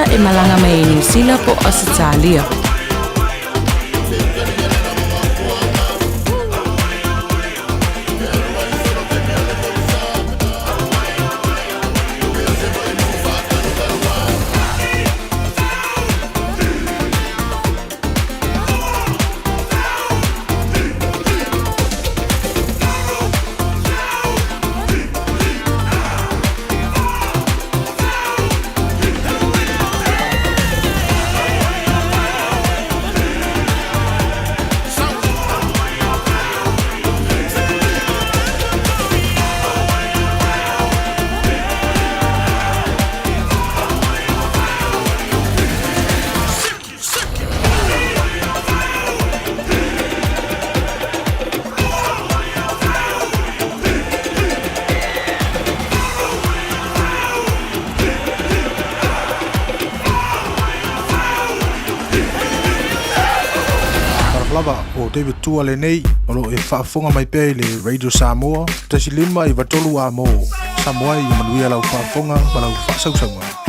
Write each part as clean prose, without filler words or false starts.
tagata e malaga mai ai Niu Sila po o Ausetalia. Lava o David Tua lenei o lo e faafofoga mai pea i le Radio Samoa 1.5 93 a mo Samoa ia manuia lau faafofoga ma lau faasausauga.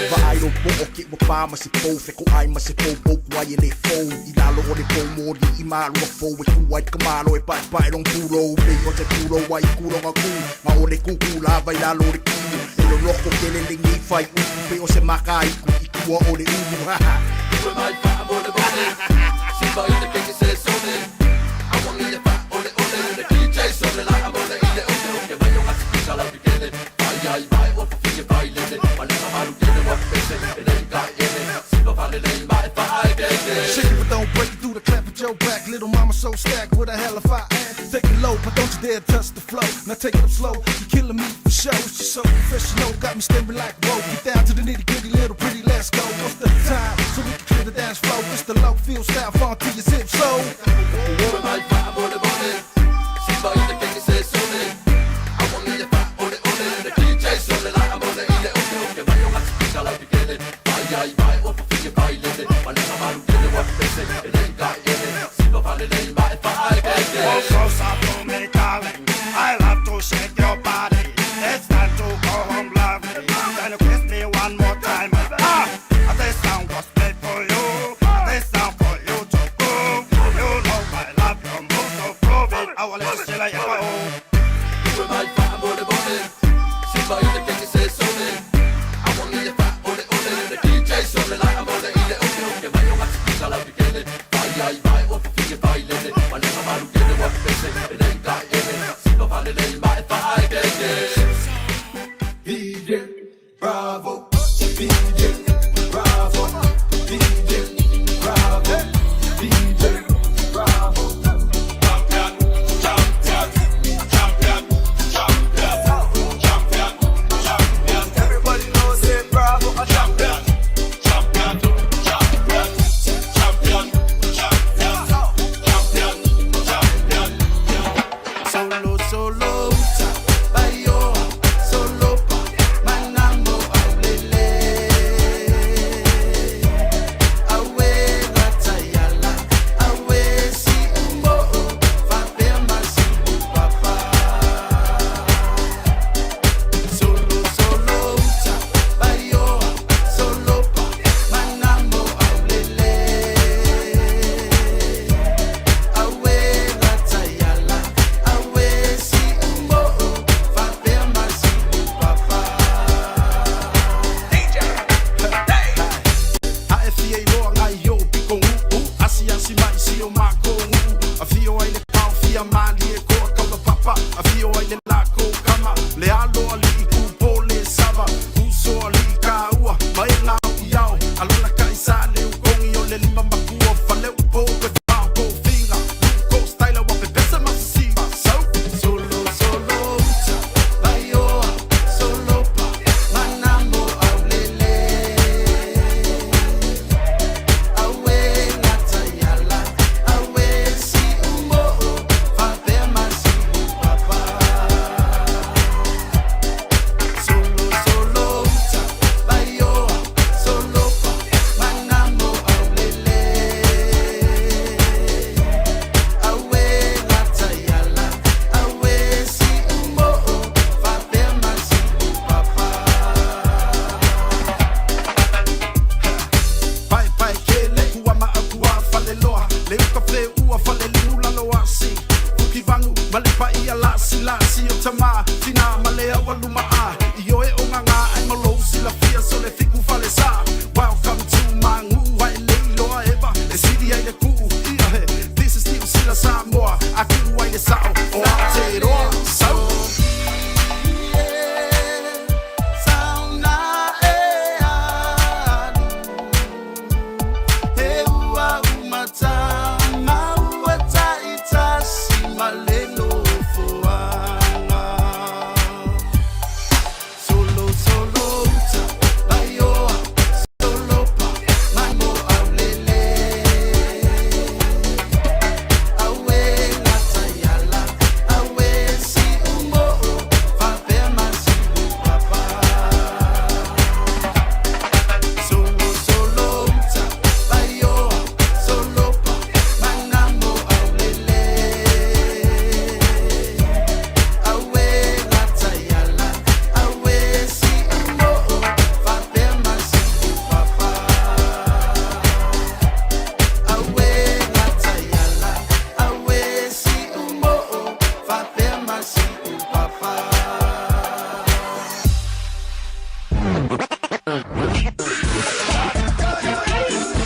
Vaai lou po'o ki ua pā ma se pou Feko'ai ma se pou pou kuai e le fou I lalo o le pou moli i malua fou E ku ai ka malo e paepae long pulou Pei o te pulou ai kuloga ku Ma o le kuku lava i lalo o le kiu E loloko kele lenei fai upu Pe o se makaiku i tua o le ulu Ha ha. Shake it but don't break it through the clap at your back. Little mama so stacked, what the hell if I am? Take it low, but don't you dare touch the flow. Now take it up slow, you killing me for show. She's so professional, got me staring like whoa. Get down to the nitty gritty, little pretty, let's go. What's the time? So we can clear the dance floor. It's the low field style, fun to your zip so. Come closer to me, darling. I love to shake your body. It's time to go home, lovely. Can you kiss me one more time? Ah, this song was made for you. This song for you to go. You know I love your move, so prove it. I will let you see like oh.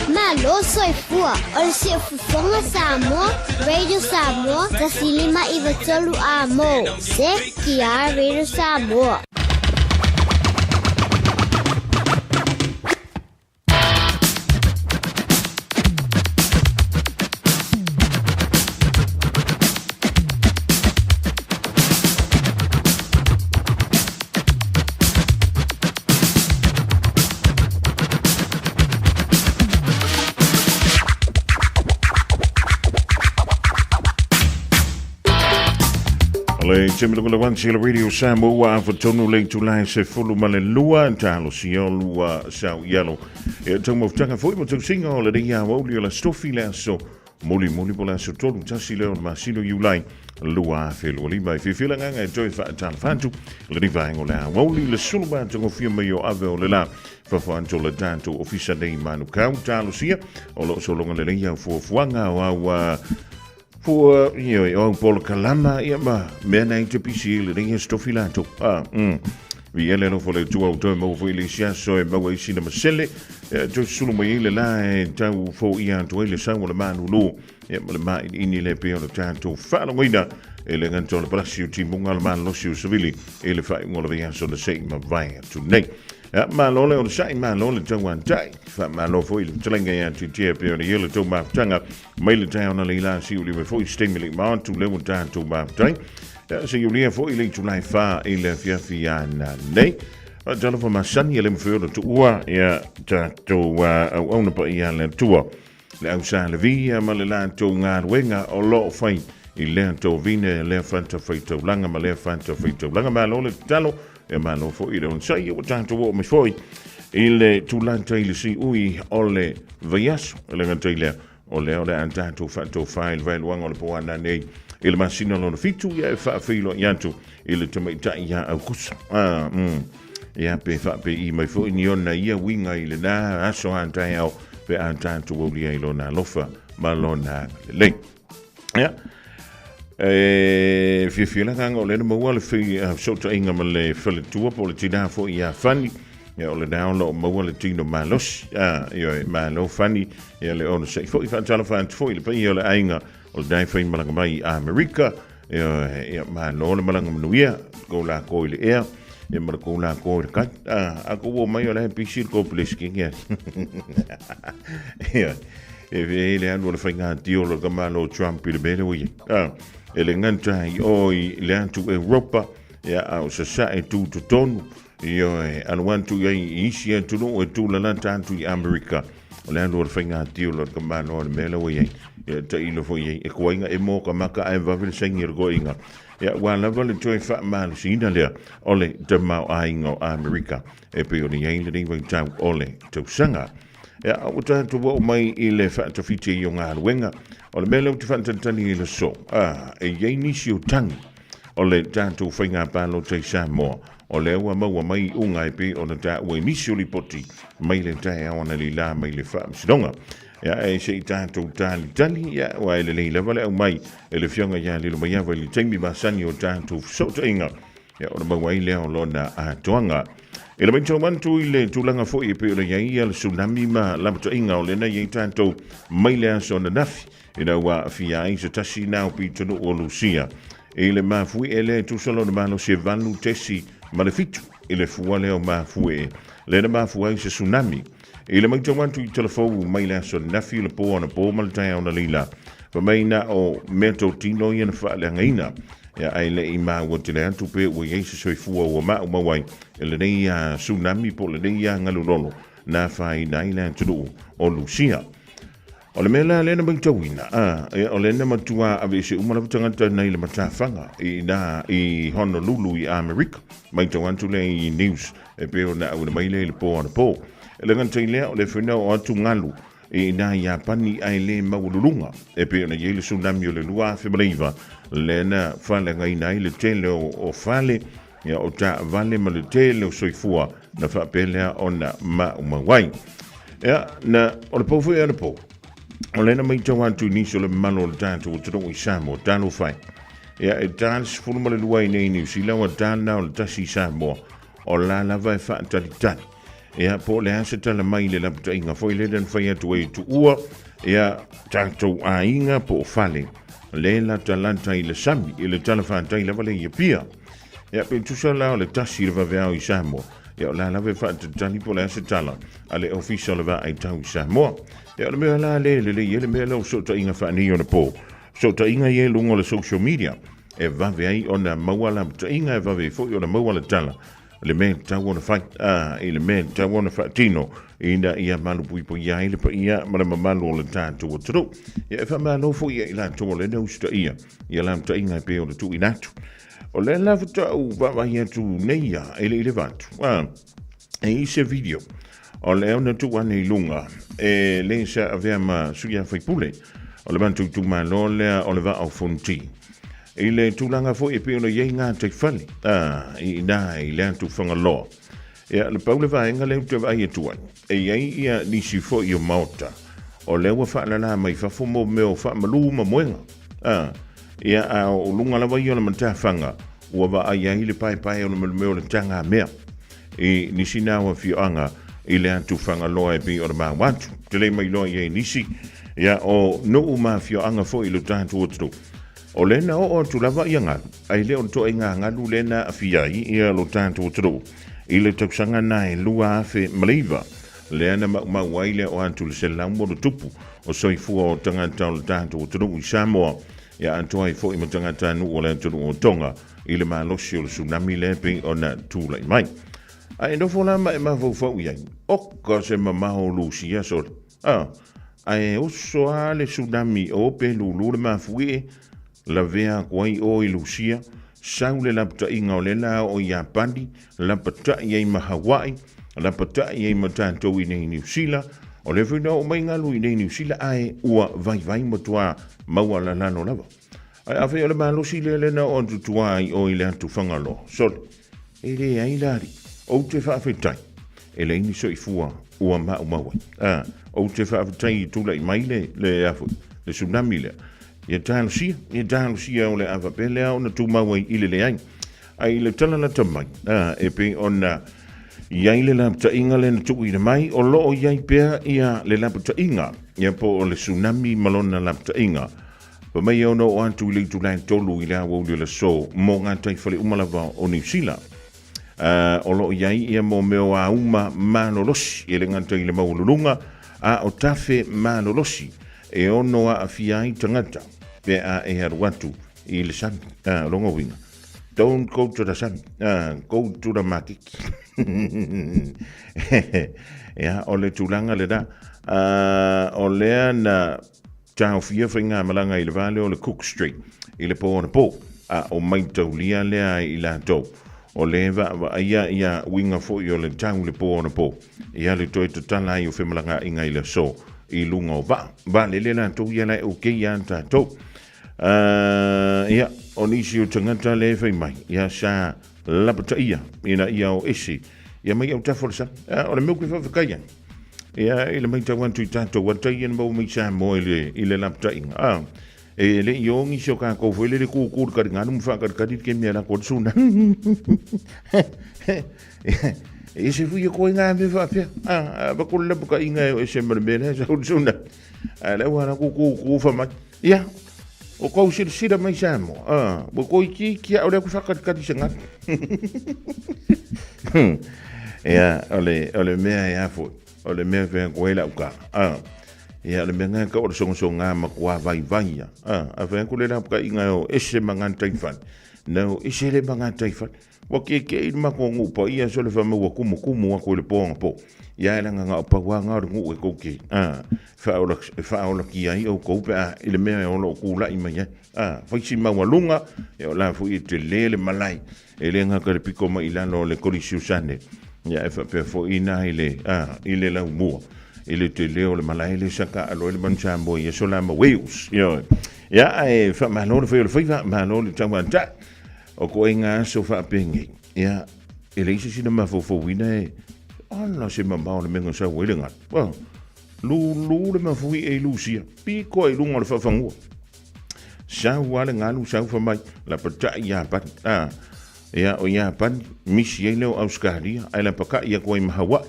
Malo soifua o le Siufofoga Samoa, Radio Samoa, 105 93 Amo, CKR Radio Samoa. Le taimi le wansi le radio Samoa ua afa tonu le itula e 12 talosia o lua sau ialo. E tau mafutaga foi ma tausiga o le nei aoauli o le stofi le aso muli muli po le aso 31 lea o le masina o Iulai 2025. E fiafia le agaga e toe faatalofa atu lenei vaega o le aoauli le sulu matagofie mai o ave o le la fafo atu o le tatou ofisa nei Manukau talosia o lo o sologa lelei au fuafuaga o au fua ioe o au polokalama ia ma mea nei te pisi i lenei aso tofi latou. Vi ele alofa o le Atua ua toe maua foi le isi aso e maua ai sina masele e toe sulu mai ai le la e tau foia atu ai le sau o le malulu ia ma le mainiini le pea o le tatou faalogoina e le gata o le palasi o timuga o le malolosi o savili i le faaiuga o le vaiaso na se i mavae atu nei. Ia, malo le onosai, malo le tauatai. Faamalo foi i le fetalaiga ia Titia pei ona i ai le tou mafutaga mai le taeao na leila si uli mai foi se taimi le ma atu le ua tatou mafutai. Ia, se iulia foi le itula e 4 i le afiafi ana nei. Talofa masani e le mawhai ona tuua, ia tatou auauna paia a le Atua. Le au sa Levi ia ma le latou galuega o lo o fai i lea tovine, lea fatafaitaulaga ma lea fatafaitaulaga. Malo le tatalo, e malo foi i le onosai, ia ua tatou oo mai foi i le tulata i le siui o le vaiaso. E le gata i lea, o lea o le a tatou faatofa i le vaeluaga o le po ana nei i le masina lona fitu, ia e faafeiloai atu i le tamaitai ia Aukusa. Ia pe faapei mai foi ni ona ia uiga i lena aso a taeao pe a tatou aulia i lona alofa ma lona agalelei. Ia, e fiafia le agaga o lea na maua le fesootaiga ma le faletua po o le tinā foi ia Fani. Ia, o lena o lo o maua le tino malosi. Ioe, malo Fani, ia le onosai foi, faatalofa atu foi i le paia o le aiga o lena e fai malaga mai i Amerika. Ioe, ia malo le malaga manuia, kou lako i le ea, ia ma le kou lako i le kai. A kou o mai o la e pisi le kou pelesiki ia. Ioe, e ve le alu o le faiga tio lo ka malo Trump i le mea lea ua i ai. E le gata i o i le atu Europa, ia a o sasae tu totonu, Ioe, alu atu i ai i isi atunuu e tūlalata atu i Amerika. O le alu o le faiga tio lo ka malo o le mea la ua i ai. Ia tailo foi i ai, e koaiga e mō ka maka ae vave le saini o le koaiga. Ia, ua lava le toe faamalosiina lea o le tamaoaiga o Amerika e pei ona i ai lenei vaitau o le tausaga. Ia, ua tatou oo mai i le faatafiti ai o galuega. O le mea lea ou te faatalitali ai i le aso, e i ai nisi o tagi o le tatou faiga palota i Samoa, o lea ua maua mai iuga e pei ona taua i nisi o lipoti mai le taeao analeila mai le Faamasinoga. Ia, e se i tatou talitali, ia, aua e lelei lava le aumai e le Afioga ia Lilomaiava i le taimi masani o tatou fesootaiga, ia, ona maua ai lea o lona atoaga. E le matau atu i le tulaga foi e pei ona i ai le tsunami ma lapataiga o lena i ai tatou mai le aso ananafi ina ua aafia ai se tasi nao pitonuu o Lusia i le mafuie lea e tusa lona malosi e 8.7 i le fua lea o mafuie lea na mafua ai se tsunami. I le matau atu i talafou mai le aso ananafi o le po anapo ma le taeao na leila, fai mai na o meatotino ia na faaleagaina, ia ae le i maua tele atu pe ua i ai se soifua ua maumau ai e lenei tsunami po o lenei galulolo na afaina ai le atunuu o Lusia. O le mea la lea na matauina, o lea na matua aveese uma lava tagata nei le matafaga i ina i Honolulu i Amerika. Matau atu lea i news e pei ona auina mai lea i le po anapo. E le gata i lea, o lea foi na oo atu galu i ina i Iapani ae le maualuluga e pei ona i ai le tsunami o le 2009 lea na faaleagaina ai le tele o fale, ia, o taavale ma le tele o soifua na faapea lea ona maumau ai. Ia, na, o le pou foi anapo, o lea na matau atu i nisi o le mamalu o le tatou atunuu i Samoa, talofa e. Ia, e ta le 12 i nei Niu Sila, ua ta lena o le 1 i Samoa, o la lava e faatalitali. Ia, po o le a se tala mai i le lapataiga foi lele na fai atu ai i Tuua, ia, tatou aiga po o fale, le latalata i le sami, i le talafatai lava lea i Apia. Ia, pe tusa la o le 1 i le vaveao i Samoa, ia o la lava e faatatali po o le a se tala a le Ofisa o le Vaai Tau i Samoa. Ia, o le mea la le lelei ai le mea lea o fesootaiga faaneionapo, fesootaiga ia i luga o le social media, e vave ai ona maua lapataiga, e vave ai foi ona maua le tala le mea e tatau ona fai, ā, i le mea e tatau ona faatino ina ia malupuipuia ai le paia ma le mamalu o le tatou atunuu. Ia e faamalo foi ia i latou o lea na usitaia ia lapataiga e pei ona tuuina atu. O lea la faatoa ou vaavaai atu nei ia e le i leva atu, ā, e i se video o lea na tuu ane i luga e le sa avea ma sui a faipule o le matou itumalo lea o le Vaa o Fonoti. I le tulaga foi e pei ona i ai gataifale, ā, i ina i le atu Fagaloa. Ia, le pau le vaega lea ou te vaai atu ai, e i ai ia nisi foi o maota o lea ua faalala mai fafo mo mea o faamalu ma moega. Ā, ia, a o luga lava ia o le matafaga ua vaai ai le paepae o le mea o le tagamea i nisi na o afioaga i le atu Fagaloa e pei ona maua atu. Te le mailoa i ai nisi, ia, o nuu ma afioaga foi i lo tatou atunuu. O lea na oo atu lava ia galu, ae le o le toaiga galu lea na aafia ai ia lo tatou atunuu i le tausaga na e 2009, lea na maumau ai le oo atu i le 100+ o soifua o tagata o le tatou atunuu i Samoa, ia atoa ai foi ma tagatanuu o le atunuu o Tonga i le malosi o le tsunami lea e pei ona tulai mai. Ae nofo la ma e mafaufau i ai, oka se mamao o Lusia sole. A, ae oso lava le tsunami o pe lulu le mafuie, lavea aku ai o i Lusia, sau le lapataiga o lea la oo i Iapani, lapatai ai ma Hawaii, lapatai ai ma tatou i nei Niu Sila, o lea foi na oo mai galu i nei Niu Sila ae ua vaivai matua maualalalo lava. Ae afai o le malosi lea lea na oo atu tua ai o i le atu Fagaloa, sole, E leai la alii, ou te faafetai, e leai ni soifua ua maumau ai. A, ou te faafetai i tulai mai le, le, a foi, le tsunami lea. Ia talosia, ia talosia o le a faapea lea ona tumau ai i le leai. Ae i le tala lata mai, a, e pei ona i ai le lapataiga lea na tuuina mai, o lo o i ai pea ia le lapataiga, ia po o le tsunami ma lona lapataiga. Fai mai e ono oo atu i le itula e 3 i le aoauli o le aso mo gataifale uma lava o Niu Sila. O lo o i ai ia mo mea o auma malolosi e le gata i le maualuluga a o tafe malolosi e ono aafia ai tagata pe a e alu atu i le sami. O lona uiga, don't go to the sami, go to the makiki. Ia, o le tulaga lena. O lea na Taofia faigamalaga i le vale o le Cook Street i le po anapo, a o maitaulia lea i latou o le vaavaaia ia uiga foi o le tau le po anapo ia le toe tatala ai o femalagaaiga i le aso i luga o vaa. Vaalele latou ia la e okay a tatou. Ia, o nisi o tagata le fai mai, ia sa lapataia ina ia o ese ia mai autafa o le sami. O le mea ou te faafetai ai, Ia, i le matau atu i tatou ata ia na maua mai Samoa i le, i le lapataiga, a, e le i ogi si o kākou foi lele kūkū le karigalu ma whakalikari le kemia la koe suna. E se fui e koe ngā me whapea. A, a pa kore lapa ka inga e o ese ma le mea lea sa suna. A le ua la kūkū wha mai. Ia, o kou silasila mai Samoa. A, ua koi ki ki a o le aku whakalikari se ngā. Ia, o le, o le mea e afo, o le mea whea koe lau ka. A, ia, o le mea ngā ka o le songasonga ma kua vai vai ia. A, a whea kule la ka inga o ese ma ngā taifale. Na o ese le ma ngā taifale. Wa ke ke i ma ko ngupa ia so le wha maua kumu kumu a koe le poanga po. Ia e langa ngā o paua ngā o le ngu e kou ke. A, whaola, whaola ki ai o kou pe a, i le mea e olo o kūlai mai ai. A, whaisi maualuga, ia o la foi e tele le malae. E le gata le piko mai i lalo o le Kolisiusane, ia e faapea foi ina i le, a, i le laumua, i le tele o le malae le sa taalo ai le Manu Samoa i aso la ma Wales. Ioe. Ia, ae faamalo le fai o le faiva, malo le tauatai. O koe ngā aso faapenei, ia, e leai se isi na mafaufauina e, ala se mamao le mea na sau ai le galu. Oh, lulu le mafui e i Lusia, piko ai luga o le faafanua. Sau a le galu sau fa mai, la patai Iapani. A, ia, o Iapani, misi ai lea o Ausekalia, ae la pakai aku ai ma Hawaii.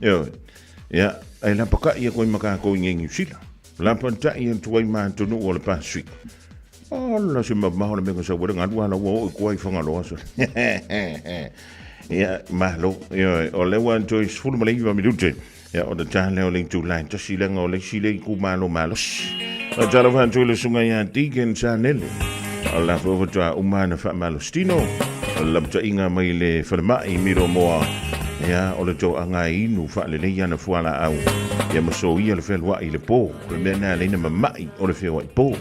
Ioe. Ia, e lapaka'i atu ai ma tatou i nei Niu Sila. Lapata'i atu ai ma atunuu o le Pasifika. Ola se mamao le mea na sau ai le galu a la ua oo i tua i Fagaloa sole. Ia, malo. Ioe, o lea ua toe 19 minute. Ia, o le ta lea o le itula e tasi leaga o le isi lea itumalo malosi. Faatalofa atu i le susuga ia Deacon Sanele. O la foi faatoa uma ona faamalositino. O le lapataiga mai le falemai Miromoa. Ia, o le toaga e inu faalelei ana fualaau. Ia ma soia le fealuai i le po. O le mea lena e ala ai ona mamai o le feoai po.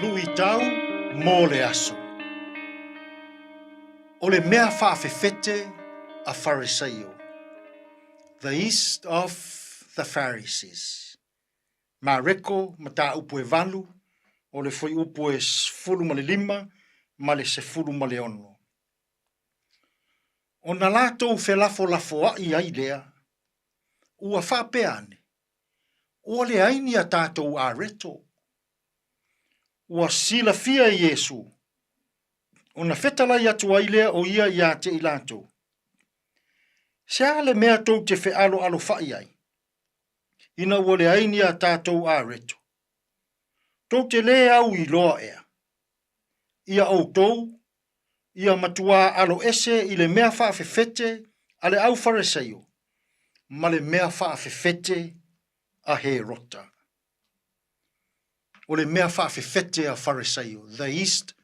Luitau mo le aso. O le mea faafefete a Fariseio, the yeast of the Pharisees. Mareko, mataupu e 8, o le fuaiupu e 15 ma le 16. Ona latou felafolafoaʻi ai lea, ua faapea ane, Ua leai ni a tatou areto. Ua silafia e Iesū, ona fetalai atu ai lea o ia iā te i latou, Se a le mea tou te feʻaloalofaʻi ai, ina ua leai ni a tatou areto? Tou te lē au iloa ea, ia ʻoutou ia matuā aloese i le mea faafefete a le au Faresaio ma le mea faafefete a Herota. O le mea faafefete a Faresaio, the yeast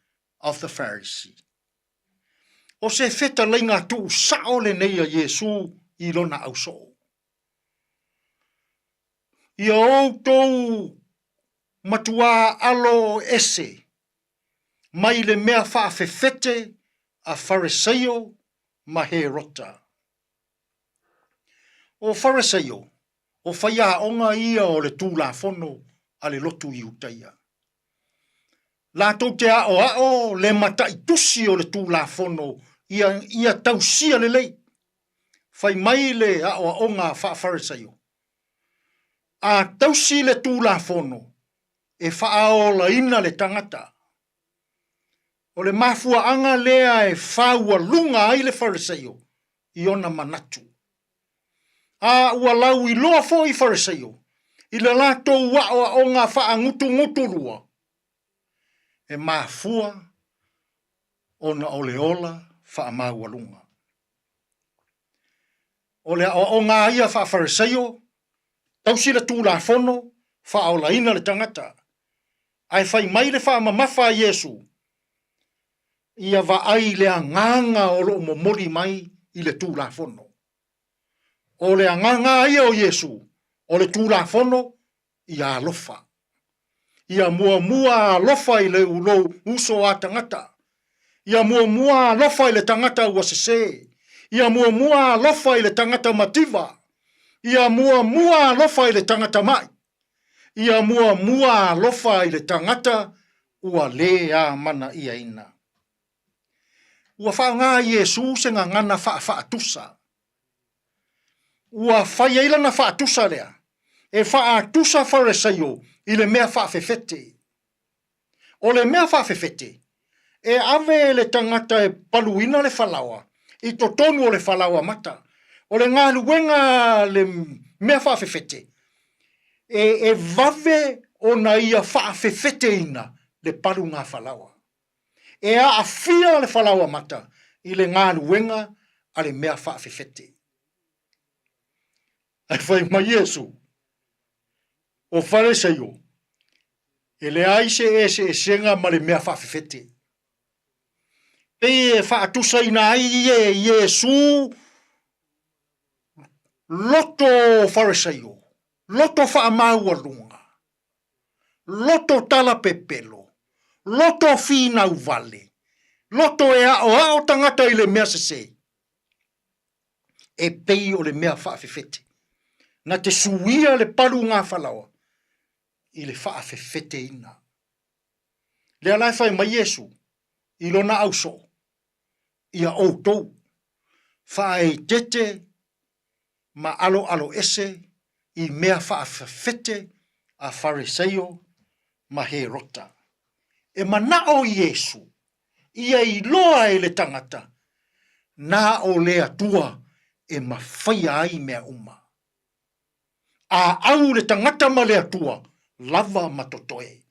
of the Pharisee. O se fetalaiga tuusao lenei a Iesu i lona ausoo. Ia outou matuā alo ese mai le mea faafefete a Fariseio ma Herota. O Fariseio, o faiaoga ia o le Tulafono a le lotu Iutaia. Latou te aoao le mataitusi o le Tulafono ia, ia tausia lelei. Fai mai le aoaoga faa-Fariseio, a tausi le Tulafono, e faaolaina le tagata. O le mafuaaga lea e faualuga ai le Fariseio i ona manatu. A ua lauiloa foi Fariseio i le latou aoaoga faagutugutulua, e mafua ona o le ola faamaualuga. O le aoaoga a ia faa-Fariseio, tausi le Tulafono, faaolaina le tagata. Ae fai mai le faamamafa a Iesu, Ia vaai le agaga o lo o momoli mai i le Tulafono. O le agaga a ia o Iesu, o le Tulafono, ia alofa. Ia muamua alofa i le lou uso a tagata. Ia muamua alofa i le tagata ua sesē. Ia muamua alofa i le tagata mativa. Ia muamua alofa i le tagata maʻi. Ia muamua alofa i le tagata ua lē amanaʻiaina. Ua faaaoga Iesū se gagana faafaatusa. Ua fai ai lana faatusa lea e faatusa Fariseio i le mea faafefete. O le mea faafefete, e ave e le tagata e paluina le falaoa i totonu o le falaoa mata. O le galuega a le mea faafefete, e, e vave ona ia faafefeteina le paluga falaoa. E aafia le falaoa mata i le galuega a le mea faafefete. Ae fai mai Iesu, O Fariseio, e leai se eseesega ma le mea faafefete. Pei e faatusaina ai e Iesu loto Fariseio, loto faamaualuga, loto talapepelo, loto finau vale, loto e aoao tagata i le mea sesē. E pei o le mea faafefete. Na te suia le palugafalaoa i le faafefeteina. Lea la e fai mai Iesu i lona ausoo, ia outou faaeteete ma aloaloese i mea faafefete a Fariseio ma Herota. E manao Iesu ia iloa e le tagata na o le Atua e mafaia ai mea uma. A au le tagata ma le Atua, lava ma totoe.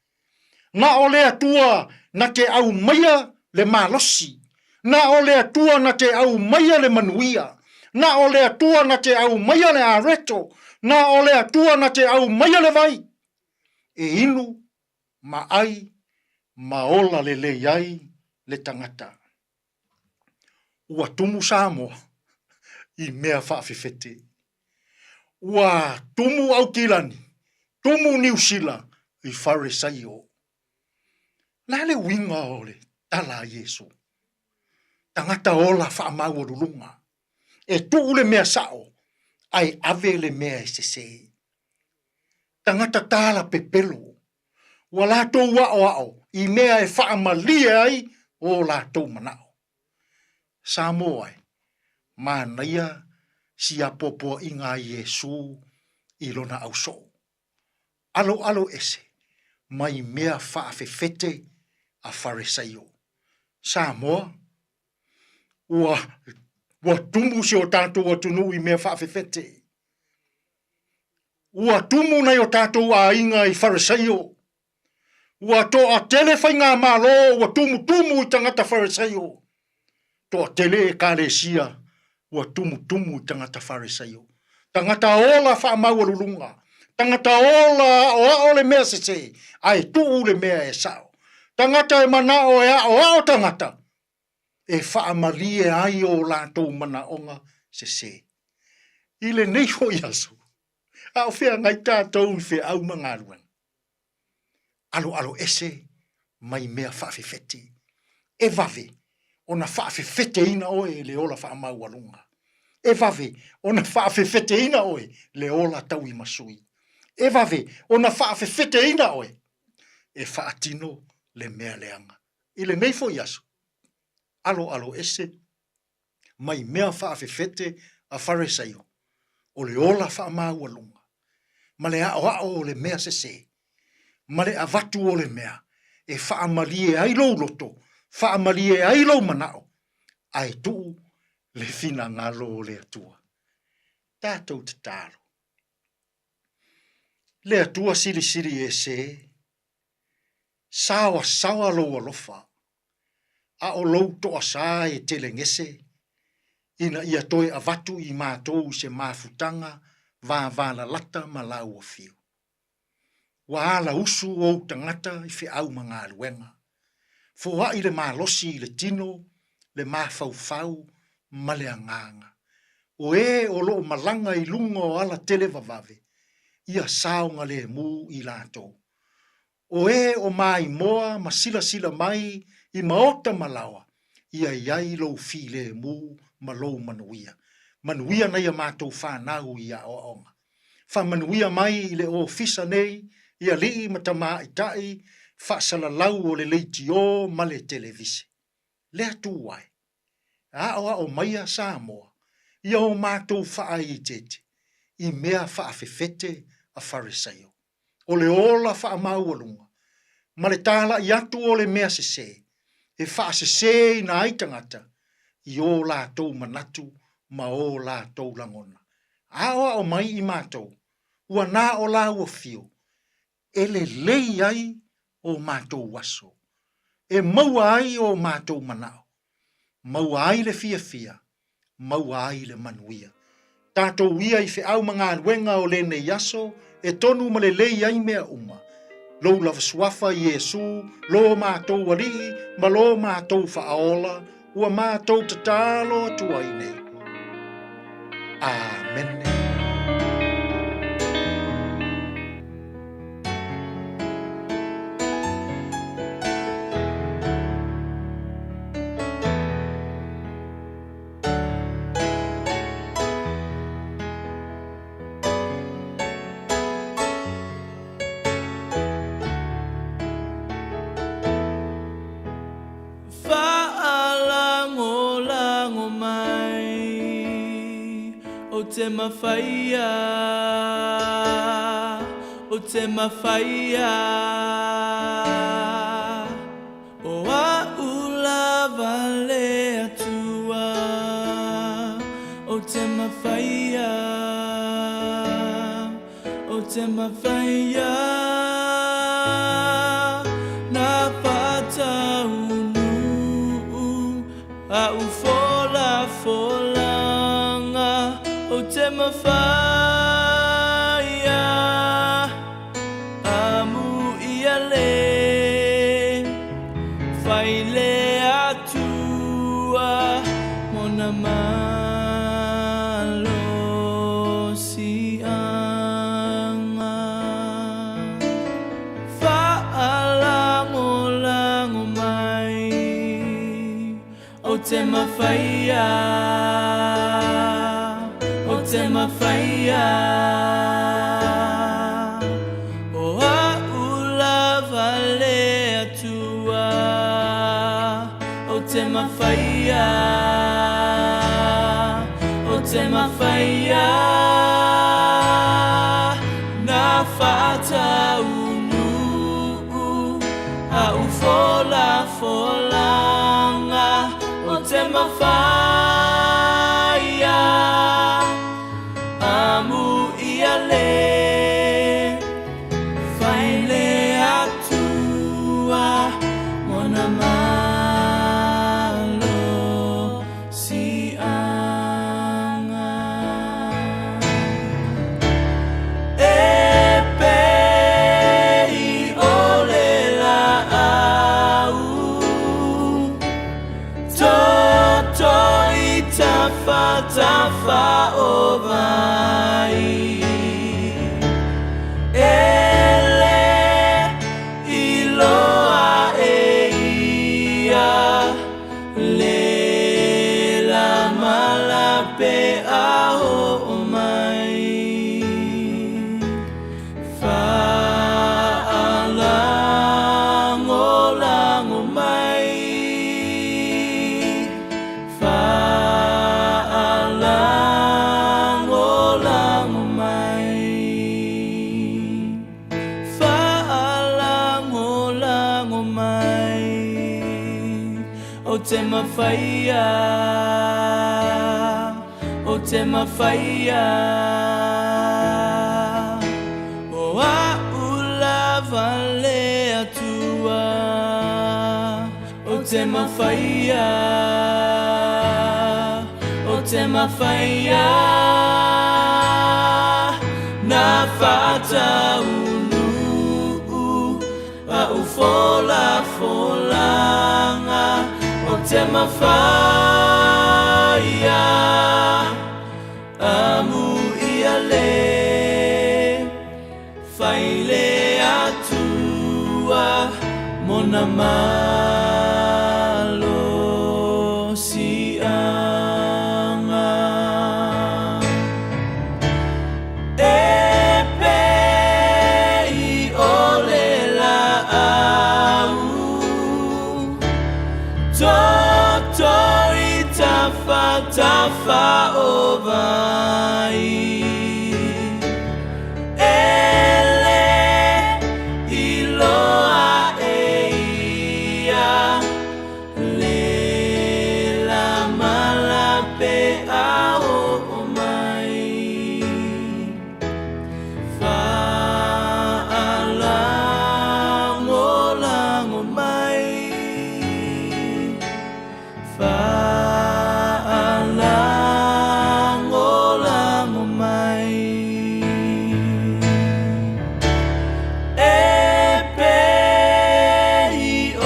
Na o le Atua na te aumaia le malosi. Na o le Atua na te aumaia le manuia. Na o le Atua na te aumaia le areto. Na o le Atua na te aumaia le vai e inu ma ai ma ola lelei ai le tagata. Ua tumu Samoa i mea faafefete. Ua tumu Aukilani, tumu Niu Sila i Farisaio. Le a le uiga o le tala a Iesu? Tagata ola faamaualuluga, e tuu le mea sao, ae ave le mea e sese. Tagata tala pepelo, ua latou aoao i mea e faamalie ai o latou manao. Samoa e, manaia si apoapoaiga a Iesu i lona ausoo. Aloalo ese mai mea faafefete a Faresaio. Samoa, ua, ua tumu si o tatou atunuu i mea faafefete. Ua tumu nai o tatou aiga i Faresaio. Ua toatele faigamalo ua tumutumu i tagata Faresaio. Toatele ekalesia ua tumutumu i tagata Faresaio. Tagata ola faamaualuluga, tagata ola aoao le mea sese, ae tuu le mea e sao. Tagata e manao e aoao tagata, e faamalie ai o latou manaoga sese. I lenei foi aso, a o feagai tatou i feau ma galuega, aloalo ese mai mea faafefete. E vave ona faafefeteina oe e le ola faamaualuga. E vave ona faafefeteina oe le ola tauimasui. E vave ona faafefeteina oe e faatino le mea leaga. I lenei foi aso, aloalo ese mai mea faafefete a Faresaio, o le ola faamaualuga, ma le aoao o le mea sese, ma le avatu o le mea e faamalie ai lou loto, faamalie ai lou manao, ae tuu le finagalo o le Atua. Tatou tatalo. Le Atua Silisili Ese, saoasaoa lou alofa, a o lou toasā e telegese, ina ia toe avatu i matou i se mafutaga vavalalata ma lau afio. Ua alausu ou tagata i feau ma galuega. Foai le malosi i le tino, le mafaufau ma le agaga. O e o lo o malaga i luga o ala televavave, ia saogalemu i latou. O e o maimoa ma silasila mai i maota ma laoa, ia i ai lou filemu ma lou manuia. Manuia nai a matou fanau i aoaoga. Faamanuia mai i le ofisa nei i alii ma tamaitai faasalalau o le leitio ma le televise. Le Atua e, aoao maia Samoa ia o matou faaiteite i mea faafefete a Faresaio. O le ola faamaualuga ma le talai atu o le mea sese e faaseseina ai tagata i o latou manatu ma o latou lagona. Aoao mai i matou, ua na o lāua fio e lelei ai o matou aso, e maua ai o matou manao, maua ai le fiafia, maua ai le manuia. Tatou ia i feau ma galuega o lenei aso e tonu ma lelei ai mea uma. Lou lava suafa Iesu, lo matou Alii ma lo matou Faaola, ua matou tatalo atu ai nei. Amene. Faalagolago mai o te mawhaia, o te mawhaia. O a'u lava le Atua, o te mawhaia, o te mawhaia. Na whataunuu a'u folafolanga, o te mawhaia. Amu ia le whai le Atua mona malosianga. Whaalagolago. te mawhaia, o te mawhaia. O au lava le Atua, o te mawhaia, o te mawhaia. Na whataunu au fola folanga o te mawhaia amu ia le whaile atua mona malo si anga. E pei o le laau Toto i tafa tafa o vai E le iloa e ia Le la malape a o mai Fa'alagolango mai Fa'alagolango mai Fa'alagolango mai O te mawhaia O te mawhaia O au lava le Atua O te mawhaia O te mawhaia Na whataunu Au fola folanga O te mawhaia Amu ia le Whaile atua Mona malo si anga E pei o le laau Toto i tafa tafa o vai E le iloa e ia Le la malape a o mai Fa'alagolango mai Fa'alagolango mai E pei o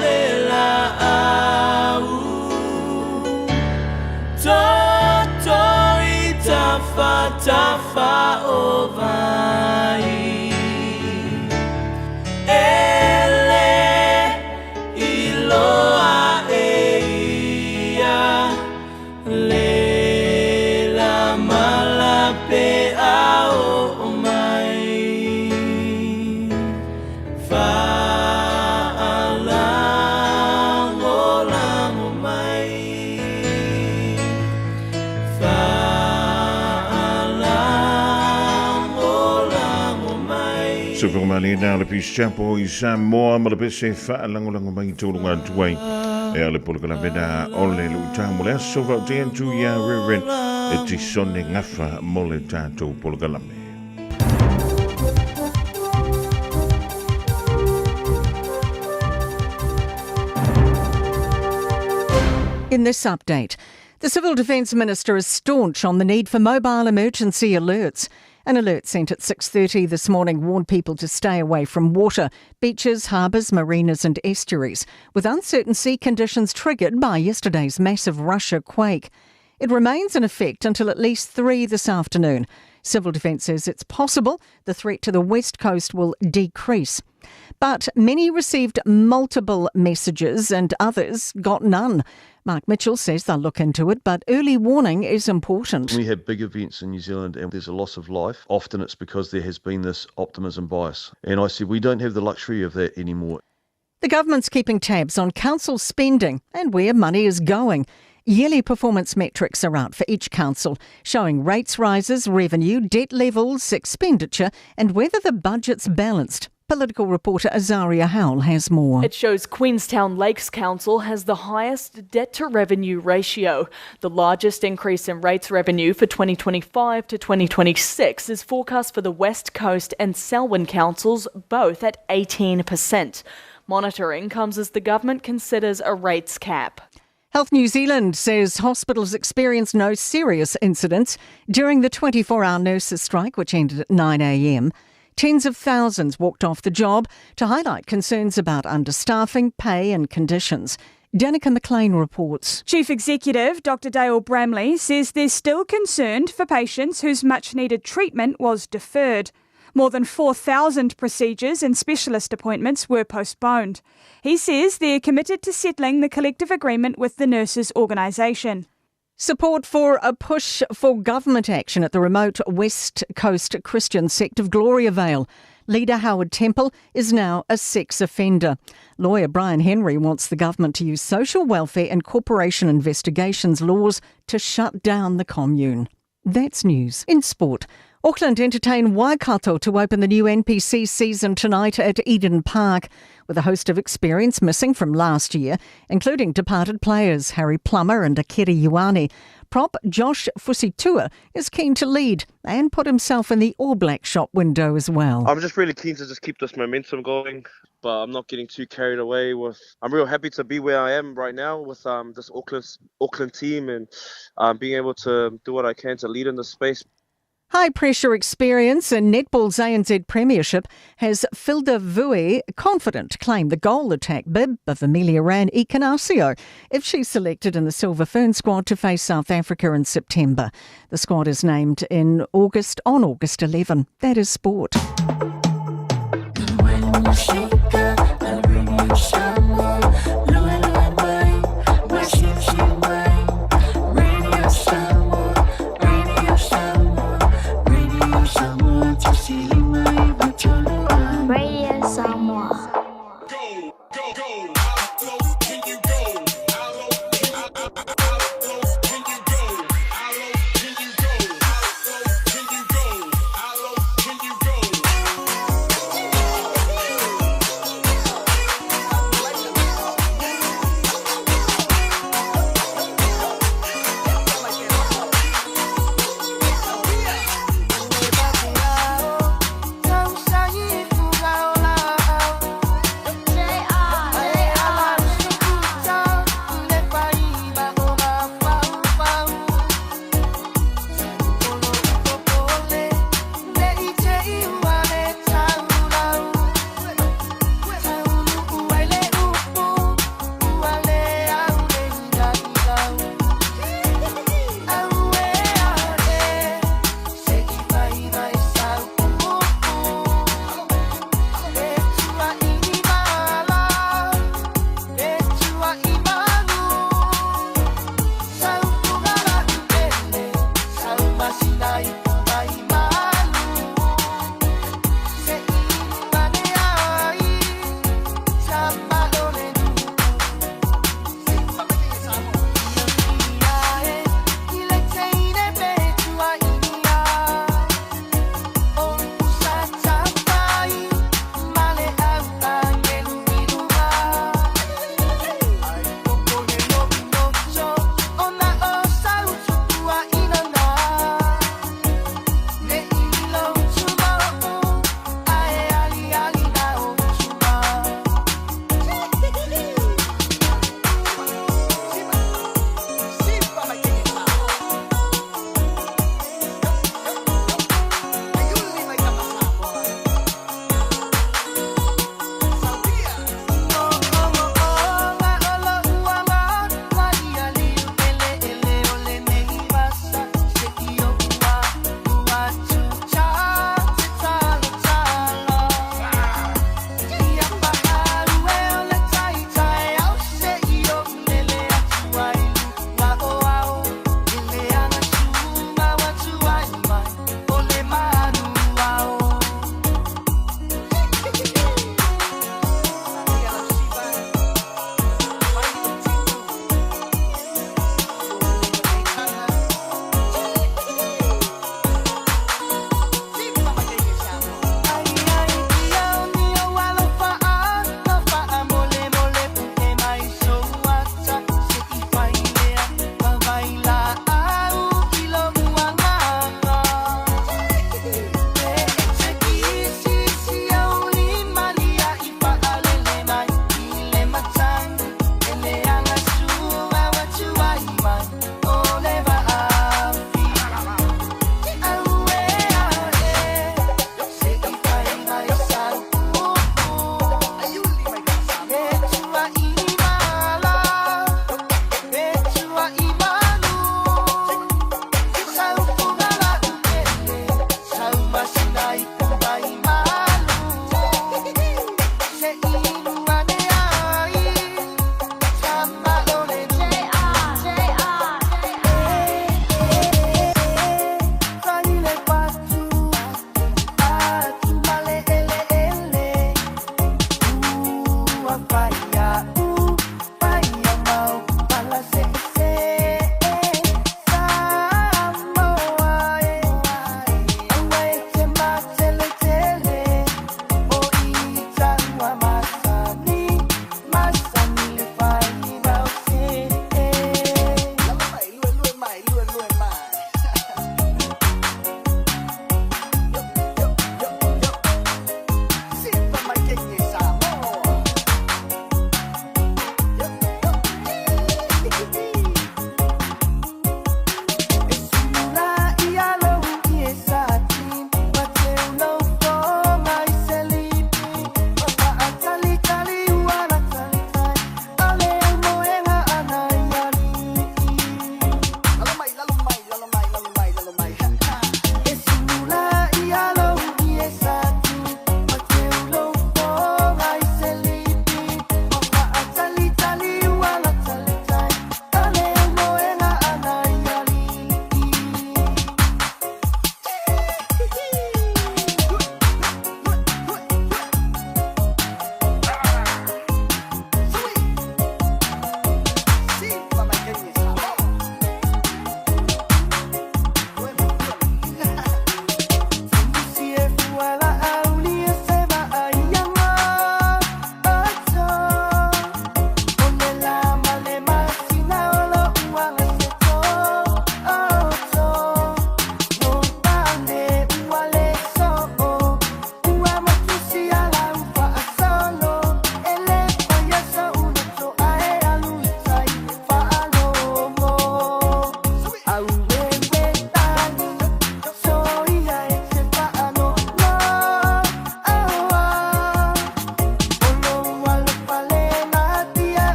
le laau Toto i tafa tafa o vai E le iloa e ia Le la malape a o mai Fa'alagolango mai Fa'alagolango mai Sufumali na le Peace Chapel i Samoa ma le pese fa'alagolango mai toluga atu ai e ale polokalame o le lu'itā mo le aso fa'autai atu iā Reverend Etisone Gafa mo le tatou polokalame. In this update, the Civil Defence Minister is staunch on the need for mobile emergency alerts. An alert sent at 6:30 this morning warned people to stay away from water, beaches, harbours, marinas and estuaries, with uncertain sea conditions triggered by yesterday's massive Russia quake. It remains in effect until at least 3 this afternoon. Civil Defence says it's possible the threat to the west coast will decrease. But many received multiple messages and others got none. Mark Mitchell says they'll look into it, but early warning is important. When we have big events in New Zealand and there's a loss of life, often it's because there has been this optimism bias. And I said we don't have the luxury of that anymore. The government's keeping tabs on council spending and where money is going. Yearly performance metrics are out for each council, showing rates rises, revenue, debt levels, expenditure, and whether the budget's balanced. Political reporter Azaria Howell has more. It shows Queenstown Lakes Council has the highest debt to revenue ratio. The largest increase in rates revenue for 2025 to 2026 is forecast for the West Coast and Selwyn councils, both at 18%. Monitoring comes as the government considers a rates cap. Health New Zealand says hospitals experienced no serious incidents during the 24 hour nurses' strike, which ended at 9am. Tens of thousands walked off the job to highlight concerns about understaffing, pay, and conditions. Danica McLean reports. Chief Executive Dr. Dale Bramley says they're still concerned for patients whose much needed treatment was deferred. More than 4,000 procedures and specialist appointments were postponed. He says they're committed to settling the collective agreement with the nurses' organisation. Support for a push for government action at the remote West Coast Christian sect of Gloriavale. Leader Howard Temple is now a sex offender. Lawyer Brian Henry wants the government to use social welfare and corporation investigations laws to shut down the commune. That's news. In sport, Auckland entertain Waikato to open the new NPC season tonight at Eden Park, with a host of experience missing from last year, including departed players Harry Plummer and Akira Ioane. Prop Josh Fusitua is keen to lead and put himself in the All Black shop window as well. I'm just really keen to just keep this momentum going, but I'm not getting too carried away with. I'm real happy to be where I am right now with this Auckland team and being able to do what I can to lead in this space. High pressure experience in netball's ANZ Premiership has Philda Vui confident to claim the goal attack bib of Amelia Ran Ikenasio if she's selected in the Silver Fern squad to face South Africa in September. The squad is named in August on August 11. That is sport. Radio Samoa.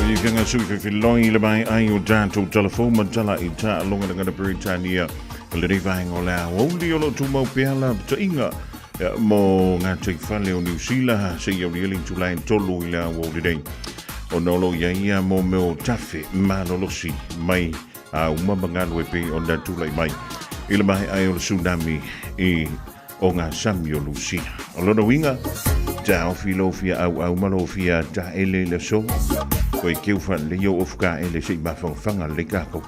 I fianga sui fefiloi le mai ai o tātou telefou ma tala i tā longa na ngana Britania le nei vaenga o le aoauli o lo tumau pea la tainga mo ngā teifale o New Zealand se i au lieli tulai tolu i le aoauli nei. O nolo ia ia mo meo tafe malolosi mai a uma mangalu e pei ona tulai mai i le mahe ai o le tsunami i o ngā sami o Lucia. O lona winga, ta ofi lo fia au au malo fia ta ele le so, koe keu whan le yo of ka ele se i mawhangawhanga le kākou.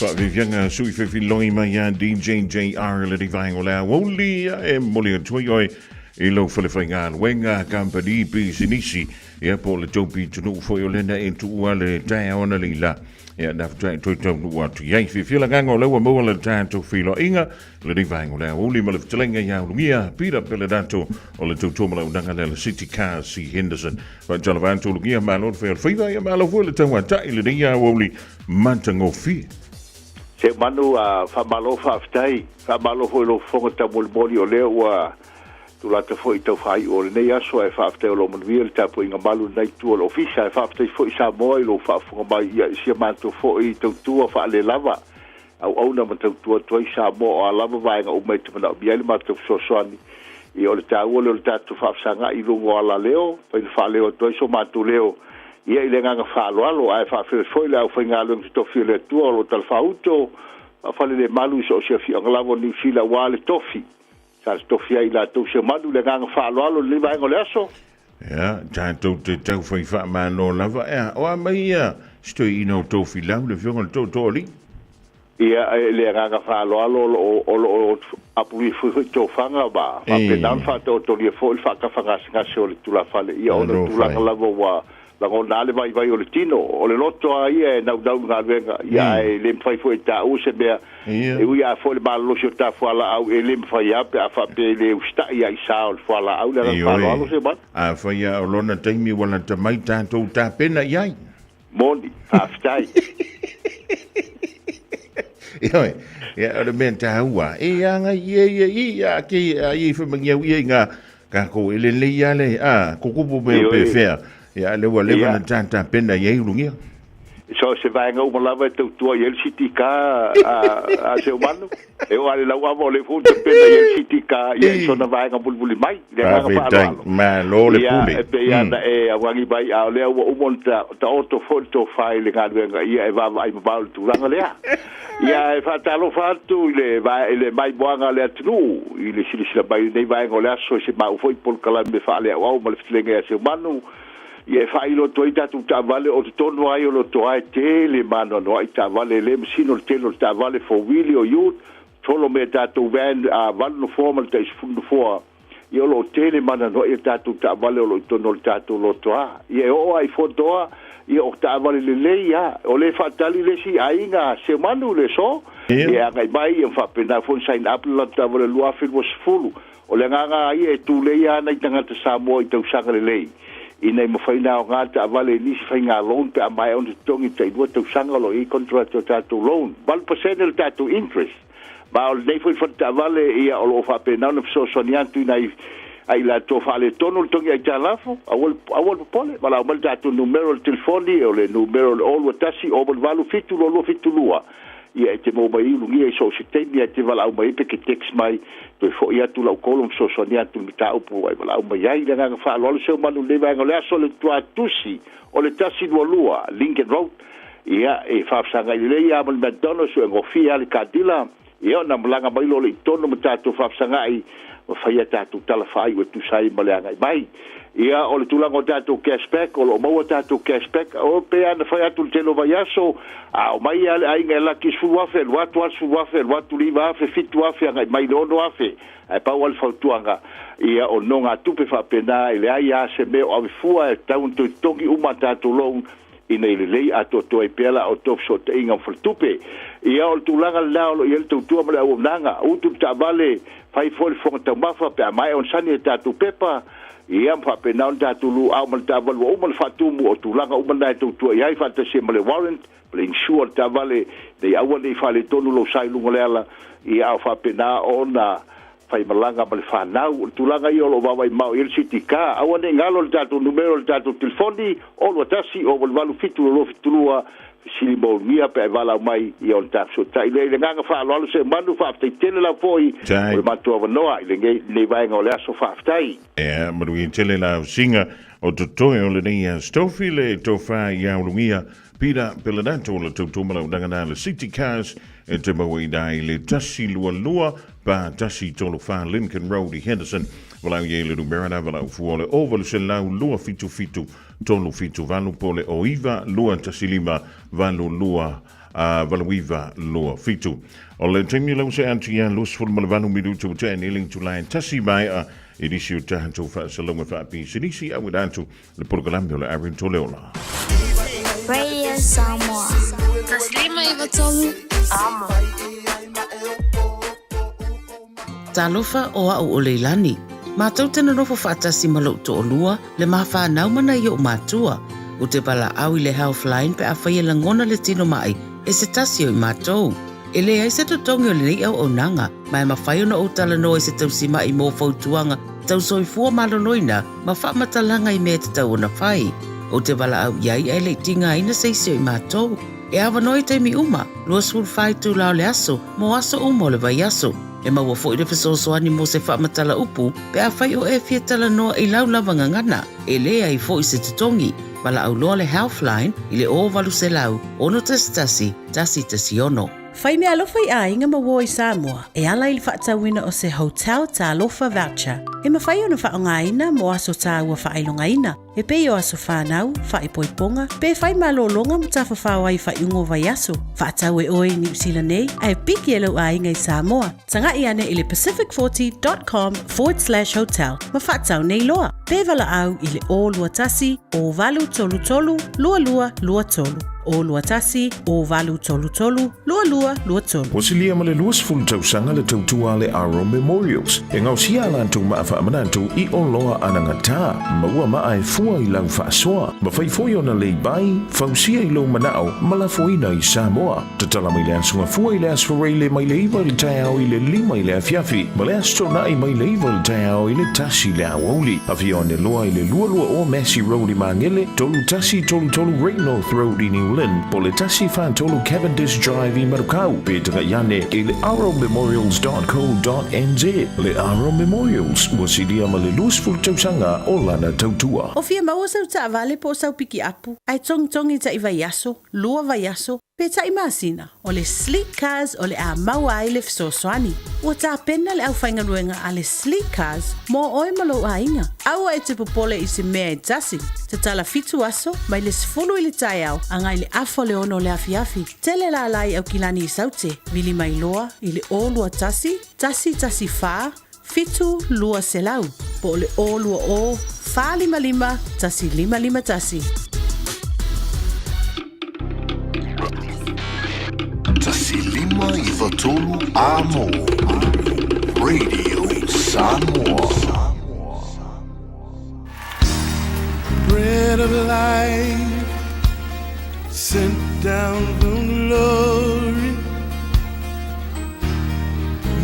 Faafiafiaga sui fefiloi mai ia DJ JR le vaega o le aoauli e momoli atu ai oe i lou fale faigaluega, kamupani, pisinisi, ia po o le tou pitonuu foi o lena e tuua le taeao analeila. Ia na faatoa e toe taunuu atu i ai. Fiafia le agaga o lea ua maua le tatou feiloaiga lenei vaega o le aoauli ma le fetalaiga ia Ulugia Peter Peledato o le tautua malaunaga lea le City Cars i Henderson. Faatalofa atu Ulugia, malo le fai o le faiva, ia malo foi le tauatai lenei aoauli matagofie. Seumanu, faamalo faafetai. Faamalo foi i lou fofoga taumolimoli o lea ua tulata foi i tau faaiu o lenei aso ae faafetai o lo o manuia le tapuaiga malu i lena itu o le Ofisa ae faafetai foi Samoa i lou faafofoga mai ia i sia matou foi tautua faalelava auauna ma tautua atu ai Samoa o a lava vaega uma e te manaomia ai le matou fesoasoani. Ia o le taua lea o le tatou faafesagai i luga o alaleo, fai na faaleo atu ai so matou leo ia i le agaga faaaloalo ae faafeoi foi le aufaigaluega totofi a le Atua o lo o talafaauto faafalelemalu i so o se afioaga lava o Niu Sila aua le tofi sa totofi ai i latou se malu i le agaga faaaloalo i lenei vaega o le aso. Ia, tatou te tau fai faamalo lava ea. O a mai ia si toeaina o Tofilau, le afioga i le Tootooalii? Ia, i le agaga faaaloalo o lo o, o lo o apulia foi foi tofaga ma faapena ona faataotolia foi le faatafagasegase o le tulafale, ia ona o tulaga lava ua lagona lava le vaivai o le tino, o le loto lava ia e naunau i le galuega, ia ae le mafai foi e taua se mea, e ui lava foi i le malolosi o ta fualaau, e le mafai lava pe a faapea e le usitai lava i sa o le fualaau, le agaga faaaloalo se manu. Afai lava o lona taimi ua lata mai, tatou tapena i ai. Moni, faafetai. Ioe, ia, o le mea taua, e agai ia ia i, a ke a i whamangi au ia i ngā kākou e lelei ia le, a, kukupu me o pēwhea, ia, le ua leva na tātā pena i ai ulungia. So se vaega uma lava e tautua i ai le CTK a, a Seumanu. E oo lava i le lauava o lea foi ua tapena i ai le CTK ia i sona vaega mulimuli mai. I le agaga faaaloalo. Malo le pule. Ia, e pei lava ona e augani mai, a o lea ua uma ona taoto foi le tofa i le galuega ia e vaavaai mamao i le tulaga lea. Ia, e faatalofa atu i le, i le maimoaga a le atunuu i le silasila mai i lenei vaega o le aso i se maua foi polokalame faaleauau ma le fetalaiga ia Seumanu. Ia e faailo atu ai tatou taavale o totonu ai o Lotoa e tele ma anoanoai taavale e le masino le tele o le taavale four wheel o ute solo mea tatou van a valu nofoa ma le tai sefulu nofoa ia o lo o tele ma anoanoai a tatou taavale o lo o i totonu o le tatou Lotoa ia e oo a i Fotoa ia o taavale lelei a o le faatali le isi aiga Seumanu le aso ia e agai mai ia ma faapena foi ona sign up le latou taavale 2020. O le agaga lava ia e tulei lava nai tagata Samoa i tausaga lelei, ina ia mafai ona aoga taavale i nisi faiga loan pe a maea ona totogi le tailua tausaga o lo o i ai contract o tatou loan. 8% le tatou interest. Ma o lenei foi fale taavale ia o lo o faapena ona fesoasoani atu i nai a i latou faaletonu le togi aitalafu, aua le, aua le popole, valaau mai le tatou numera o le telefoni, o le numera o le 021 088 722 72. Ia e te maua mai ai ulugia i so o se taimi ae te valaau mai ai pe te text mai, toe foi atu lau call ma fesoasoani atu i le mataupu ua e valaau mai ai. I le agaga faaaloalo se manu i lenei vaega o le aso le tuatusi o le 122 Lincoln Road. Ia e faafesagai lelei lava ma le McDonald's e gofie lava le car dealer. Ia ona malaga mai loa lea i totonu ma tatou faafesagai ma fai a tatou tala faaiu e tusa ai ma le agai mai. Ia, o le tulaga o tatou cash back, o lo o maua tatou cash back, o pei lava ona fai atu i le tele o vaiaso, a omai lava le aiga e laki i le $10,000, alu atu lava le $10,000, alu atu le $9,000, $7,000 agai mai i le $6,000. Ae pau lava le fautuaga, ia o nogatupe faapena, e leai lava se mea o ave fua, e tatau ona toe totogi uma a tatou loan, ina ia lelei atoatoa ai pea la outou fesootaiga ma faletupe. Ia, o le tulaga lena o lo o i ai le tautua ma le auaunaga. Utu le taavale, fai foi le fofoga taumafa pe a maea ona sani a tatou pepa, ia, ma faapena ona tatou luau ma le taavale ua uma ona faatumu. O tulaga uma na e tautua i ai faatasi ai ma le warrant, ma le insure o le taavale, ina ia aua ne i faaletonu lou sa i luga o le ala, ia, a o faapena ona faimalaga ma le fanau. O le tulaga ia o lo o vaavaai mamao i ai le CTK. Aua ne i galo le tatou numera o le tatou telefoni, 0 21 088 722 72, fesili mo ulugia pe a e valaau mai ia ona ta fesootai lea. I le agaga faaaloalo Seumanu, faafetai tele lava foi mo le matou avanoa i lenei vaega o le aso. Faafetai. Ea, manuia tele la usiga o totoe o lenei aso. Tofi le tofa ia ulugia Peter Pelenato o le tautua malaunaga na le City Cars e te maua i i le 122 pa 134 Lincoln Road i Henderson. Walau i le numera na walau fua o le 0 277 378 po le o 9 2 1 5 8 2. 8 9 2 7. O le taimi lau se atu ia 28 minutu ua tea nei le itula e tasi maea i nisi o tatou faasalauga faapisinisi auina atu le polokalame o le Aaron Toleola. Radio Samoa. 153 Amo. Talofa o a'u o Leilani. Matou te nonofo faatasi ma lo'u to'olua, le ma fanau ma nai o'u matua. Ou te valaau i le Healthline pe afai e lagona le tino ma'i e se tasi o i matou. E leai se totogi o lenei auaunaga, ma e mafai ona ou talanoa i se tausima'i mo fautuaga tau soifua maloloina ma faamatalaga i mea e tatau ona fai. Ou te valaau i ai ae le i tigaina se isi o i matou. E avanoa i taimi uma, 24 itula o le aso, mo aso uma o le vaiaso. E maua foi le fesoasoani mo se faamatala upu pe afai o e fia talanoa i lau lava gagana. E leai foi se totogi. Valaau loa le Healthline i le 0800 611 116. Fai meaalofa i aiga ma uo i Samoa e ala i le faatauina o se Hotel Talofa Voucher e mafai ona faaaogaina mo aso taua faailogaina e pei o aso fanau, faaipoipoga, pe fai malologa ma tafafao ai i faaiuga o vaiaso. Faatau e oe i Niu Sila nei ae piki e lou aiga i Samoa. Taga'i ane i le pacific40.com forward slash hotel ma faatau nei loa. Pe valaau i le 021 0833 2223. 021 0833 2223. Ua silia ma le 20 tausaga le tautua a le Aro Memorials e gaosia a latou maa faamanatu i oloa anagata. Maua maa e fua i lau faasoa. Mafai foi ona lei bai, fausia i lou manao ma lafoina i Samoa. Tatala mai le Aso Gafua i le Aso Faraile mai le 9 i le taeao i le 5 i le afiafi ma le Aso Toonai mai le 9 i le taeao i le 1 i le aoauli. Afio ane loa i le 220 Massey Road i Magele, 3133 Great North Road i New Lynn, po o le 143 Cavendish Drive i Manukau, pe taga'i ane i le arrowmemorials.co.nz. Le Arrow Memorials, ua silia ma le 20 tausaga o lana tautua. O fia maua sau taavale po o sau pikiapu, ae togitogi ta'i vaiaso, lua vaiaso, pe ta'i masina, o le Sleek Cars o le a maua ai le fesoasoani. Ua tapena le aufaigaluega a le Sleek Cars mo oe ma lou aiga. Aua e te popole i se mea e tasi. Tatala fitu aso, mai le 10 i le taeao agai le afa o le ono o le afiafi. Tele lala i Aukilani i Saute, vili mai loa i le 021 114 7200 po o le 020 455 1551. 1593 Amo Radio Samoa. Bread of life sent down from glory.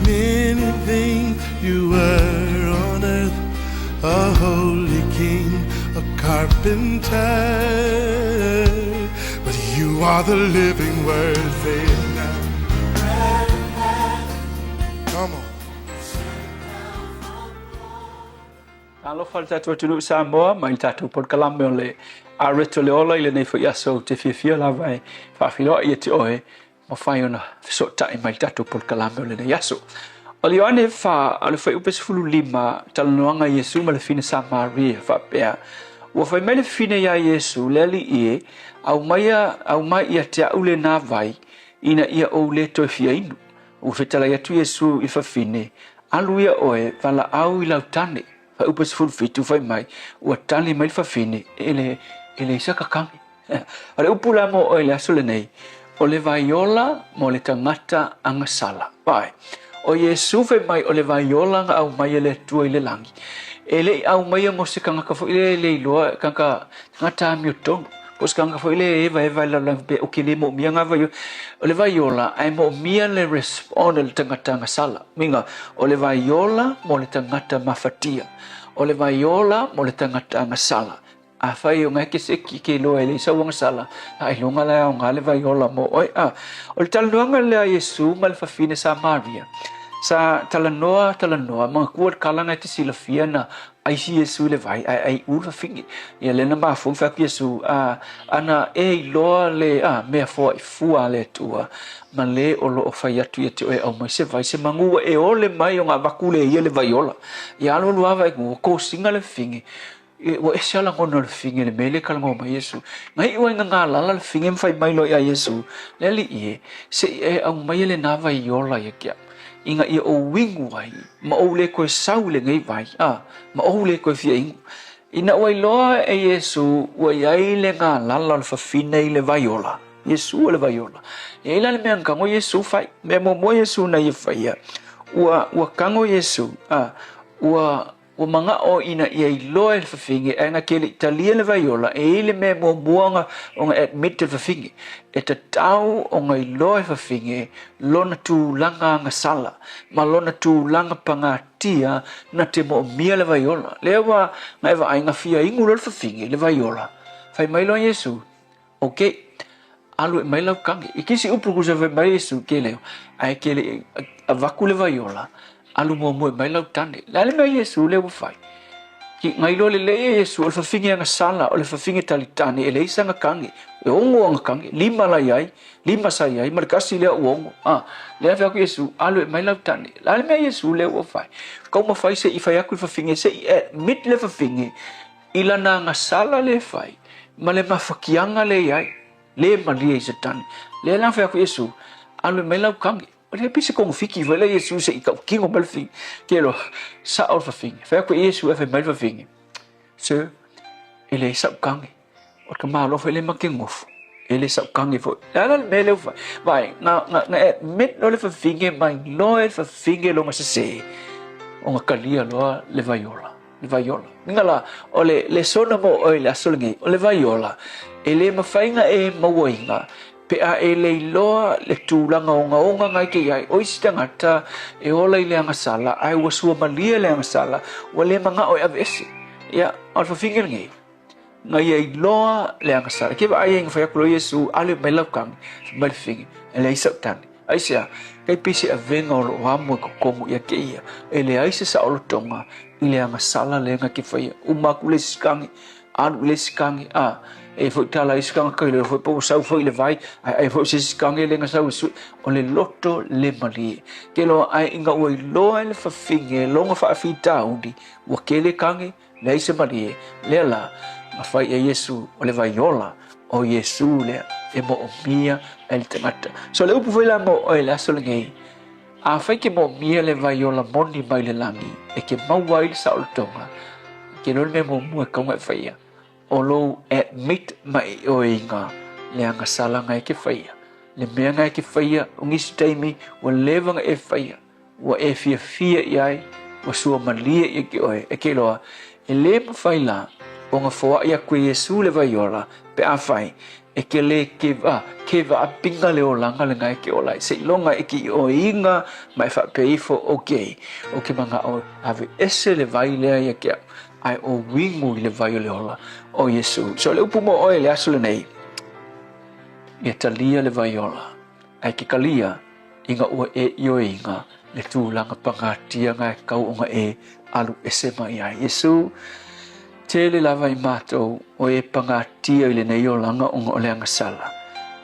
Many things you were on earth, a holy king, a carpenter. But you are the living word, say it now. Come on. Talofa le tatou atunuu Samoa mai le tatou polokalame o le Aret o le Ola i lenei foi aso ou te fiafia lava e faafeiloai ia te oe mafai ona fesootai mai le tatou polokalame o lenei aso. O le Ioane 4, o le fuaiupu 15, talanoaga a Iesu ma le fine Samaria faapea, Ua fai mai le fine iā Iesu, Le Alii e, aumaia, aumai ia te a'u lenā vai, ina ia ou le toe fia inu. Ua fetalai atu Iesu i le fafine, Alu ia oe, valaau i lau tane. Fuaiupu 17, fai mai, Ua tali mai le fafine, E le, e leai sa kakagi. O le upu la mo oe i le aso lenei, o le vaiola mo le tagata agasala. Vaai, o Iesu fai mai o le vaiola na aumai e le Atua i le lagi. E le i aumaia mo se tagata foi lea e le iloa, tagata, tagata amiotonu, po o se tagata foi lea e evaeva i le lalolagi faapea, ok, le moomia na vaiola. O le vaiola, ae moomia le respond a le tagata agasala. Uiga, o le vaiola mo le tagata mafatia. O le vaiola mo le tagata agasala. Afai o ngae ke se ki ke iloa e leai sau agasala, a iloga la e aoga le vai ola mo oe. A o le talanoaga lea a Iesu ma le fafine Samaria, sa talanoa, talanoa, manatua le kalaga e te silafia na aisi Iesu i le vai, ae ai u le fafine. Ia lea na mafua ona fai atu Iesu, a, ana e iloa le, a, mea foai fua a le Atua, ma le o lo o fai atu ia te oe e aumai se vai, se manu ua e ole mai ona avatu le ia le vai ola. Ia alualu lava i ua kosiga le fafine, Ua ese lava lagona o le fafine i le mea lea e talanoa mai ai Iesu. Na iu ai ina galala le fafine ma fai mai loa ia Iesu, Le Alii e, se i e aumaia lena vai ola ia te au, ina ia ou inu ai, ma ou le toe sau i lenei vai, a, ma ou le toe fia inu. Ina ua iloa e Iesu ua i ai le galala o le fafine i le vai ola, Iesu o le vai ola. E i ai la le mea na tago Iesu fai. Mea muamua Iesu na ia faia, ua, ua tago Iesu, a, ua, Ua manao ina ia iloa e le fafine ae na te le i talia le vaiola e i ai le mea muamua ona ona admit e le fafine. E tatau ona iloa e fafine lona tulaga agasala ma lona tulaga pagatia na te moomia le vaiola. Lea ua na e vaai na fia inu loa le fafine le vaiola. Fai mai loa Iesu, Ok, alu e mai lau kage. I kisi upu kusa fai mai Iesu ke leo, ae ke le avaku le vaiola, alu muamua e mai lau tane. Le a le mea Iesu lea ua fai? Ki ngai loa lelei e Iesu, o le fafine agasala, o le fafine talitane, e leai sana kage. E ono ana kage, lima la iai, lima sa iai, ma le kasi lea ua ono. A, lea fai atu Iesu, alu e mai lau tane. Le a le mea Iesu lea ua fai? Taumafai se i fai atu i le fafine, se i admit le fafine, I lana agasala lea e fai, ma le mafatiaga lea e i ai, le malie i Satani. Lea la fai atu Iesu, alu e mai lau kage. O lea pei se kogofiki foi lea Iesu se i tautino mai le fafine. Ke loa, sao le fafine. Fai atu e Iesu e fai mai le fafine, Sir, e leai sau kage. O le tamaloa foi lea ma ke gofo. E le sau kage foi. Le a la le mea lea ua fai? Vaai, na, na, na admit loa le fafine mai loa e le fafine lona sese, ona talia loa le vaiola. Le vaiola. Inga la, o le lesona mo oe i le aso lenei, o le vaiola, e le mafai ona e mauaina pe a e le iloa le tulaga ogaoga na e te i ai. O isi tagata e ola i le agasala, ae ua suamalie le agasala, ua le manao e aveese. Ia, o le fafine lenei, na ia iloa le agasala. Ke vaai ai na fai atu loa Iesu, alu e mai lau tane, fai mai le fafine, e leai sau tane. Aisea? Kei pei se avega o loo amo e kokomu ia ke ia, e leai se saolotoga i le agasala lea na ke faia. Uma aku le isi kage, alu i le isi kage, a, e foi tala isi kage kai leo foi po ua sau foi i le vai, ae ai foi se isi kage lea na sau e sui, o le loto le malie. Ke loa ae ina ua iloa e le fafine lona faafitauli, ua kele kage, Leai se malie, lea la, na fai e Iesu, o le vai ola o Iesu lea e moomia ai le tagata. So le upu foi la mo oe i le aso lenei, afai ke moomia le vai ola moni mai le lagi, e ke maua ai le saolotoga, ke iloa le mea muamua e tau ona e faia, o lou admit mai i oe iga le agasala na e ke faia. Le mea na e ke faia, o nisi taimi ua leva ona e faia, Ua e fiafia i ai, ua suamalie ia ke oe, e ke iloa, e lē mafai la ona foaʻi aku e Iesū le vai ola, pe afai e ke lē keva, keva apiga le olaga lenā e ke ola ai, seiloga e ke ioeina ma e faapea ifo, Okay, o ke manaʻo e aveese le vai lea ia te au, ae o uigu i le vai o le ola o Iesū. So le upu mo oe i le aso lenei, ia talia le vai ola, ae ke kalia, Ina ua e ioeina le tulaga pagatia na e kau ona e alu ese mai ai. Iesu, tele lava i matou o e pagatia i lenei olaga ona o le agasala,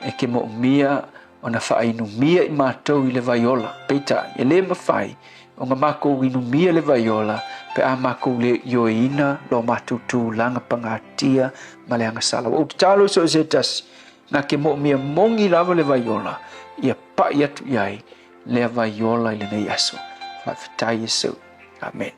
e ke moomia ona faainumia i matou i le vai ola. Peitai, e le mafai ona makou inumia le vai ola pe a makou le ioeina lo matou tulaga pagatia ma le agasala. Ua ou tatalo i so o se tasi, Na ke moomia moni lava le vai ola, ia paʻi atu i ai lea vai ola i lenei aso. Faafetai Iesu. Amen.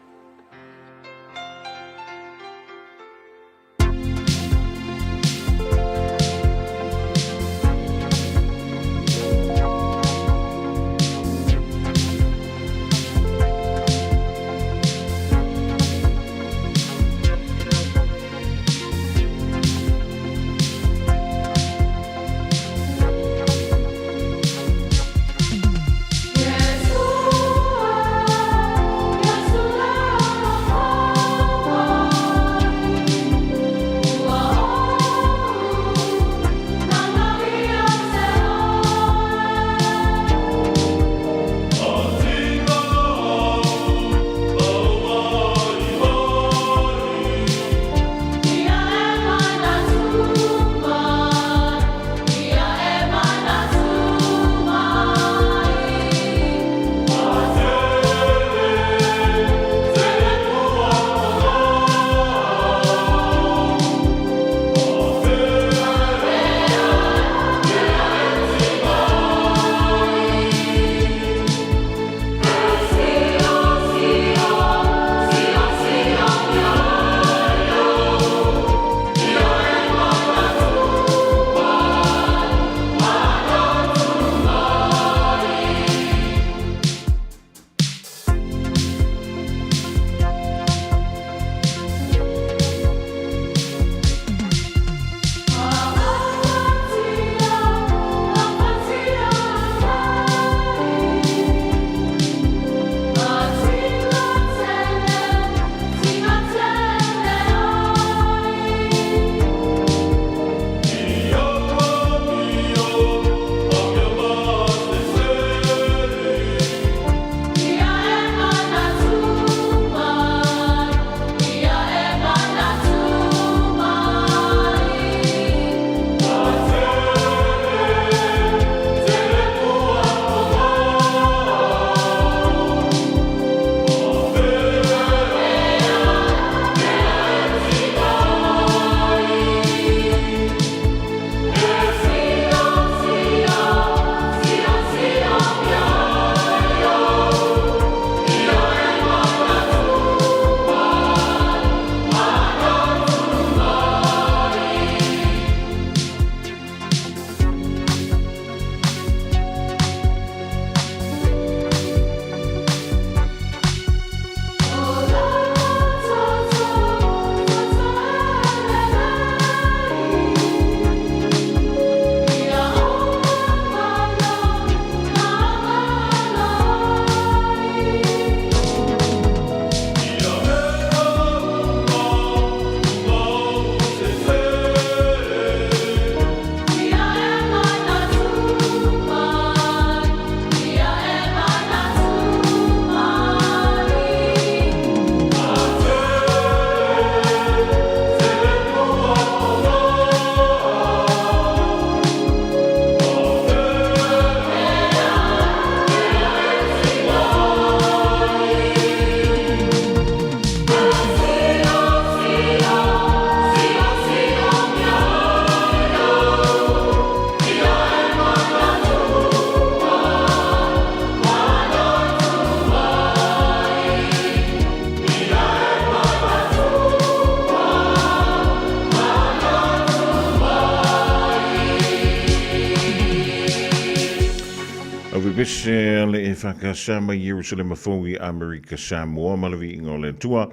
pese a le EFKS mai Ierusalema Fou i Amerika Samoa ma le viiga o le Atua.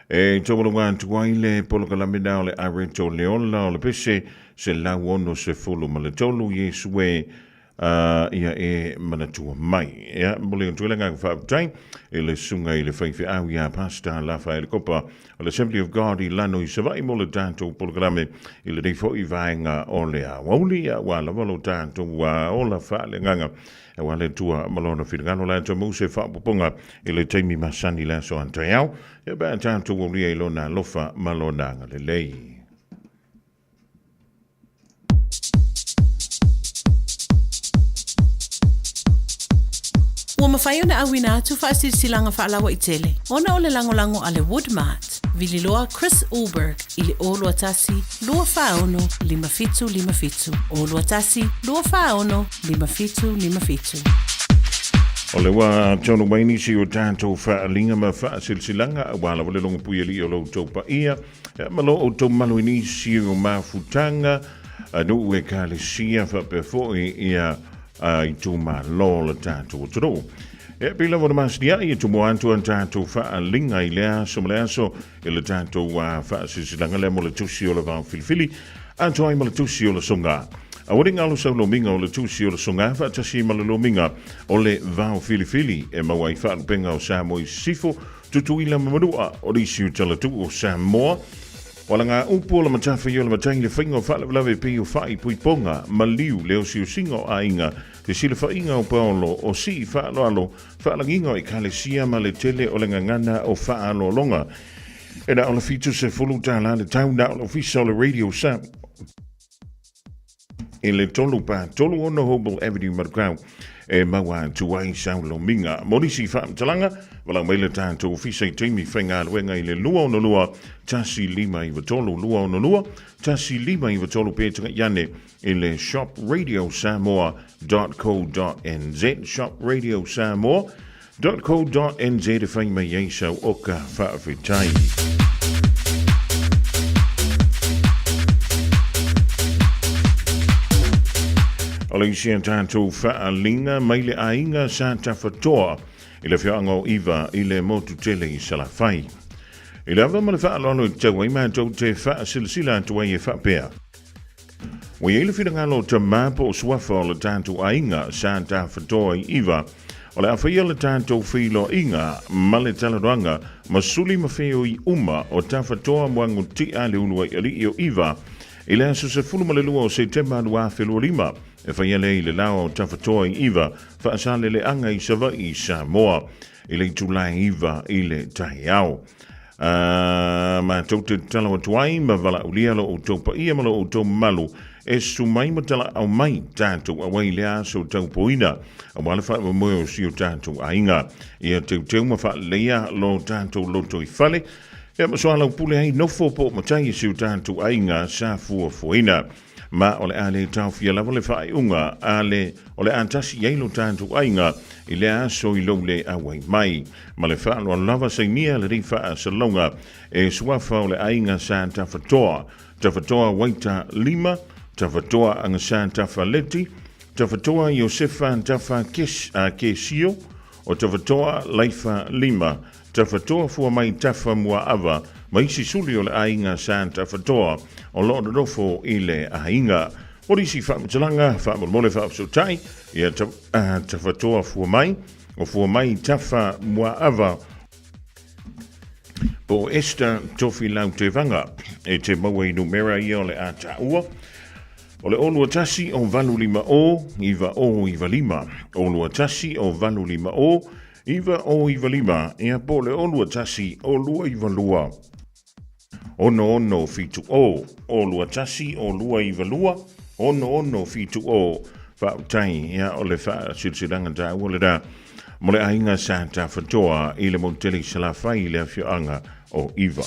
E taualuga atu ai le polokalame na o le Areto le Ola o le pese 163 Iesu e ia e manatua mai. Ia, momoli atu ai le agaga faafetai i le susuga i le faifeau ia Pastor Lafaele Kopa o le Assembly of God i Lano i Savaii mo le tatou polokalame i lenei foi vaega o le aoauli, aua lava lo tatou ola faaleagaga aua le Atua ma Lona finagalo. O le a toe maua se faaopoopoga i le taimi masani i le aso a taeao, ia pe a tatou aulia i Lona alofa ma Lona agalelei. Ua mafai ona auina atu faasilasilaga faalauaitele ona o le lagolago a le Woodmart, Vililoa Chris Ulberg i le 021 246 5757, 021 246 5757. O le ua tonu mai nisi o tatou faaaliga ma faasilasilaga aua lava le logopui alii o lo outou paia. Ia, ma lo outou malu i nisi o mafutaga a nuu ekalesia faapea foi ia itumalo o le tatou atunuu. Ia, pei lava ona masiniai e tumu atu a tatou faaaliga i lea aso ma le aso i le tatou faasilasilaga lea mo le tusi o le vao filifili atoa ai ma le tusi o le soga. Aua ne i galo sau lomiga o le tusi o le soga faatasi ma le lomiga o le vao filifili e maua ai faalupega o Samoa i Sisifo, Tutuila ma Manua, o nisi o talatuu o Samoa. O ala ngā upu o le matawhai o le matai le whainga o whaalavelave pei o whai puiponga, maliu, le osiosiga o aiga, te silafaiga o paolo, o sii whaaloalo, whaalagiga o ekalesia ma le tele o le gagana o whaaloaloga. E na o le 70 tālā le tau na o le ofisa o le Radio Sa i le 3 pa 36 Hobel Avenue Manukau e maua atu ai sau lomiga. Mo nisi faamatalaga, valaau mai le tatou ofisa i taimi faigaluega i le 262 1593 262 1593 pe tagai ane i le shopradiosamoa.co.nz shopradiosamoa.co.nz e fai mai ai sau oka faafetai. O le isi a tatou faaaliga mai le aiga sa tafatoa i le afioaga o Iva i le motu tele i Salafai. I le ava ma le faaaloalo e tatau ai matou te faasilasila atu ai e faapea, Ua i ai le finagalo o tamā po o suafa o le tatou aiga sa tafatoa i Iva, o le a faia le tatou feiloaiga ma le talanoaga ma suli ma feoi uma o tafatoa moagotia le ulu ai alii o Iva i le aso 12 o Setema 2025 e faia lea i le laoa o tafatoa i Iva faasaleleaga i Savaii i Samoa i le itula e 9 i le taeao. A matou te tatalo atu ai ma valaaulia lo outou paia ma lo outou mamalu e susu mai ma talaau mai tatou auai i lea aso taupoina aua le faamoemoe o si o tatou aiga. Ia teuteu ma faaleleia lo tatou loto i fale, ia ma soalaupule ai nofo po o matai i si o tatou aiga sa fuafuaina. Ma o le a le taofia lava le faaiuga a le o le a tasi i ai lo tatou aiga i lea aso i lou le auai mai. Ma le faaaloalo lava sainia lenei faasalalauga e suafa o le aiga sa Tafatoa, Tafatoa Waita Lima, Tafatoa Agasa Tafaleti, Tafatoa Iosefa Tafa Kesio, o Tafatoa Laifa Lima, Tafatoa Fuamai Tafa Muaava ma isi suli o le aiga sa Tafatoa o lo o nonofo i le aiga. O nisi faamatalaga faamolemole faafesootai ia Tafatoa Fuamai o Fuamai Tafa Muaava po o Esther Tofilau Tevaga e te maua i numera ia o le a taua. O le 0 21 o 8 5 o 9 o 9 5, 0 21 o 8 5 o 9 o 9 5, ia po o le 0 21 o 2 9 2 6 6 7 o, 0 21 o 2 9 2 6 6 7 o. Faafetai, ia o le faasilasilaga taua lena mo le aiga sa tafatoa i le motu tele i Salafai i le afioaga o Iva.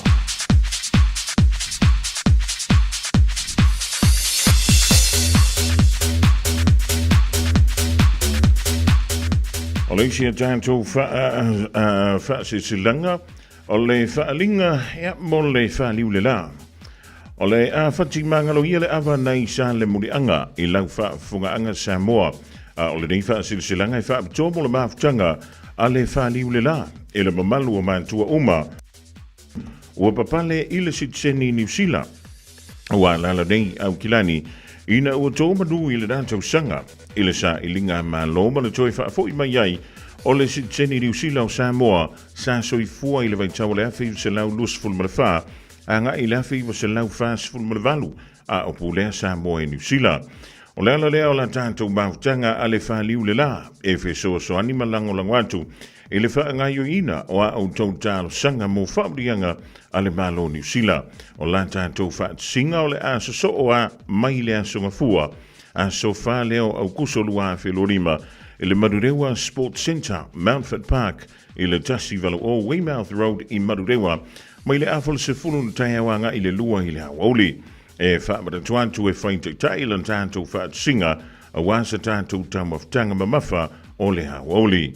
O le isi a tatou faasilasilaga o le faaaliga ia mo le faliu le la. O le a fatimagalo ia le ava nai sa le muliaga i lau faafofogaaga Samoa. A o lenei faasilasilaga e faapitoa mo le mafutaga a le faliu le la e le mamalu o matua uma ua papale i le sitiseni Niu Sila. Ua alaala nei Aukilani ina ua to manu i lena tausaga i le sailiga a Malo ma le toe faafoi mai ai o le sitiseni Niu Sila o Samoa sa soifua i le vaitau o le 1924 agai i le 1948 a o pulea Samoa e Niu Sila. O le ala lea o la tatou mafutaga a le faliu le la e fesoasoani ma lagolago atu i le faagaoioiina o a outou talosaga mo faauliaga a le Malo o Niu Sila. O la tatou faatasiga o le a sosoo a mai le Aso Gafua, aso 4 lea o Aukuso 2025, i le Manurewa Sports Centre, Mountfort Park, i le 180 Weymouth Road i Manurewa, mai le afa o le 10 o le taeao agai i le 2 i le aoauli. E faamanatu atu e whai taitai la tatou faatasiga aua sa tatou taumafataga mamafa o le aoauli.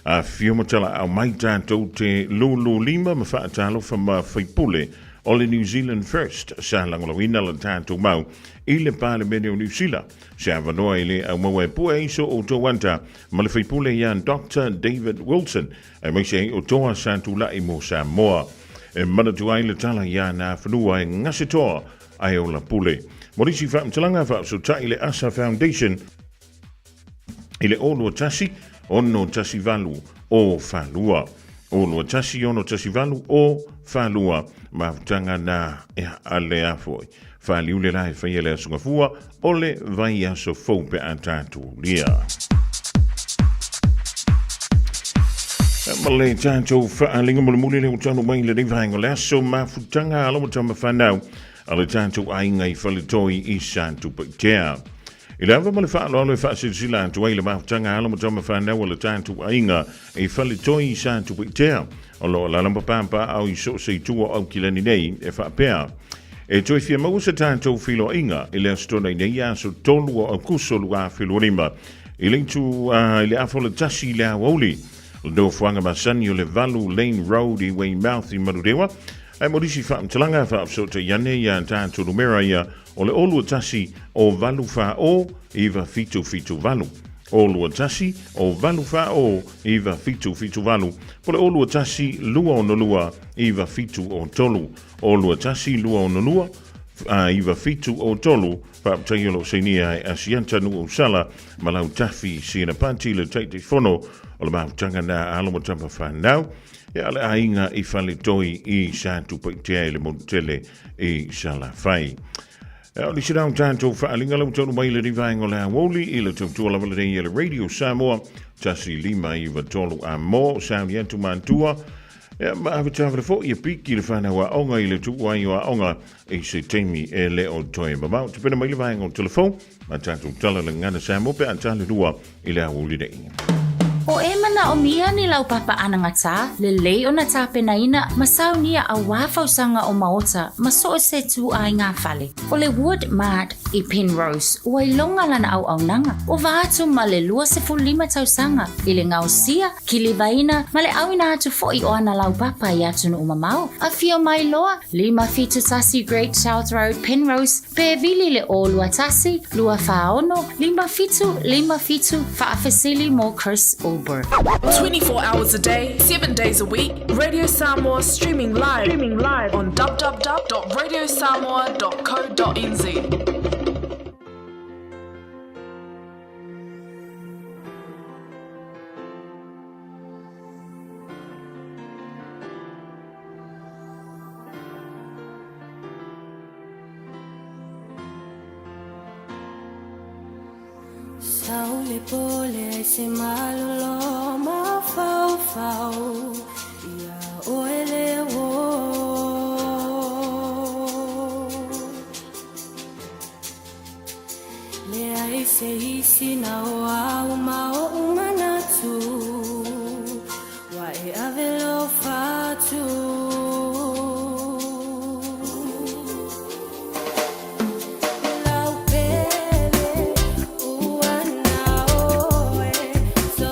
Afifio ma talaau mai tatou te lulu lima ma faatalofa ma faipule o le New Zealand First sa lagolagoina la tatou mau i le Palemene o Niu Sila. Se avanoa i le aumaua e pue ai so outou ata ma le faipule ia Doctor David Wilson aemaise ai o Toa sa tulai mo Samoa. E manatu ai le tala ia na fanua e gase toa ae ola pule. Mo nisi faamatalaga faafesootai le Asa Foundation i le 021 618 o Falua. 021 618 o Falua. Mafutaga na e a le afoi. Faliu le la e whaia le aso gafua o le vai aso fou pe a tātou lia. Ma le tātou whaalinga mulimuli le utanu mai le nei vaenga o le aso mafutaga alo ma tama whanau a le tātou aiga i Faletoi i Satupaitea. I le ava ma le faaaloalo e faasilasila atu ai le mafutaga alo ma tama whanau a le tātou aiga i Faletoi i Satupaitea o lo o alaala ma papaaao i so o se itu o Aukilani nei e faapea. E toe fia maua se tātou feiloaiga i le Aso Toonai nei aso 3 o Aukuso 2025 i le itu i le afa o le 1 i le aoauli. O le nofoaga masani o le 8 Lane Road i Weymouth i Manurewa. Ae mo nisi faamatalaga faafesootai ane ia tātou numera ia o le 021 o 8 4 0 9778. 021 o 8 4 0 9778 po le 021 262 9703. O 21 262 9703 Faafetai o lo o sainia e Asiata Nu'uausala ma Lautafi Sienapati le Taitaifono o le mafutaga na alo ma tama whanau e a le aiga i Faletoi i Satupaitea i le motu tele i Salafai. E o nisi rau tātou whaalinga lau taunu mai le rivaenga o le aoauli i le tautua lava lenei e le Radio Samoa 1 5 9 3 a mo sauni atu mātua Ia, ma ave tāwhara foi e piki le whanau aoga i le tuu ai o aoga i se taimi e le o toe mamao. Te pena mai le vaenga o telefon, ma tātou tala le ngana Samoa pe a tale lua i le aoauli nei. O e manaʻomia ni laupapa anagatā, lelei ona tapenaina ma saunia auā fausaga o maota ma so o se tū-aiga fale. O le Wood Mart i Penrose, ua iloga lana auaunaga, ua atu ma le 25 tausaga i le gaosia, kilivaina ma le ʻauina atu foʻi o ana laupapa i atunuu mamao. Afio mai loa, 571 Great South Road, Penrose, pe vili le 021 246 5757 faafesili mo Chris Ulberg. 24 hours a day, 7 days a week, Radio Samoa streaming live, streaming live on www.radiosamoa.co.nz. Sau le po leai se malolo mafaufau ia oe le uō. Leai se isi na o au ma oʻu manatu ua e ave lofa atu. Lau pele ua na oe so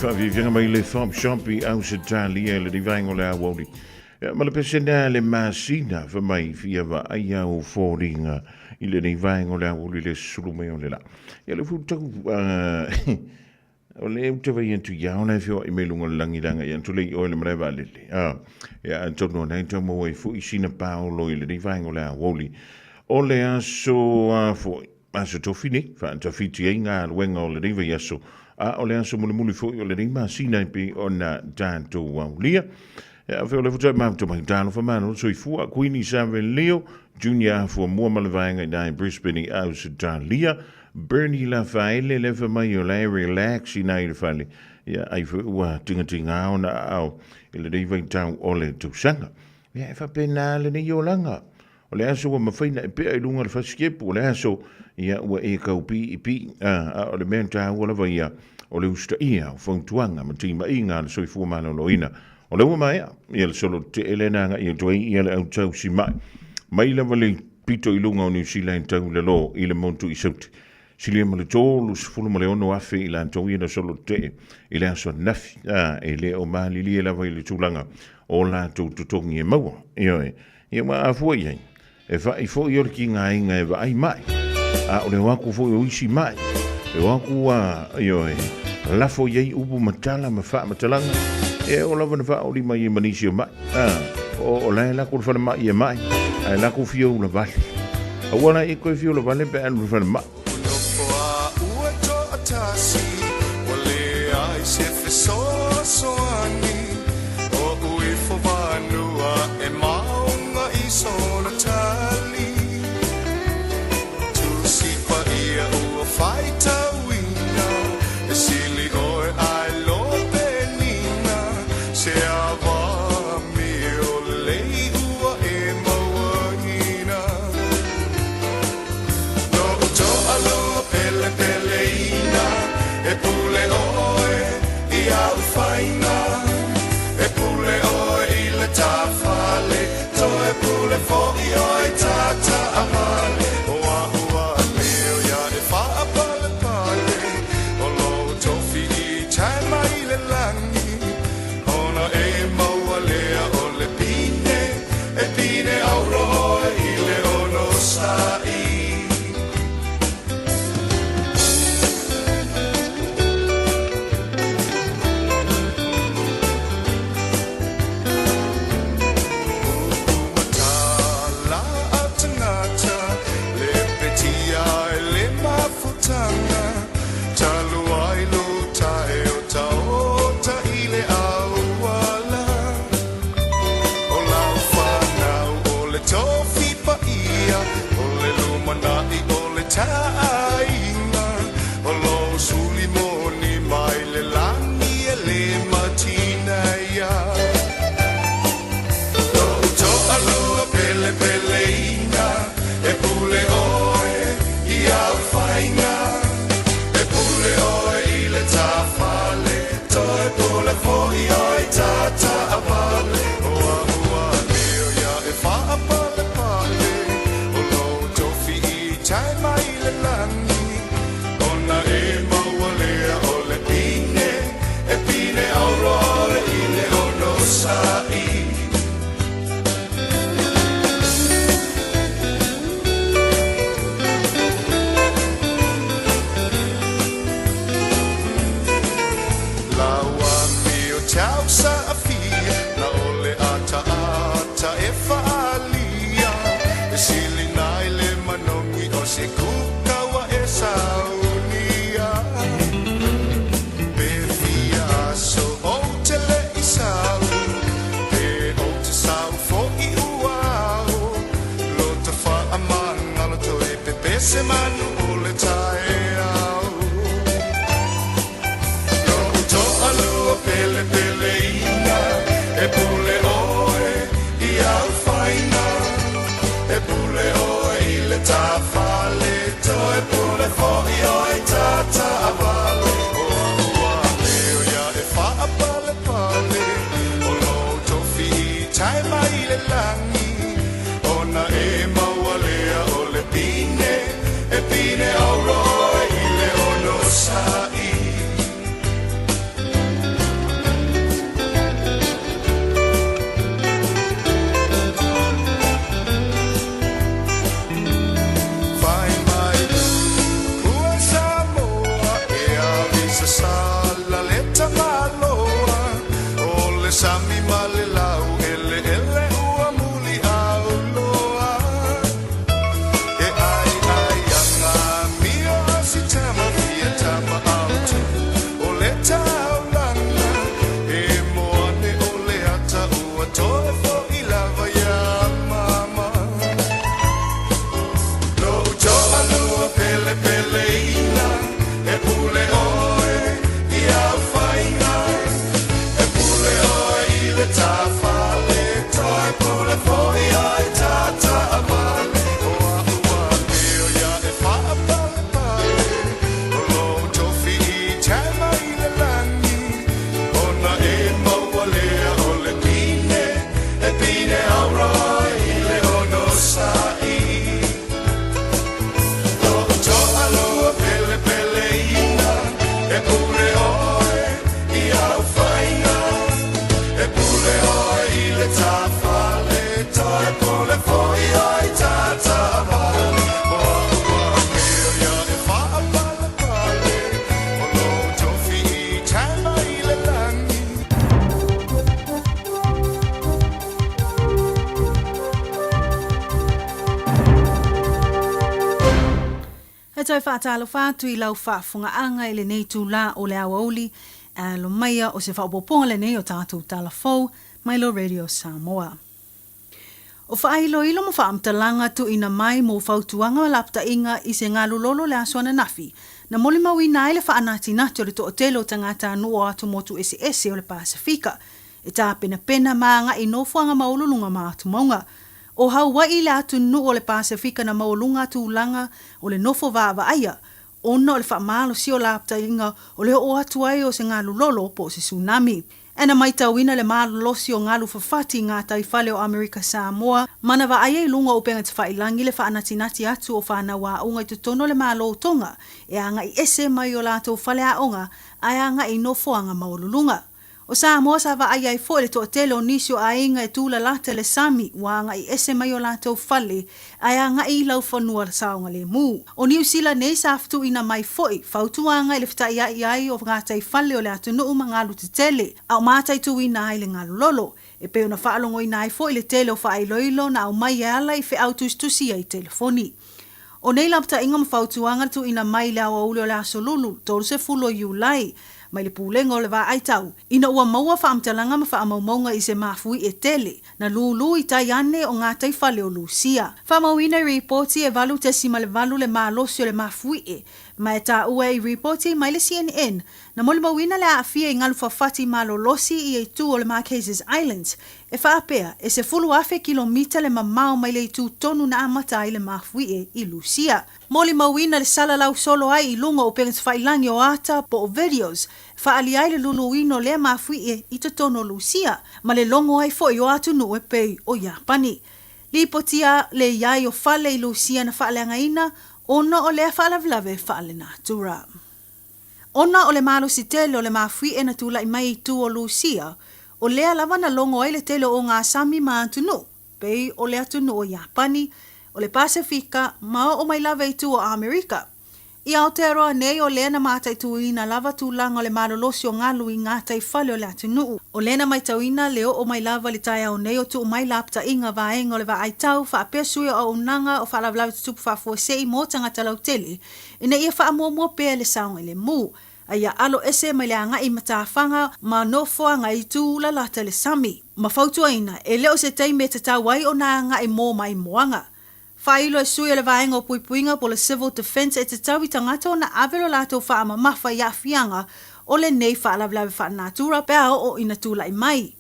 Faafiafiaga mai le Fob Shop i Ausetalia i lenei vaega o le aoauli. Ia, ma le pesene a le masina fa mai fia vaai au foliga i lenei vaega o le aoauli le sulu mai o le la. Ia le fu tau o le u te vai atu ia ona e fio i mai lunga o le lagi langa ia atu le i oe le malae vaalele. Ia atonu o nei tau maua ai foi sina paolo i lenei vaega o le aoauli. O le aso a foi Aso Tofi nei, faatafiti ai galuega o lenei vaiaso, a o le aso mulimuli foi o lenei masina e pei ona tatou aulia. E afe o le futai mafuta mai talofa malo le soifua, Kuini Savelio, Junior Afua Mua ma le vaega i nai Brisbane i Ausetalia, Bernie Lafaele le fa mai o lae relax i nai le fale, ia ai foi ua tingatinga ona aao i lenei vaitau o le tausaga. Ia e faapena lenei olaga. O le aso ua mafai na e pea i luga o le fasikepu, o le aso ia ua e tau piipii, a o le mea taua lava ia o le usitaia o fautuaga ma timaiga a le soifua maloloina. O lea ua maea ia le solo tetee lea na agai atu ai ia le au tausi mai. Mai lava le pito i luga o Niu Sila e tau i lalo i le motu i Saute. Silia ma le 36,000 i latou ia na solo tetee i le aso ananafi, e le o malilie lava i le tulaga o latou totogi e maua. Ioe. Ia ua afua i ai, e fa'i foi o le tigaina e vaai mai, a o le o atu foi o isi mai, e o atu ua, ioe, lafo i ai upu ma tala ma faamatalaga, e oo lava na faaoli mai ai ma nisi o mai, a, o la e lako le falemai e mai, ae lako fia ula vale. Aua la e koe fia ula vale pe alu le falemai. toe faatalofa atu i lau faafofogaaga i lenei itulā o le aoauli, alo maia o se faaopoopoga lenei o tatou tala fou mai lo Radio Samoa. O faailoilo ma faamatalaga tuuina mai mo fautuaga ma lapataiga i se galulolo le aso ananafi, na molimauina ai le faanatinati o le toatele o tagatanuu o atumotu eseese o le Pasefika e tapenapena ma agai i nofoaga maualuluga ma atumauga. O Hauaʻi le atunuu o le Pasefika na maualuga tulaga o le nofo vaavaaia ona o le faamalosia o lapataiga o le oo atu ai o se galulolo po o se tsunami. Ae na matauina le malolosi o galu fafati i gataifale o Amerika Samoa ma na vaaia i luga o upega tafailangi le faanatinati atu o fanau aoga i totonu o le Malo o Tonga e agai ese mai o latou faleaoga ae agai i nofoaga maualuluga. O Samoa sa vaaia ai foi le toatele o nisi o aiga e tulalata i le sami ua agai ese mai o latou fale ae agai i laufanua saogalemu. O Niu Sila nei sa fetuuina mai foi fautuaga i le fetaiai ai o gataifale o le atunuu ma galu tetele, a o mataituina ai le galulolo, e pei ona faalogoina ai foi le tele o faailoilo na aumai e ala i feau tusitusi ai telefoni. O nei lapataiga ma fautuaga na tuuina mai i le aoauli o le Aso Lulu, 30 o Iulai, mai le Pulega o le Vaai Tau, ina ua maua faamatalaga ma faamaumauga i se mafuie tele na lūlū i tai ane o gataifale o Lusia. Faamauina i ripoti e 8.8 le malosi o le mafuie, ma e taua i ripoti mai le CNN, na molimauina le aafia i galu fafati malolosi i itu o le Marquesas Islands, e faapea, e 10,000 kilomita le mamao mai le itu tonu na amata ai le mafuie i Lusia. Molimauina le salalau solo ai i luga o upega tafailangi o ata po o videos e faaalia ai le luluina o lea mafuie i totonu o Lusia ma le logo ai foi o atunuu e pei o Iapani. Lipotia le i ai o fale i Lusia na faaleagaina ona o lea faalavelave faalenatura. Ona o le malosi tele o le mafuie na tulai mai i itu o Lusia, o lea lava na logo ai le tele o ogasami ma atunuu, pei o le atunuu o Iapani, o le Pasefika, ma oo mai lava i itu o Amerika. I Aotearoa nei o lea na mataituina lava tulaga o le malolosi o galu i gataifale o le atunuu. O lea na maitauina le oo mai lava i le taeao nei o tuu mai lapataiga vaega o le vaai tau faapea sui o auaunaga o faalavelave tutupu faafuasei mo tagata lautele ina ia faamuamua pea le saogalemu a ia alo ese mai le agai i matafaga ma nofoaga i itu lalata i le sami, ma fautuaina e le o se taimi e tatau ai ona agai mo maimoaga. Faailo e sui o le Vaega o Puipuiga po o le Civil Defence e tatau i tagata ona ave lo latou faamamafa i aafiaga o lenei faalavelave faalenatura pe a oo ina tulai mai.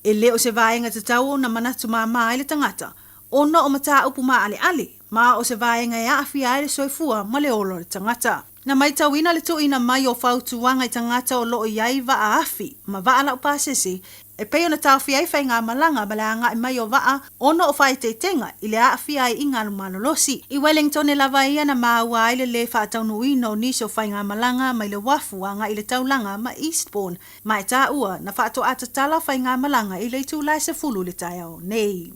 E le o se vaega tatau ona manatu māmā ai le tagata ona o mataupu maaleale, ma o se vaega e aafia ai le soifua ma le ola o le tagata. Na maitauina le tuuina mai o fautuaga i tagata o lo o i ai vaa afi ma vaa laupasese e pei ona taofia ai faigamalaga ma le agai mai o vaa ona o faaeteetega i le aafia ai i galu malolosi. I Wellington lava ia na maua ai le lē faataunuuina o nisi o faigamalaga mai le uafu agai i le taulaga ma Eastbourne Ma e taua, na faatoa tatala faigamalaga i le itula e 10 i le taeao nei.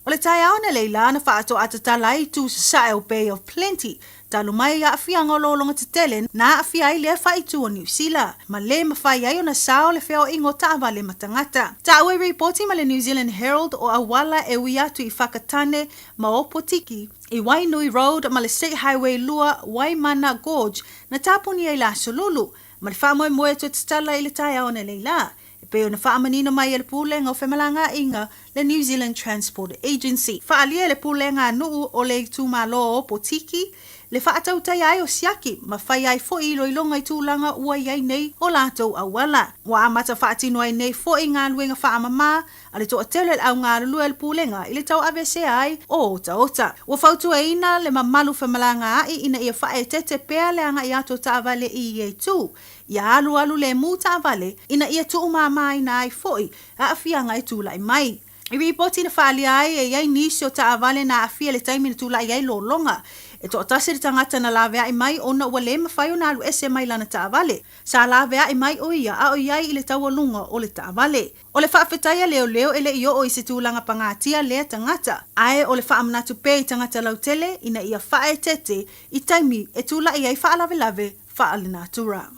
O le taeao analeila na faatoa tatala ai itu sasae o Bay of Plenty, talu mai i aafiaga o lologa tetele na aafia ai lea faaitu o Niu Sila, ma lē mafai ai ona sao le feoaiga o taavale ma tagata. Taua i ripoti ma le New Zealand Herald o auala e ui atu i Whakatane ma Opotiki, i Wainui Road ma le State Highway 2 Waimana Gorge na tapuni ai le Aso Lulu, ma le faamoemoe e toe tatala i le taeao analeila, e pei ona faamanino mai e le Pulega o Femalagaaiga, le New Zealand Transport Agency. Faaalia e le Pulega a Nuu o le Itumalo o Opotiki le faatautaia ai o siaki ma fai ai foi iloiloga i tulaga ua i ai nei o latou auala. Ua amata faatino ai nei foi galuega faamama a le toatele o le au galulue a le Pulega i le tauaveesea ai o otaota. Ua fautuaina le mamalu femalagaai ina ia faaeteete pea le agai atu o taavale i ia itu, ia alualu lemu taavale ina ia tuumāmāina ai foi aafiaga e tulai mai. I ripoti na faaalia ai e i ai nisi o taavale na aafia i le taimi na tulai ai lologa. E toatasi le tagata na laveai mai ona ua le mafai ona alu ese mai lana taavale. Sa laveai mai o ia a o i ai i le taualuga o le taavale. O le faafetai a leoleo e le i oo i se tulaga pagatia lea tagata, ae o le faamanatu pea i tagata lautele ina ia faaeteete i taimi e tulai ai faalavelave faalenatura.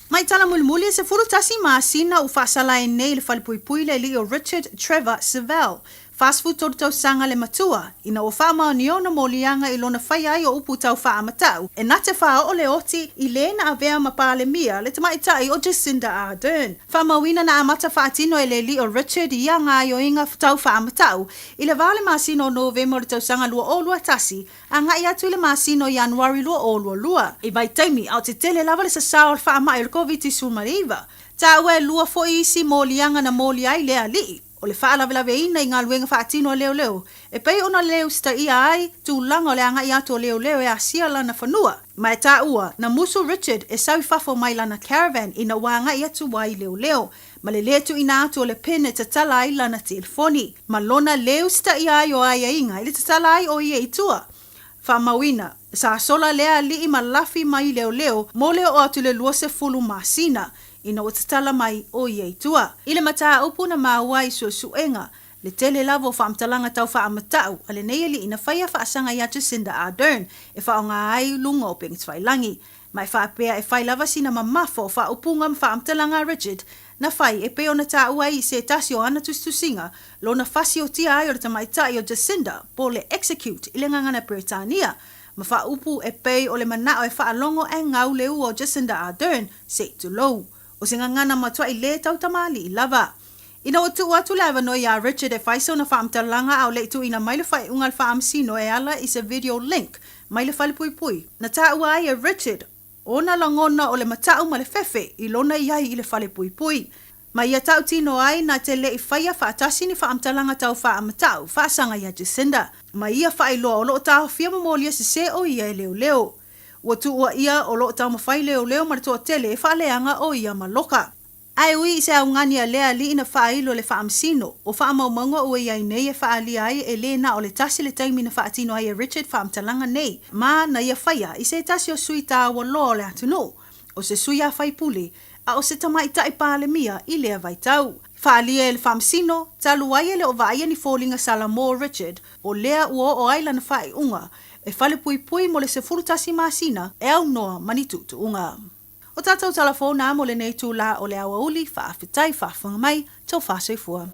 Mai tala mulimuli e 11 masina ua faasala ai nei i le falepuipui le alii o Richard Trevor Savell. 43 tausaga le matua, ina ua faamaonia ona moliaga i lona faia ai o upu tau faamatau e na te faaoo le oti i le na avea ma Palemia le tamaitai o Jacinda Ardern. Faamauina na amata faatino e le alii o Richard ia gaoioiga tau faamatau i le va o le masina o Novema o le tausaga 2021 agai atu i le masina o Ianuari 2022, i vaitaimi a o tetele lava le sasao o le faamai o le Koviti-19. Taua e lua foi isi moliaga na molia ai lea alii. O le faalavelaveina i galuega faatino a leoleo, e pei ona le usitaia ai tulaga o le agai atu o leoleo e asia lana fanua. Ma e taua, na musu Richard e sau i fafo mai lana caravan ina ua agai atu ai leoleo, ma le lē tuuina atu o le pin e tatala ai lana telefoni. Ma lona lē usitaia ai o aiaiga i le tatala ai o ia i tua. Faamauina, sa sola lea alii ma lafi mai leoleo mo le oo atu i le 20 masina ina ua tatala mai o ia i tua. I le mataupu na maua ai i suesuega, le tele lava o faamatalaga tau faamatau a lenei alii na faia faasaga ia Jacinda Ardern e faaaoga ai luga o upegatafailagi. Ma e faapea e fai lava sina mamafa o faaupuga ma faamatalaga a Richard na fai e pei ona taua ai i se tasi o ana tusitusiga lona fasiotia ai o le tamaitai o Jacinda po o le execute i le gagana Peretania ma faaupu e pei o le manao e faalogo ae gau le ua o Jacinda Ardern se i tulou. O se gagana matuai lē tautamalii lava. Ina ua tuu atu le avanoa iā Richard e fai sona faamatalaga a o le i tuuina mai le faaiuga a le faamasino e ala i se video link mai le falepuipui, na taua ai e Richard ona lagona o le matau ma le fefe i lona i ai i le falepuipui. Ma ia tautino ai na te le i faia faatasi ni faamatalaga tau faamatau faasaga iā Jacinda. Ma ia faailoa o lo o taofia ma molia sese o ia e leoleo. Ua tuuaia o lo o taumafai leoleo ma le toatele e faaleaga o ia ma loka. Ae ui i se augani a lea alii na faailo le faamasino, o faamaumauga ua i ai nei e faaalia ai e lē na o le tasi le taimi na faatino ai e Richard faamatalaga nei, ma na ia faia i se tasi o sui taua loa o le atunuu, o se sui a faipule, a o se tamaitai Palemia i lea vaitau. Faaalia e le faamasino, talu ai e le o vaaia ni foliga sala mo Richard, o lea ua oo ai lana faaiuga e falepuipui mo le 11 masina e aunoa ma ni tuutuuga. O tātou tala fou nā mo lenei itulā o le aoauli, faafetai, faafofoga mai, tou faasoifua.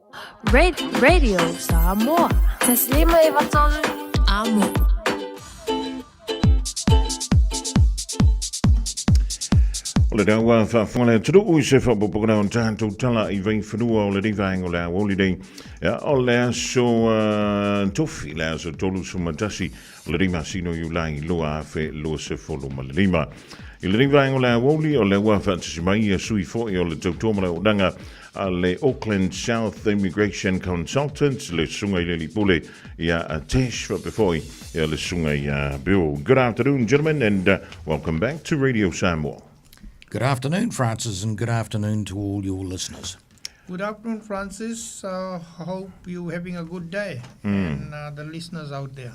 Radio Samoa. Taslima e vatolu amo. O le dawa faafofoga le atunuu i se faaopoopoga o tatou tala i vaifanua o lenei vaega o le aoauli nei. Ia, o le aso tofi, le aso 31 o lenei masina o Iulai 2025. I lenei vaega o le aoauli, o lea ua faatasi mai ia sui foi o le tautua ma le auaunaga a le Auckland South Immigration Consultants, le susuga i le alii pule ia Tash faapea foi ia le susuga ia Bill. Good afternoon, gentlemen, and welcome back to Radio Samoa. Good afternoon, Francis, and good afternoon to all your listeners. Good afternoon, Francis. Hope you having a good day and the listeners out there.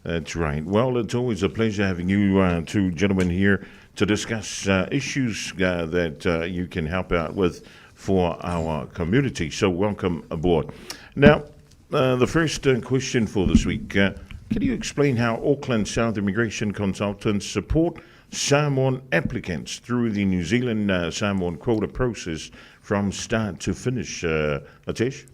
That's right. Well, it's always a pleasure having you two gentlemen here to discuss issues that you can help out with for our community. So welcome aboard. Now, the first question for this week, can you explain how Auckland South Immigration Consultants support Samoan applicants through the New Zealand Samoan quota process from start to finish, Atesh?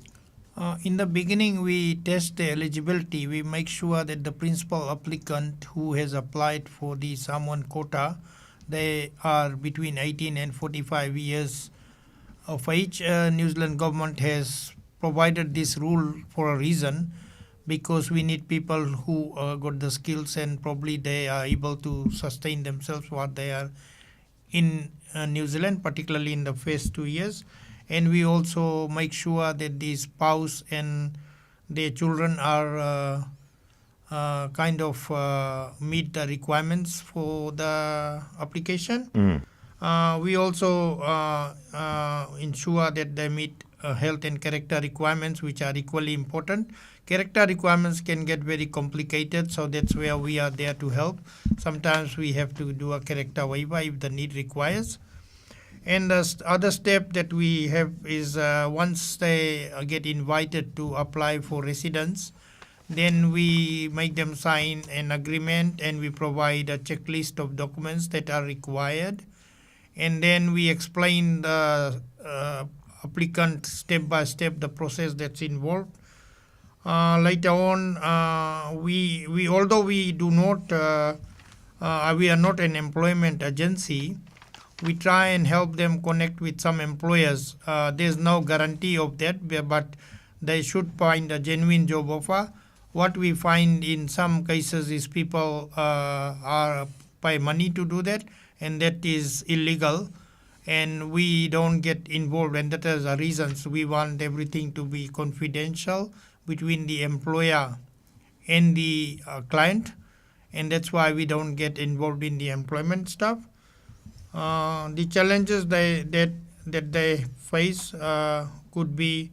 In the beginning, we test the eligibility. We make sure that the principal applicant who has applied for the Samoan quota, they are between 18 and 45 years of age. New Zealand government has provided this rule for a reason, because we need people who got the skills and probably they are able to sustain themselves while they are in New Zealand, particularly in the first 2 years. And we also make sure that the spouse and their children are kind of meet the requirements for the application. We also ensure that they meet health and character requirements, which are equally important. Character requirements can get very complicated, so that's where we are there to help. Sometimes we have to do a character waiver if the need requires. And the other step that we have is once they get invited to apply for residence, then we make them sign an agreement and we provide a checklist of documents that are required. And then we explain the applicant step by step the process that's involved. Later on, we although we do not we are not an employment agency, we try and help them connect with some employers. There's no guarantee of that, but they should find a genuine job offer. What we find in some cases is people are pay money to do that, and that is illegal, and we don't get involved, and that is the reasons we want everything to be confidential between the employer and the client, and that's why we don't get involved in the employment stuff. The challenges that they face could be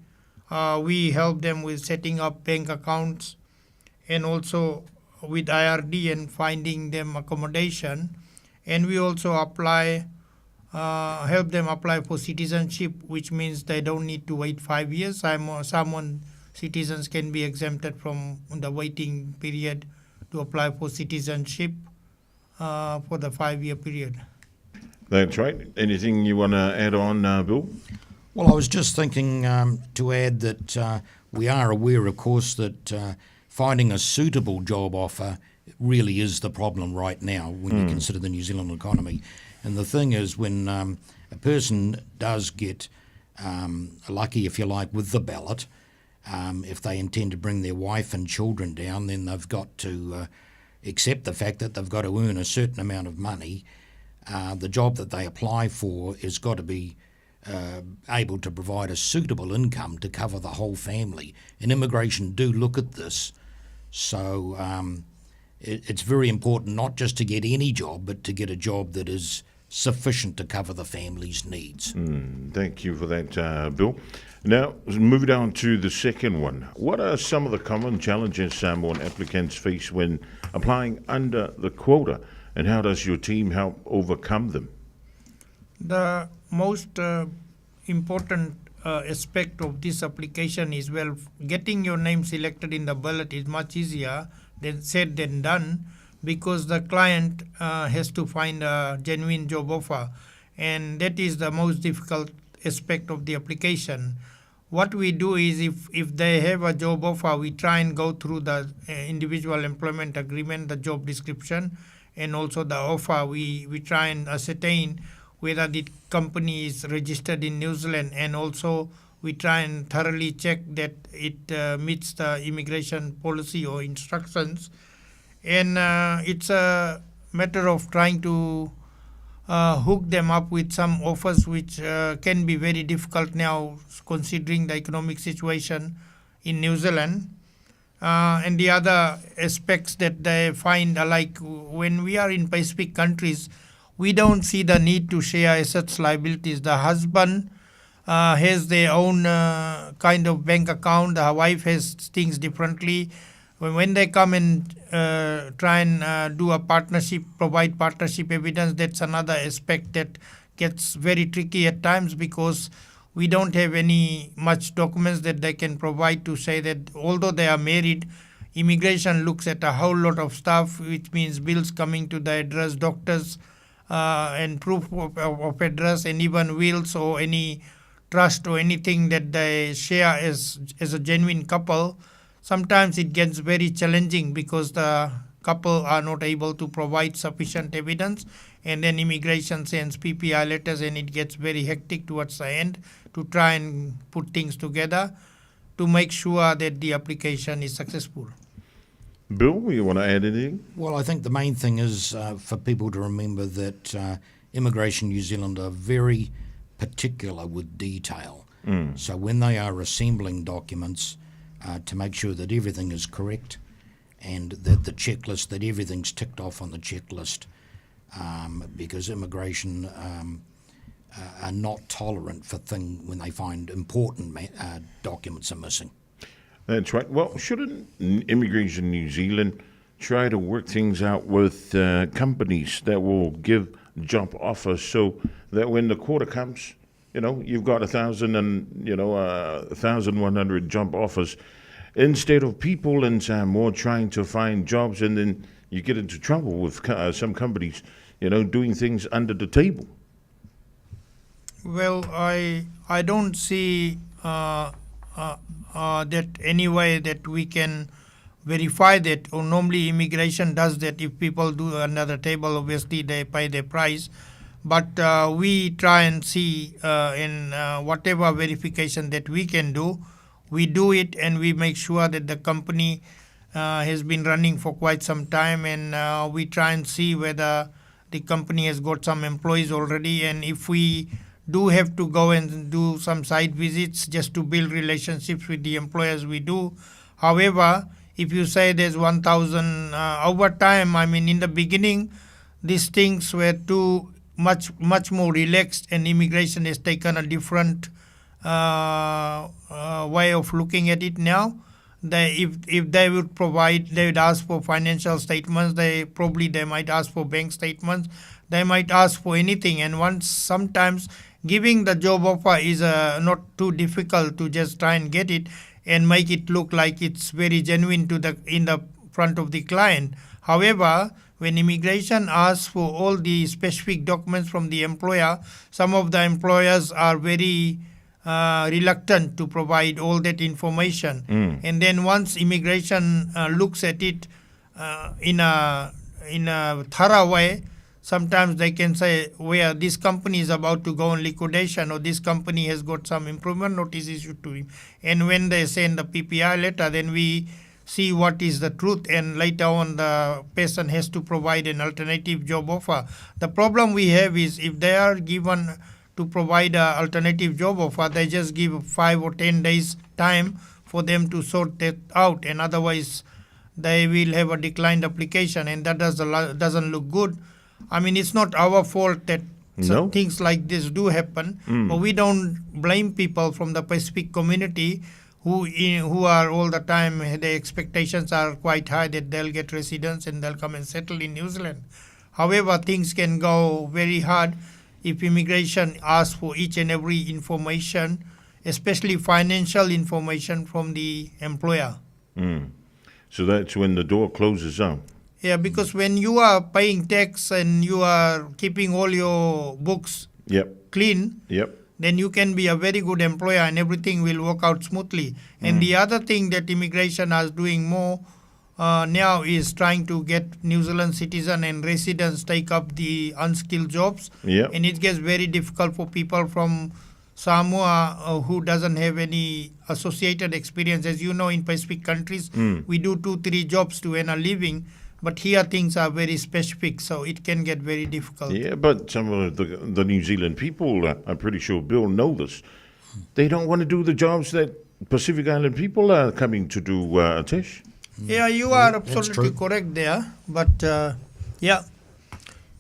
we help them with setting up bank accounts and also with IRD and finding them accommodation, and we also help them apply for citizenship, which means they don't need to wait 5 years. Samoan citizens can be exempted from the waiting period to apply for citizenship for the 5-year period. That's right. Anything you want to add on, Bill? I was just thinking to add that we are aware, of course, that finding a suitable job offer really is the problem right now when you consider the New Zealand economy. And the thing is, when a person does get lucky, if you like, with the ballot, if they intend to bring their wife and children down, then they've got to accept the fact that they've got to earn a certain amount of money. The job that they apply for has got to be able to provide a suitable income to cover the whole family. And immigration do look at this. So it's very important not just to get any job, but to get a job that is sufficient to cover the family's needs. Thank you for that, Bill. Now, move down to the second one. What are some of the common challenges Samoan applicants face when applying under the quota, and how does your team help overcome them? The most important aspect of this application is, well, getting your name selected in the ballot is much easier than said than done, because the client has to find a genuine job offer, and that is the most difficult aspect of the application. What we do is, if they have a job offer, we try and go through the individual employment agreement, the job description, and also the offer. We try and ascertain whether the company is registered in New Zealand, and also we try and thoroughly check that it meets the immigration policy or instructions. And it's a matter of trying to hook them up with some offers, which can be very difficult now considering the economic situation in New Zealand. And the other aspects that they find are, when we are in Pacific countries, we don't see the need to share assets, liabilities. The husband has their own kind of bank account. The wife has things differently. When they come and try and do a partnership, provide partnership evidence, that's another aspect that gets very tricky at times, because we don't have any much documents that they can provide to say that although they are married, immigration looks at a whole lot of stuff, which means bills coming to the address, doctors, and proof of address, and even wills or any trust or anything that they share as a genuine couple. Sometimes it gets very challenging because the couple are not able to provide sufficient evidence, and then immigration sends PPI letters, and it gets very hectic towards the end to try and put things together to make sure that the application is successful. Bill, you want to add anything? I think the main thing is for people to remember that Immigration New Zealand are very particular with detail. So when they are assembling documents, to make sure that everything is correct and that the checklist, that everything's ticked off on the checklist, because immigration are not tolerant for thing when they find important documents are missing. That's right. Shouldn't Immigration New Zealand try to work things out with companies that will give job offers so that when the quota comes, you've got 1,000 and 1,100 job offers instead of people in Samoa trying to find jobs, and then you get into trouble with some companies, doing things under the table? I don't see that any way that we can verify that, or normally immigration does that. If people do another table, obviously they pay the price. But we try and see in whatever verification that we can do, we do it, and we make sure that the company has been running for quite some time, and we try and see whether the company has got some employees already. And if we do have to go and do some site visits just to build relationships with the employers, we do. However, if you say there's 1,000, over time, I mean, in the beginning, these things were too much, much more relaxed, and immigration has taken a different way of looking at it now. They, if they would provide, they would ask for financial statements, they probably they might ask for bank statements, they might ask for anything. And once sometimes giving the job offer is not too difficult to just try and get it and make it look like it's very genuine to the in the front of the client. However, when immigration asks for all the specific documents from the employer, some of the employers are very reluctant to provide all that information. And then once immigration looks at it in a thorough way, sometimes they can say, well, this company is about to go on liquidation, or this company has got some improvement notice issued to him. And when they send the PPI letter, then we see what is the truth, and later on the person has to provide an alternative job offer. The problem we have is if they are given to provide an alternative job offer, they just give 5 or 10 days time for them to sort that out, and otherwise they will have a declined application, and that doesn't look good. I mean, it's not our fault that things like this do happen, but we don't blame people from the Pacific community who are all the time, their expectations are quite high that they'll get residence and they'll come and settle in New Zealand. However, things can go very hard if immigration asks for each and every information, especially financial information from the employer. So that's when the door closes up. Yeah, because when you are paying tax and you are keeping all your books clean, then you can be a very good employer and everything will work out smoothly. And the other thing that immigration is doing more now is trying to get New Zealand citizen and residents take up the unskilled jobs. And it gets very difficult for people from Samoa who doesn't have any associated experience. As you know, in Pacific countries, we do 2-3 jobs to earn a living. But here things are very specific, so it can get very difficult. Yeah, but some of the New Zealand people, I'm pretty sure Bill know this, they don't want to do the jobs that Pacific Island people are coming to do, Atesh. Yeah, you are absolutely correct there. But,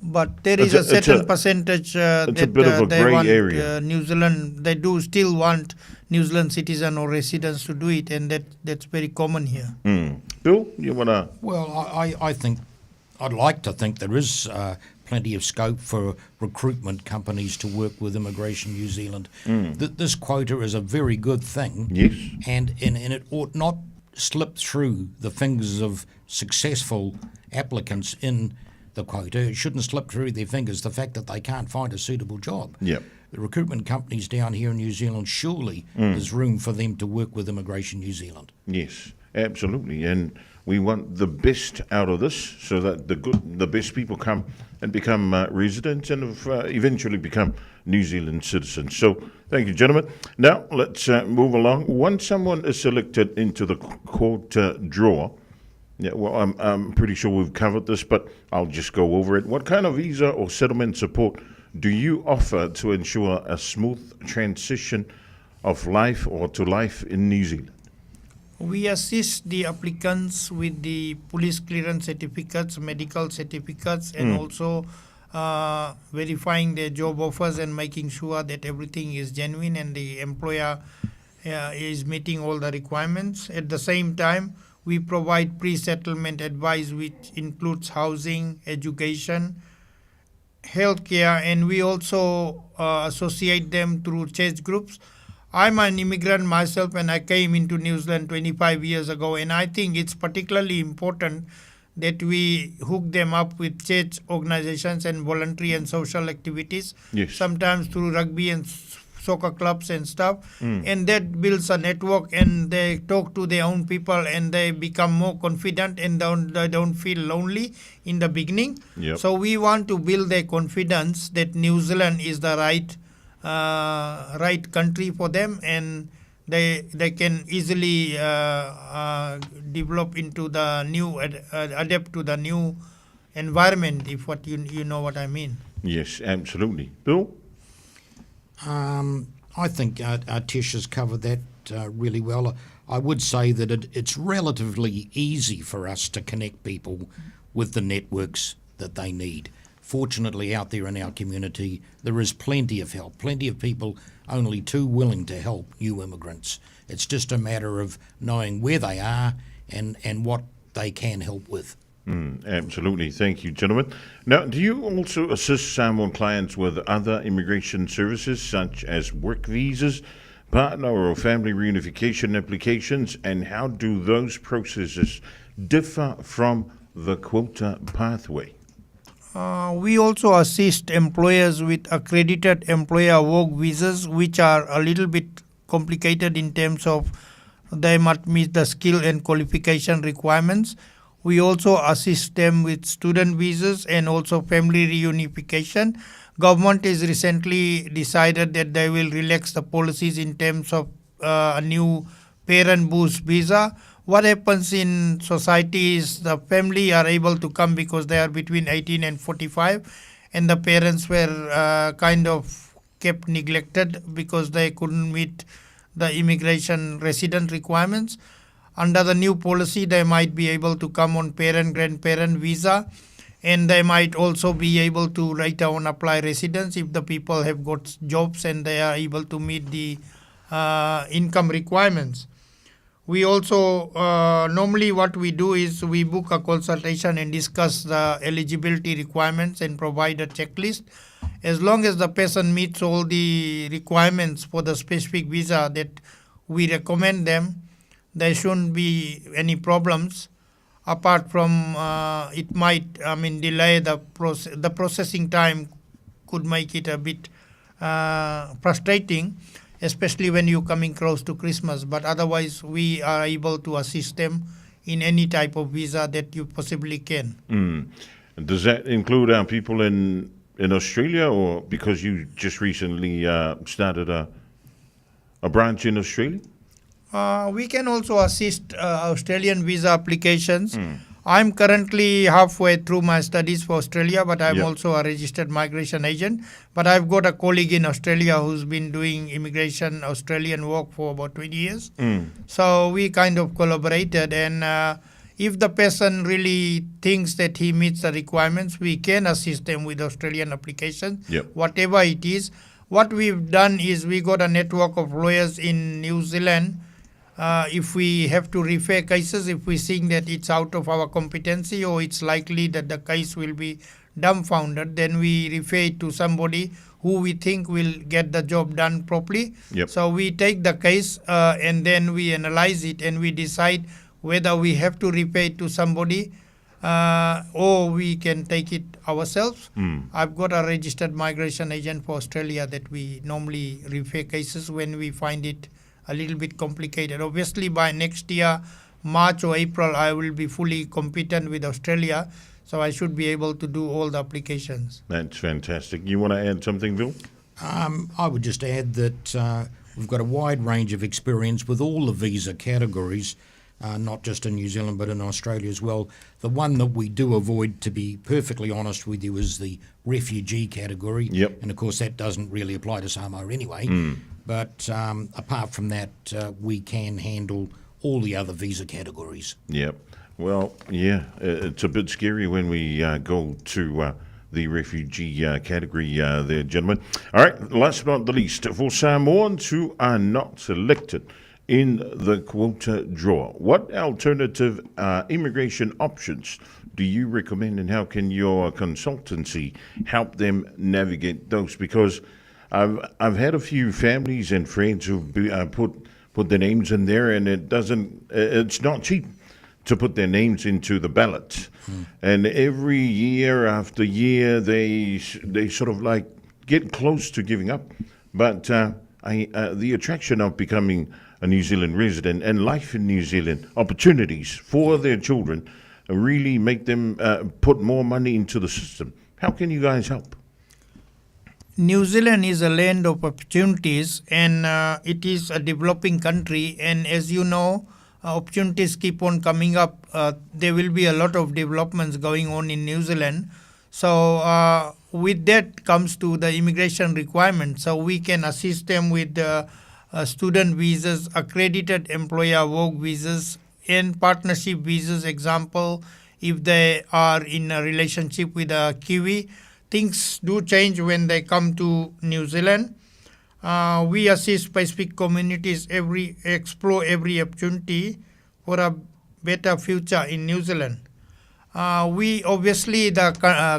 but there is a certain percentage that a bit of a they grey want area. New Zealand, they do still want New Zealand citizen or residents to do it, and that's very common here. Bill, you want to? Well, I think I'd like to think there is plenty of scope for recruitment companies to work with Immigration New Zealand. This quota is a very good thing. Yes. And it ought not slip through the fingers of successful applicants in the quota. It shouldn't slip through their fingers, the fact that they can't find a suitable job. The recruitment companies down here in New Zealand, surely there's room for them to work with Immigration New Zealand. Yes, absolutely. And we want the best out of this so that the best people come and become residents and have, eventually become New Zealand citizens. So thank you, gentlemen. Now let's move along. Once someone is selected into the quota draw, I'm pretty sure we've covered this, but I'll just go over it. What kind of visa or settlement support do you offer to ensure a smooth transition of life or to life in New Zealand? We assist the applicants with the police clearance certificates, medical certificates, and also verifying their job offers and making sure that everything is genuine and the employer is meeting all the requirements. At the same time, we provide pre-settlement advice, which includes housing, education, healthcare, and we also associate them through church groups. I'm an immigrant myself, and I came into New Zealand 25 years ago, and I think it's particularly important that we hook them up with church organizations and voluntary and social activities. Yes. Sometimes through rugby and soccer clubs and stuff. And that builds a network, and they talk to their own people, and they become more confident, and they don't feel lonely in the beginning. So we want to build their confidence that New Zealand is the right country for them, and they can easily develop into the new, adapt to the new environment, if what you know what I mean. Yes, absolutely. Bill? I think Tish has covered that really well. I would say that it's relatively easy for us to connect people with the networks that they need. Fortunately, out there in our community, there is plenty of help, plenty of people only too willing to help new immigrants. It's just a matter of knowing where they are and what they can help with. Absolutely. Thank you, gentlemen. Now, do you also assist Samoan clients with other immigration services such as work visas, partner or family reunification applications, and how do those processes differ from the quota pathway? We also assist employers with accredited employer work visas, which are a little bit complicated in terms of they must meet the skill and qualification requirements. We also assist them with student visas and also family reunification. Government has recently decided that they will relax the policies in terms of a new parent boost visa. What happens in society is the family are able to come because they are between 18 and 45, and the parents were kind of kept neglected because they couldn't meet the immigration resident requirements. Under the new policy, they might be able to come on parent-grandparent visa, and they might also be able to later on apply residence if the people have got jobs and they are able to meet the income requirements. We also, normally what we do is we book a consultation and discuss the eligibility requirements and provide a checklist. As long as the person meets all the requirements for the specific visa that we recommend them, there shouldn't be any problems. Apart from it might, I mean, delay the processing time could make it a bit frustrating, especially when you're coming close to Christmas. But otherwise, we are able to assist them in any type of visa that you possibly can. And does that include our people in Australia, or because you just recently started a branch in Australia? We can also assist Australian visa applications. I'm currently halfway through my studies for Australia, but I'm also a registered migration agent. But I've got a colleague in Australia who's been doing immigration Australian work for about 20 years. So we kind of collaborated, and if the person really thinks that he meets the requirements, we can assist them with Australian applications, whatever it is. What we've done is we got a network of lawyers in New Zealand. If we have to refer cases, if we think that it's out of our competency or it's likely that the case will be dumbfounded, then we refer it to somebody who we think will get the job done properly. So we take the case and then we analyze it and we decide whether we have to refer it to somebody or we can take it ourselves. I've got a registered migration agent for Australia that we normally refer cases when we find it a little bit complicated. Obviously, by next year, March or April, I will be fully competent with Australia, so I should be able to do all the applications. That's fantastic. You want to add something, Bill? I would just add that we've got a wide range of experience with all the visa categories, not just in New Zealand but in Australia as well. The one that we do avoid, to be perfectly honest with you, is the refugee category. And, of course, that doesn't really apply to Samoa anyway. But apart from that we can handle all the other visa categories. Yep. It's a bit scary when we go to the refugee category there, gentlemen. All right, last but not the least, for Samoans who are not selected in the quota draw, what alternative immigration options do you recommend, and how can your consultancy help them navigate those? Because I've had a few families and friends who've put their names in there, and it doesn't, it's not cheap to put their names into the ballot. And every year after year, they sort of like get close to giving up, but I, the attraction of becoming a New Zealand resident and life in New Zealand, opportunities for their children, really make them put more money into the system. How can you guys help? New Zealand is a land of opportunities and it is a developing country. And as you know, opportunities keep on coming up. There will be a lot of developments going on in New Zealand. So with that comes to the immigration requirement. So we can assist them with student visas, accredited employer work visas, and partnership visas. Example, if they are in a relationship with a Kiwi, things do change when they come to New Zealand. We assist Pacific communities every explore every opportunity for a better future in New Zealand. We obviously the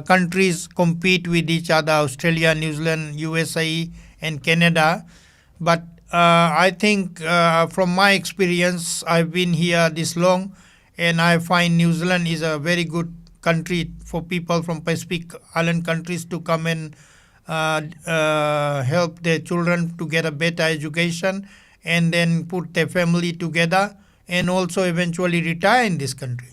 countries compete with each other: Australia, New Zealand, USA, and Canada. But I think from my experience, I've been here this long, and I find New Zealand is a very good country for people from Pacific Island countries to come and help their children to get a better education and then put their family together and also eventually retire in this country.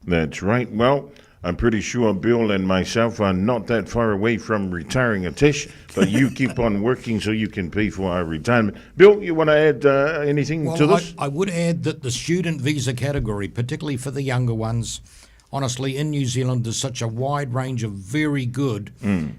That's right. Well, I'm pretty sure Bill and myself are not that far away from retiring, Atesh, but you keep on working so you can pay for our retirement. Bill, you want to add anything well, to this? I would add that the student visa category, particularly for the younger ones, honestly, in New Zealand, there's such a wide range of very good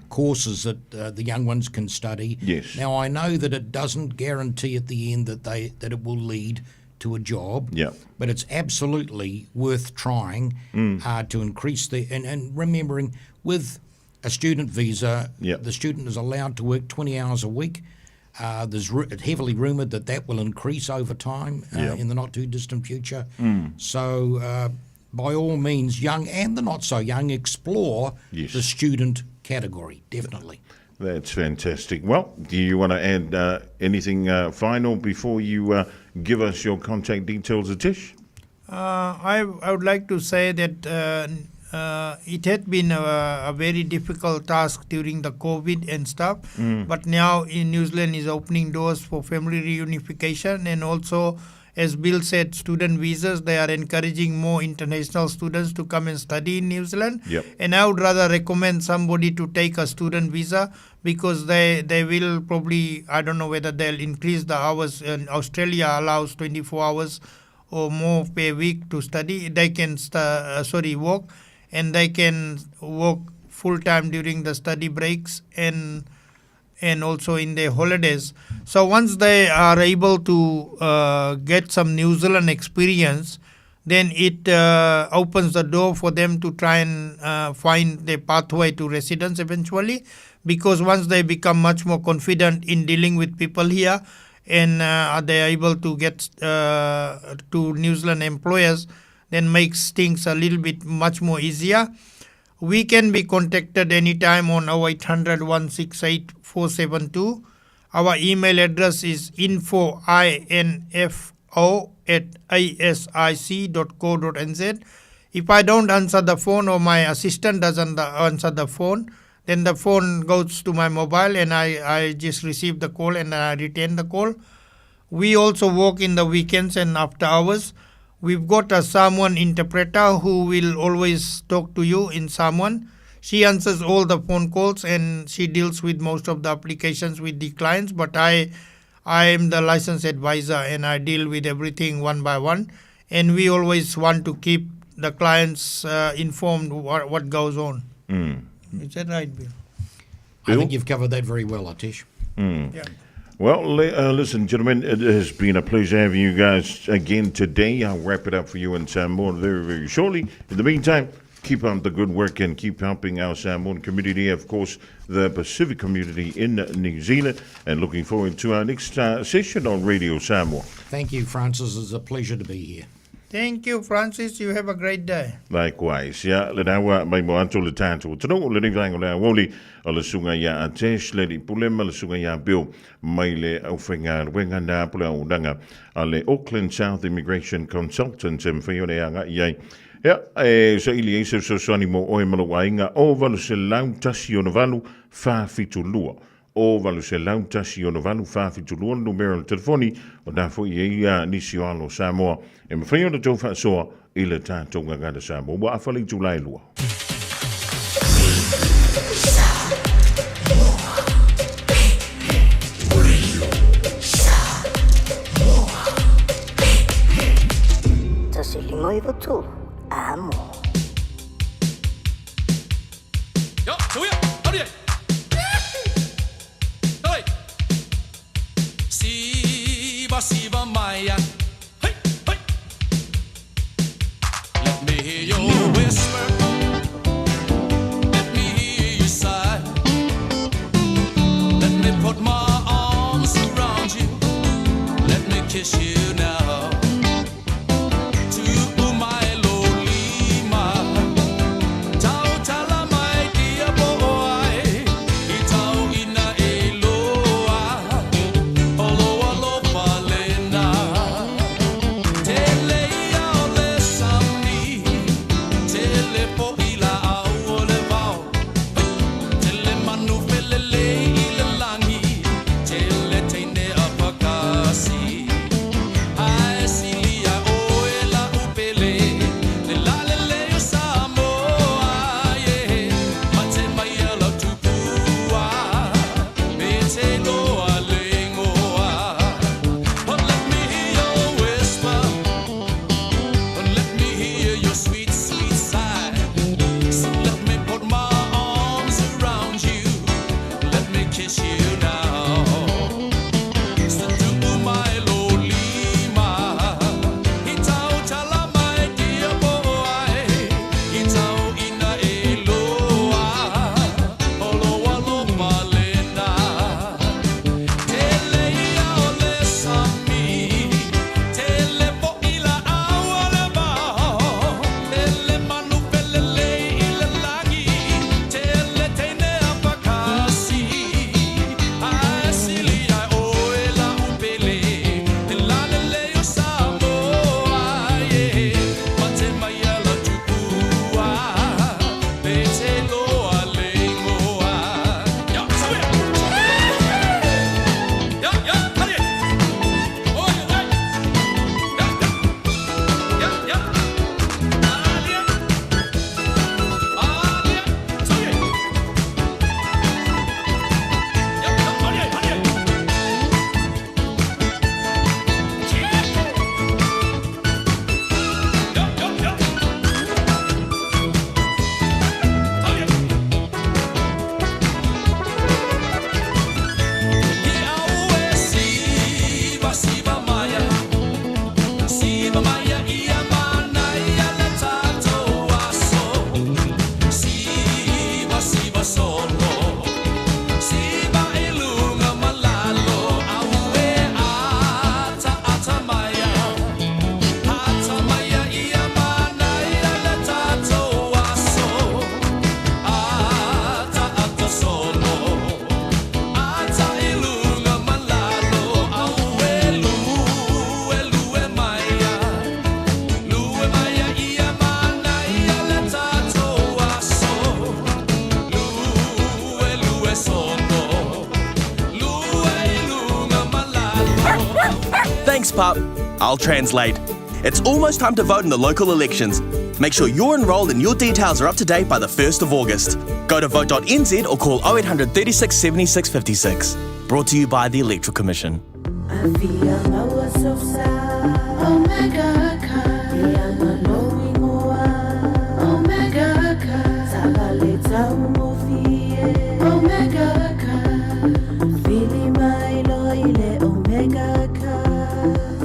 courses that the young ones can study. Yes. Now, I know that it doesn't guarantee at the end that they that it will lead to a job. Yeah. But it's absolutely worth trying to increase the and remembering with a student visa, the student is allowed to work 20 hours a week. There's heavily rumoured that that will increase over time in the not too distant future. So by all means, young and the not so young, explore the student category, definitely. That's fantastic. Well, do you want to add anything final before you give us your contact details, Atish? I would like to say that it had been a very difficult task during the COVID and stuff, but now in New Zealand is opening doors for family reunification, and also, as Bill said, student visas. They are encouraging more international students to come and study in New Zealand. Yep. And I would rather recommend somebody to take a student visa, because they will probably, I don't know whether they'll increase the hours. In Australia allows 24 hours or more per week to study. They can work, and they can work full-time during the study breaks and also in their holidays. So once they are able to get some New Zealand experience, then it opens the door for them to try and find their pathway to residence eventually, because once they become much more confident in dealing with people here and they are able to get to New Zealand employers, then makes things a little bit much more easier. We can be contacted anytime on 0800 168 472. Our email address is info, I-N-F-O, at asic.co.nz. If I don't answer the phone or my assistant doesn't answer the phone, then the phone goes to my mobile and I just receive the call and I retain the call. We also work in the weekends and after hours. We've got a Samoan interpreter who will always talk to you in Samoan. She answers all the phone calls and she deals with most of the applications with the clients, but I am the licensed advisor and I deal with everything one by one. And we always want to keep the clients informed what goes on. Is that right, Bill? I think you've covered that very well, Atish. Yeah. Well, listen, gentlemen, it has been a pleasure having you guys again today. I'll wrap it up for you in Samoan very, very shortly. In the meantime, keep on the good work and keep helping our Samoan community, of course, the Pacific community in New Zealand, and looking forward to our next session on Radio Samoa. Thank you, Francis. It's a pleasure to be here. Thank you, Francis. You have a great day. Likewise. Ia, lena ua mai mo atu le tātou tino, le nei vaenga o le aoauli, o le sunga ia a Tesh, le li pule ma le sunga ia Bill, mai le aufaigaluega nā pule auaunaga a le Auckland South Immigration Consultants e mawhai o le anga i ai. Ia, e saili ai se fesoasoani mo oe ma lou aiga o 8 selau tasi ono valu, wha whitu lua. O 801 684 le numera o le telefoni, o na foi e ia nisi o alo Samoa e mafai ona tou faasoa i le tatou gagana Samoa. Ua afa le itula e lua. 1 5 9 3, amo. Siva, Siva Maya. Hey, hey. Let me hear your whisper. Let me hear you sigh. Let me put my arms around you. Let me kiss you now. To my Lolima. Tau tala mai dia boy. I tau ina e loa. Olo alo palena. Tele ia o le sami. Tele po ila au o le vao. Tele manu felele i le langi. Tele teine a pakasi. Ae silia oe la upele. Le la le le o Samoa, yeah. Mate mai a lau tupua. Me te loa le ingoa. But let me hear your whisper. But let me hear your sweet, sweet sigh. So let me put my arms around you. Let me kiss you now. So do my lolima. I tau tala mai dia boy. I tau ina e loa. Olo alo palena. Tele ia o le sami. Tele po ila au o le bao. Tele manu felele i le langi. Tele teine a pakasi. Ae sili ai oe la upele. Te lalele o Samoa, yeah. Mate mai a la tupua. Pe te loa le ingoa. Ya, sabe! Ya, ya, hurry! Oh, ya, ya. Ya, ya. Alia. Alia. Sabe! Ya, ya, hurry, hurry! Siva, siva maya, siva maya ia mana ia le tatou aso. Siva, siva solo, siva i luga ma lalo. Aue ata ata maya, ata maya ia mana ia le tatou aso. Ata ata solo. Ata i luga ma lalo, aue lue, lue maia. Lue maia ia mana ia le tatou aso. Lue, lue solo. Lue i luga ma lalo. Thanks, Pup. I'll translate. It's almost time to vote in the local elections. Make sure you're enrolled and your details are up to date by the 1st of August. Go to vote.nz or call 0800 36 76 56. Brought to you by the Electoral Commission. Afia maua sosa Omega ka Ia malo ingoa Omega ka Tavale tau mofie Omega ka Vili mai lo ile Omega ka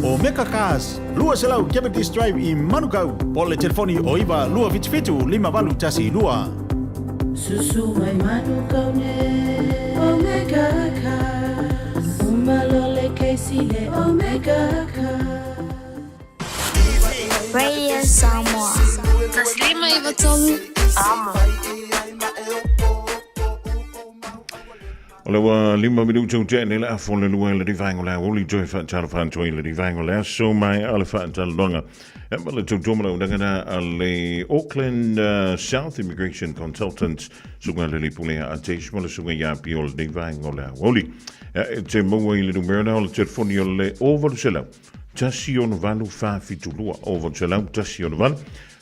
Omega Cars, 200 Cavendish Drive i Manukau. Po le telefoni o 9 277 5812. Susu mai manu kaune Omega ka Umalo le keisi le Omega ka Radio Samoa. 1 5 9 3, amo. O le ua 5 minuta ua tea nei le afa o le 2 i le vaega o le aoauli toe faatalofa atu ai i le vaega o le aso mai a le faatalanoaga e ma le tautua ma le auaunaga na a le Auckland South Immigration Consultants susuga i le Lipulea a Tesh ma le susuga ia Pio o lenei vaega o le aoauli. E te maua i le numera na o le telefoni o le 0800 168 472 0800 168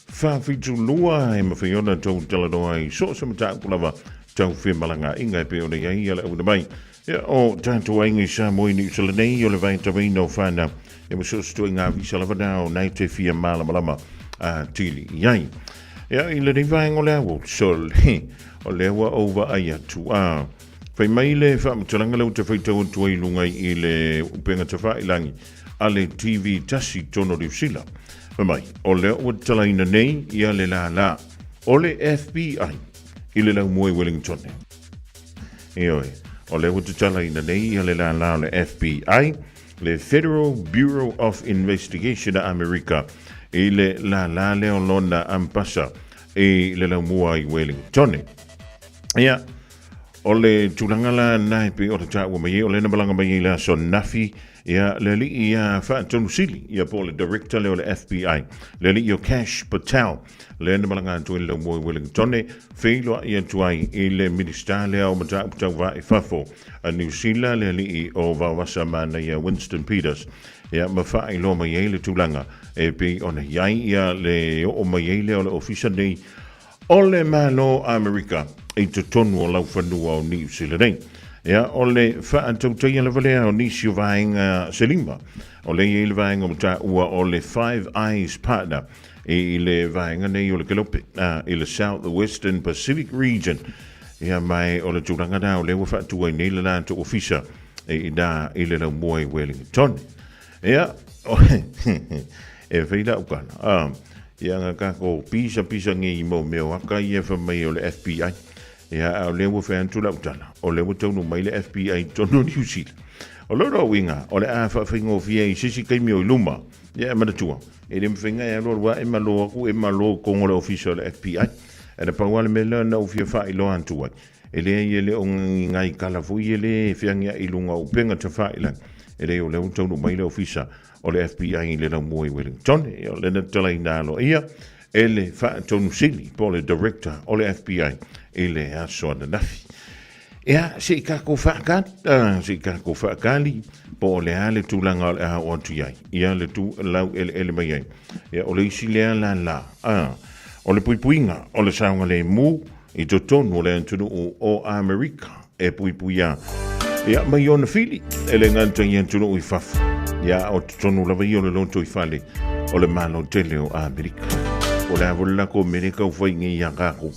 472 e mawhai ona tau talanoa i so o se mataupu lava tau femalagaaiga e pei ona i ai ia le auina mai ia o tatou aiga i Samoa i Niu Sila nei o le vaitauina o whanau e ma so o se tuaiga visa lava na o nai te fia malamalama a tili i ai. Ia i lenei vaega o le ao sol o lea ua ou vaai atu a fai mai le faamatalaga lea ua te faitau atu ai i luga i le upega tafailangi a le TV tasi tonu o Niu Sila. Fai mai, o lea ua tatalaina nei ia le lālā o le FBI i le laumua i Wellington. Ioe, o lea ua tatalaina nei ia le lālā o le FBI, le Federal Bureau of Investigation a Amerika, i le lālā lea o lona ampasa i le laumua i Wellington. Ia, O le tulaga la lena e pei ona taua mai ai, o lea na malaga mai ai le aso ananafi, ia, le alii ia Faatonu Sili, ia po o le Director lea o le FBI, le alii o Kash Patel, lea na malaga atu ai le laumua i Wellingtone, feiloai atu ai i le Minisita lea o Mataupu Tau Va i Fafo a Niu Sila, le alii o Vaovasa Manaia Winston Peters, ia, ma faailoa mai ai le tulaga e pei ona i ai ia le oo mai ai lea o le ofisa nei O le Malo Amerika i totonu o laufanua o Niu Sila nei. Ia, o le faatautaia lava lea o nisi o vaega se lima. O lea i ai le vaega ua taua o le Five Eyes Partner i le vaega nei o le Kelope, i le South Western Pacific Region. Ia, ma o le tulaga na o lea ua faatu ai nei le latou ofisa i ina i le laumua i Wellington. Ia, e fai lau tala, ia nga kako pisa pisa ngi i mau mea o aka ia fa mai o le FBI. Ia, a o lea ua fai atu lau tala, o lea ua taunu mai le FBI i totonu o Niu Sila. O lona uiga, o le a faafaigofie ai i se isi taimi o i luma, ia e manatua, e le mafai ona e alu alu lava e malo atu e malo i totonu o le ofisa o le FBI. Ae na pau lava le mea lea na ou fia faailoa atu ai, E leai e le o ngai kala foi e le feagiai i luga o upega tafailangi. E leai o lea ua taunuu mai le ofisa o le FBI i le laumua i Wellington. O lea na tatalaina aloaia e le Faatonu Sili po o le Director o le FBI i le aso ananafi. Ea, se i kākou whaakali, se i kākou whaakali, po o le a le tulaga o le a o atu i ai, ia le tu lau eleele mai ai. Ia, o le isi lea la la, o le puipuiga o le saogalemu, i totonu o le atunuu o Amerika e puipuia ia mai ona fili e le gata i atunuu i fafo ia o totonu lava ia o le lotoifale o le Malo tele o Amerika. O le a foi le lako Amerika ua fai nei ia kākou.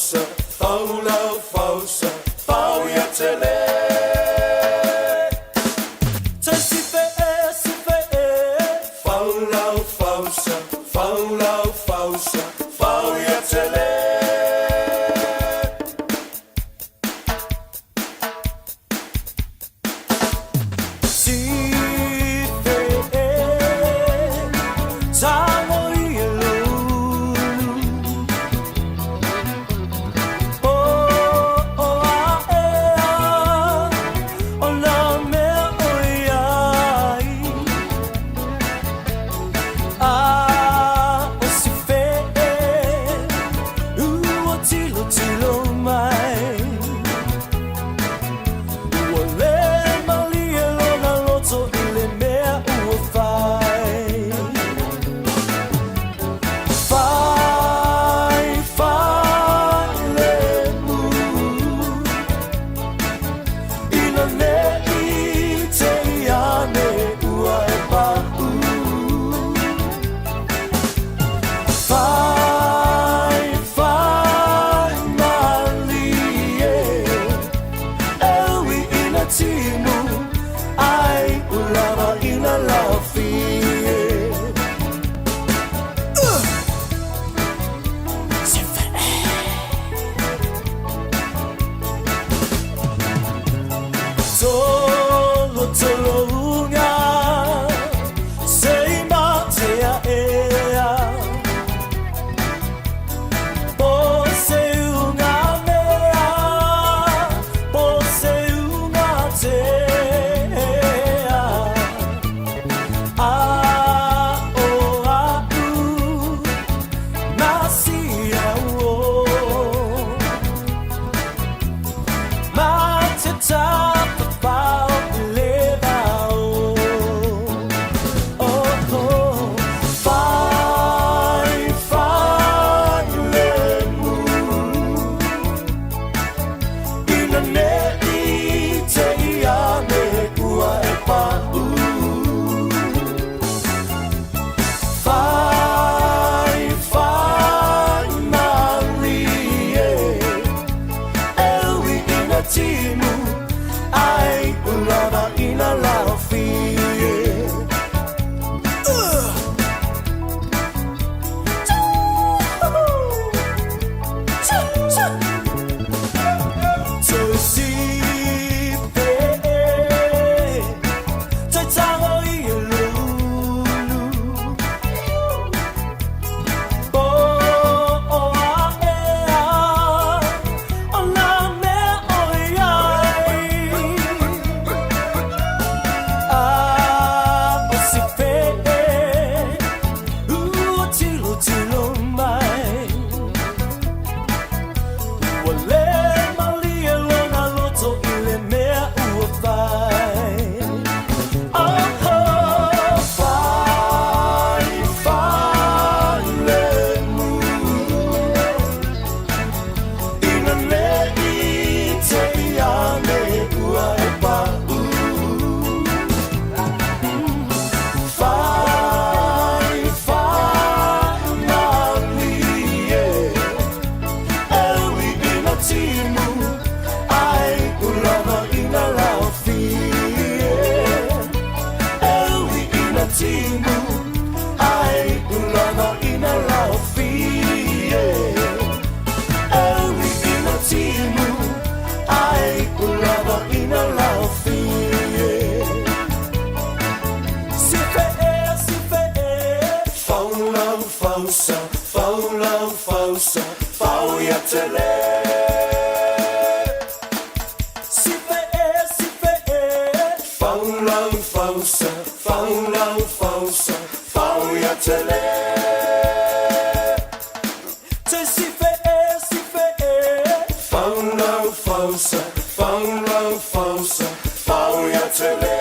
fausa, fau lau fausa, fau ia tele. Te si fe e, si fe e, fau lau fausa, fau lau fausa, fau ia tele. Si fe e, tango i e lulu. O, o, a, e, a, o nā mea o iai. A, o si fe e, ua tilo tilo mai. Ua le malie lona loto i le mea ua fai. Fai, fai le mu. Ina nei te iane ua e pa'u. Fai, fai malie. E ui ina timu, ai ulava ina laufie. Tolo tolo unga, se i matea ea. Po se unga mea, po se unga tea. A o a u, ma si a o. Ma te tapa pao le vao. Oh, oh. Fai, fai le mu. Ina nei te iane ua e pa'u. Fai, fai malie. E ui ina timu, ai ulava ina laufie. To si fe e, te tango i e lulu. Po o a e a, o nā mea o iai. A o si fe e, ua tilo tilo mai. Ua le malie lona loto i le mea ua fai. Oh, oh, fai, fai le mu. Ina nei te iane ua e pa'u. Fai, fai malie. E ui ina timu, ai ulava ina laufie. E ui ina timu, ai ulava ina laufie. E ui ina timu, ai ulava ina laufie. Si fe e, si fe e, fau lau fausa, fau lau fausa, fau ia tele. Si fe e, si fe e, fau lau fausa, fau lau fausa, fau ia tele. Te si fe e, si fe e, fau lau fausa, fau lau fausa, fau ia tele.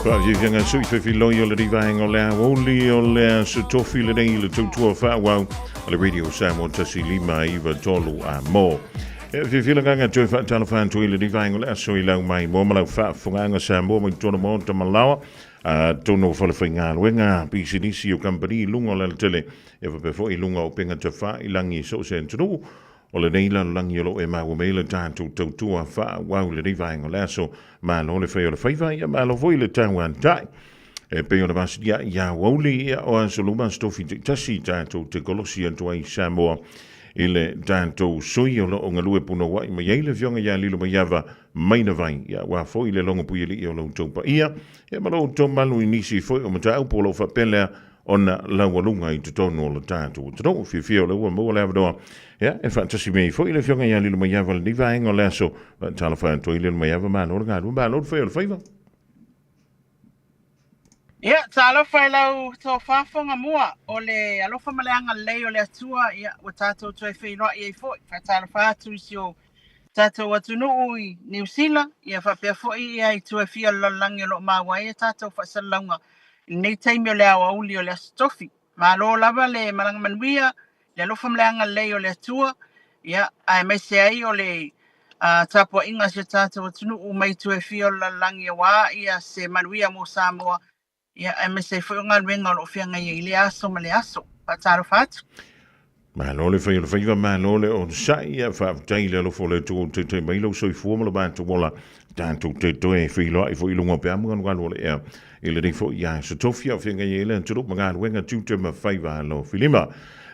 Faafiafiaga sui fefiloi o le rivaenga o le aoauli o le aso tofi lenei i le tautua faaauau a le Radio Samoa 1 5 93 a mo. E fiafia le agaga toe faatalofa atu i le rivaenga o le aso i lau mai mo ma lau faafofogaaga Samoa mai totonu maota ma laoa a tonu o falefaigaluega pisinisi o kamupani i luga o le alatele e faapea foi i luga o upega tafailagi i so o se atunuu o lenei lalolagi o lo o e maua mai le tatou tautua faaauau i lenei vaega o le aso. Malo le fai o le faiva, ia malo foi le tauatai. E pei ona masilia i aoauli ia o aso luma aso tofi taitasi tatou te kolosi atu ai i Samoa i le tatou sui o lo o galue punouai mai ai le Afioga ia Lilomaiava Mainavai, ia aua foi le logo puialii o lo outou paia, ia ma lo outou malu i nisi foi o mataupu o lo o faapea lea ona laualuga i totonu o le tatou atunuu. Fiafia o lea ua maua le avanoa ia, e faatasi mai ai foi le Afioga ia Lilomaiava i lenei vaega o le aso. Faatalofa atu ai Lilomaiava, malo le galue, malo le fai o le faiva. Ia, talofa i lau tofa Fogamua, o le alofa ma le agalelei o le Atua, ia, ua tatou toe feiloai ai foi. Faatalofa atu i si o tatou atunuu i Niu Sila, ia faapea foi ia itu e fia o le lalolagi o lo o maua ai a tatou faasalalauga i lenei taimi o le aoauli o le Aso Tofi. Malo lava le malaga manuia, le alofa ma le agalelei o le Atua, ia, aemaise ai o le tapuaiga a si o tatou atunuu mai itu e fia o le lalolagi aua ia se manuia mo Samoa, ia, aemaise ai foi o galuega o lo o feagai ai i lea aso ma lea aso. Faatalofa atu. Malo le fai o le faiva, malo le onosai, ia faafetai i le alofa o le Atua ua taitai mai lou soifua ma lo matou ola, tatou te toe feiloai foi i luga o peamu galugalu o le ea i lenei foi aso tofi a o feagai ai le atunuu ma galuega tiute ma faiva alofilima.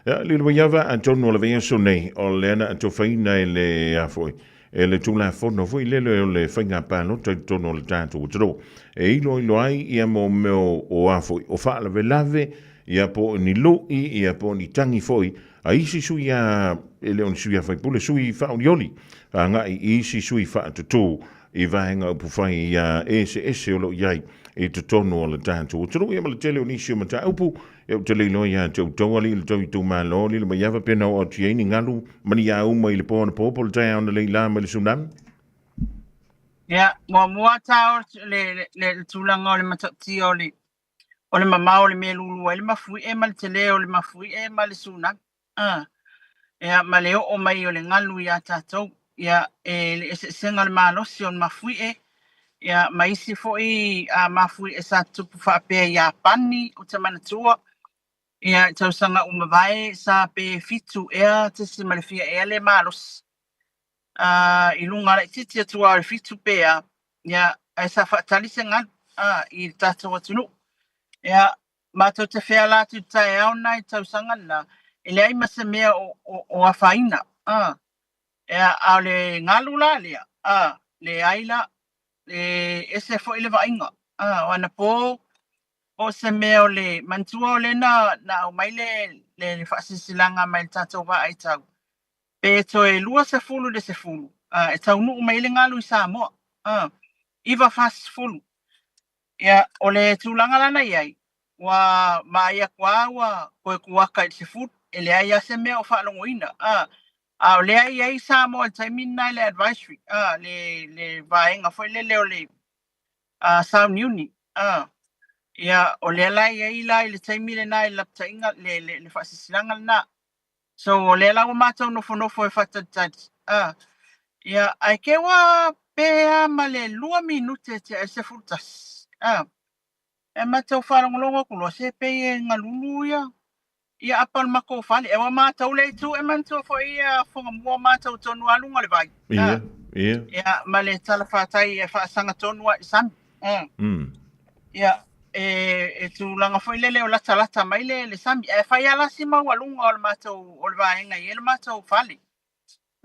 Ia, Lilomaiava, atonu o le vaiaso nei, o lea na atofaina e le a foi, e le Tulafono foi lele o le faiga palota i totonu o le tatou atunuu, e iloilo ai ia mo mea o a foi, o faalavelave, ia po o ni lu'i, ia po o ni tagi foi a isi sui a, e le o ni sui a faipule, sui faaolioli, agai i isi sui faatutū i vaega upufai ia eseese o lo o i ai i totonu o le tatou atunuu. Ia ma le tele o nisi o mataupu, ia ou te le iloa ia te outou alii le tou itumalo, Lilomaiava, pe na oo atu i ai ni galu ma ni auma i le po anapo po o le taeao analeila la mai le tsunami? Ia, muamua ta o le tulaga o le matautia o le mamao o le mea e lulu ai le mafuie ma le tele o le mafuie ma le tsunami. Ia, ma le oo mai o le galu iā tatou. Ia, e le eseesega o le malosi o le mafuie, ia, ma isi foi mafuie sa tutupu faapea i Iapani, ou te manatua. Ia, i tausaga ua mavae, sa pe 7 ea tesi ma le fia ea le malosi. I luga laitiiti atu lava o le 7 pe a, ia, ae sa faatali se galu i le tatou atunuu. Ia, matou te feala atu i le taeao lena i le tausaga lena, e leai ma se mea o afaina. Ia, a o le galu la lea, leai la, e ese foi le vaaiga. O anapo, po o se mea o le manatua o lea na aumai le faasilasilaga mai le tatou vaaitau, pe toe 20 i le 10 e taunuu mai ai le galu i Samoa. 9 40. Ia, o le tulaga la na i ai, ua vaai atu lava ua toe tuaka i le 10, e leai lava se mea o faalogoina. A o lea e i ai Samoa i le taimi lena i le advisory, le vaega foi lele o le sauniuni. Ia, o lea la e i ai la i le taimi lena i le lapataiga, le faasilasilaga lena. So, o lea la ua matou nofonofo e faatalitali. Ia, ae te ua pe a ma le 2 minute tea ai le 11. E matou faalogologo atu loa, se pei e galulu ia apa o le matou fale. E ua matou le itu e manatua foi ia Fogamua matou tonu lava luga o le vai. Ia, ia. Ia, ma le talafatai e faasaga tonu lava i le sami. Ia, e tulaga foi lele o latalata mai le sami. Ae fai lava la si maualuga o le matou, o le vaega e i ai le matou fale.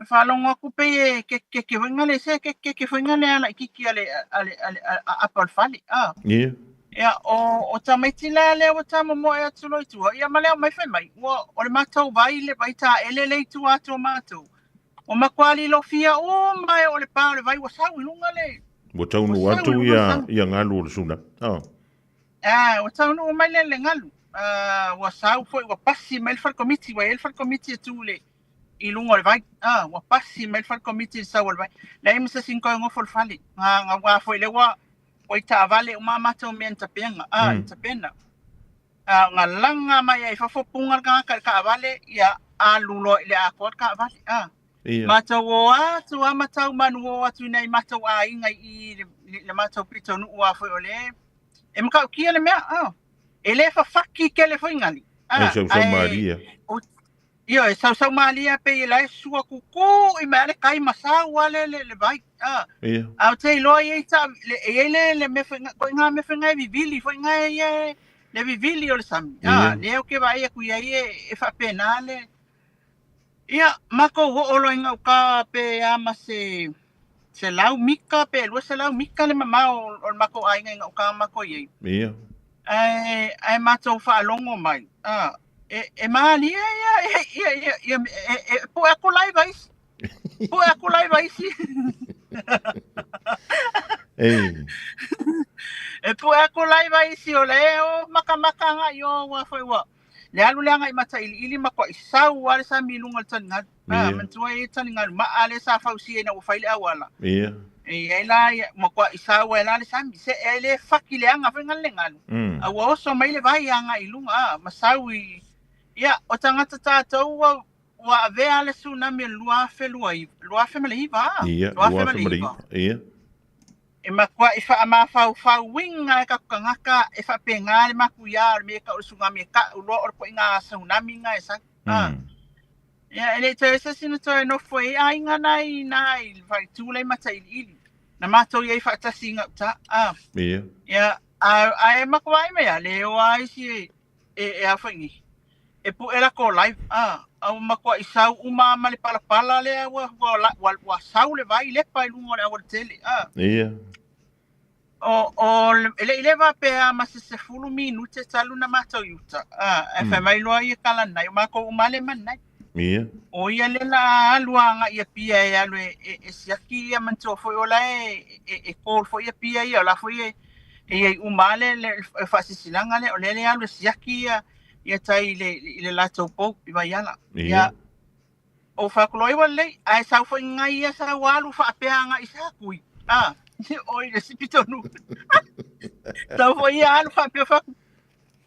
E faalogo atu pei e kekeke foi le se kekeke foi le laitiiti a le apa o le fale. Ia. Ia, o tamaiti la lea ua tamomoe atu loa i tua, ia ma le aumai fai mai, ua, o le matou vai, le vai taele le i tua atu o matou. Ua matua lilofia uma e o le pa o le vai ua sau i luga le. Ua taunuu atu ia galu o le tsunami. Oh. Ah, ua taunuu mai le galu. Ua sau foi, ua pasi mai le fale komiti, ua i ai le fale komiti e tu le i luga o le vai. Ua pasi mai le fale komiti i le sau o le vai. Leai ma se isi na toe nofo i le fale. Ga foi lea ua Ua i taavale uma a matou mea na tapena, a, na tapena. A, na laga mai ai i fafo puga le tagata i le taavale, ia alu loa i le atoa le taavale, a. Ia. Matou o atu lava ma tau manu o atu i nai matou aiga i i le, le matou pitonuu lava foi o le e matautia le mea, a. E le fafaki tele foi gali, a, E sausau ae malie. o, Ioe, sausau malie lava pei e la e sua kukū i mai lava le kai ma sau lava le, le, le vai. A, Ia. a ou te iloa e i ai ta, le, e i ai le, le mea foi, koe ngā mea foi e vivili foi ngā e ia e, le vivili o le sami. A, Ia. lea ou te vaai atu i ai e, e faapena le, ia, matou oo loa i gauta pe a ma se, 100 mita pe 200 mita le mamao o le matou aiga i gauta matou i ai. Ia. Ae, ae matou faalogo mai, a, e, e malie ia, ia, ia, ia, ia e, e, pue aku laiva isi. Pue aku laiva isi. Ei. E pue aku laiva isi o le o makamaka agai i o ua foi ua. Le alu le agai i Matailiili ma kuai sau lava le sami i luga o le taligalu. A, Ia. manatua e i ai taligalu maa lea sa fausia ina ua fai le auala. Ia. E i ai la ia, matua sau ai la le sami. Se e le faki leaga foi le galu. A ua oso mai le vai agai i luga, a, ma sau i... Ia, o tagata tatou ua, ua avea le tsunami o le 2009, 2009, a? Ia, 2009. 2009. Ia. E matuai faamafaufauina e tatou tagata e faapena le matuia o le mea e tau o le tsunami e tau loa o le ituaiga tsunami lena e sau. A. Ia, e le i toe se isi na toe nofo ai aiga na i ina i le faaitu la i Matailiili. Na matou i ai faatasi i gauta. A. Ia. Ia, a, ae matua ai mai a le o a isi e, e, e a foi nei. E pue latou live, a, a ua matuai sau uma ma le palapala lea ua, ua, ua, ua sau le vai lepa i luga o le aualatele, a. Ia. O, o, e le i leva pe a ma se 10 minute talu na matou i uta, a, ae fai mai loa ia kalanai, o matou uma lea e manai. Ia. O ia lea la alu agai i Apia e alu e, e, e siaki ia manatua foi o la e, e, e call foi Apia ia, o la foi e, e i ai uma le, le, le faasilasilaga lea, o lea le alu e siaki ia, ia tai i le, i le latou boat i Vaiala. Ia. Ia, o faakuloa ua lelei, ae sau foi ngai ia sau alu faapea agai i Satui. A, o i le sipi tonu. Sau foi ia alu faapea faaku.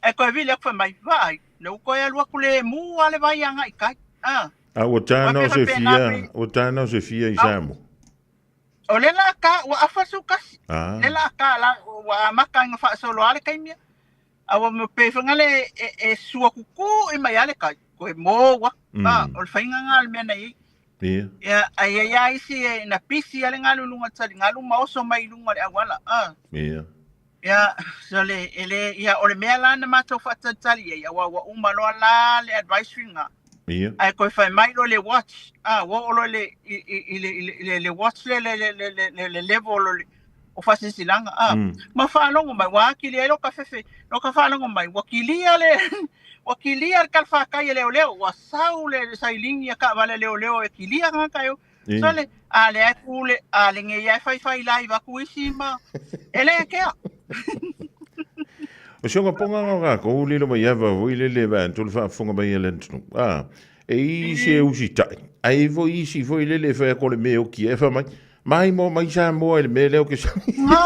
Ae toe vili atu fai mai, vaai, le ua toe alu atu le mu a le vai agai i tai. A, A ua ua tāna o pea se faapena fia, pe- ua tāna o se fia i Samoa. O le la ka, ua afa su kasi. Ah. Le la ka la, ua amata ina faasolo a le taimi. A ua mo pe whanga le e, e sua kuku i mai a le kai. Koe mō ua. A, o le whainga ngā le mea nei. Ia. Ia, ai ai ai isi e na pisi a le ngalu lunga tali ngalu ma oso mai lunga le awala. A. Ia. Ia, so le, e le, ia, o le mea la na matou faatalitali ai, aua ua uma loa la le advisory ngā. Ia. Ae koe fai mai loa le watch, a, ua oo loa le, i, i, i, le, i le, i le, le watch le, le, le, le, le, le, le level o le, o faasilasilaga, a. Ma faalogo mai, ua akili ai loka fefe, loka faalogo mai, ua kilia le, ua kilia le kalawhakai e leoleo, ua sau le, le sailigi a kaavale leoleo e kilia tagata e o. Ia. So le, a le ai ku le, a le ngei ai fai fai live aku isi ma, e le kea. O se ponga ngā ngā ko lilo mai ava voi le le va tu le faafofoga mai e le atunuu. A, e i se usi tai. Ai voi isi voi le le whea ko le me o ki e wha mai. Mai mo mai sa moa i le me leo ke sa. Ngā.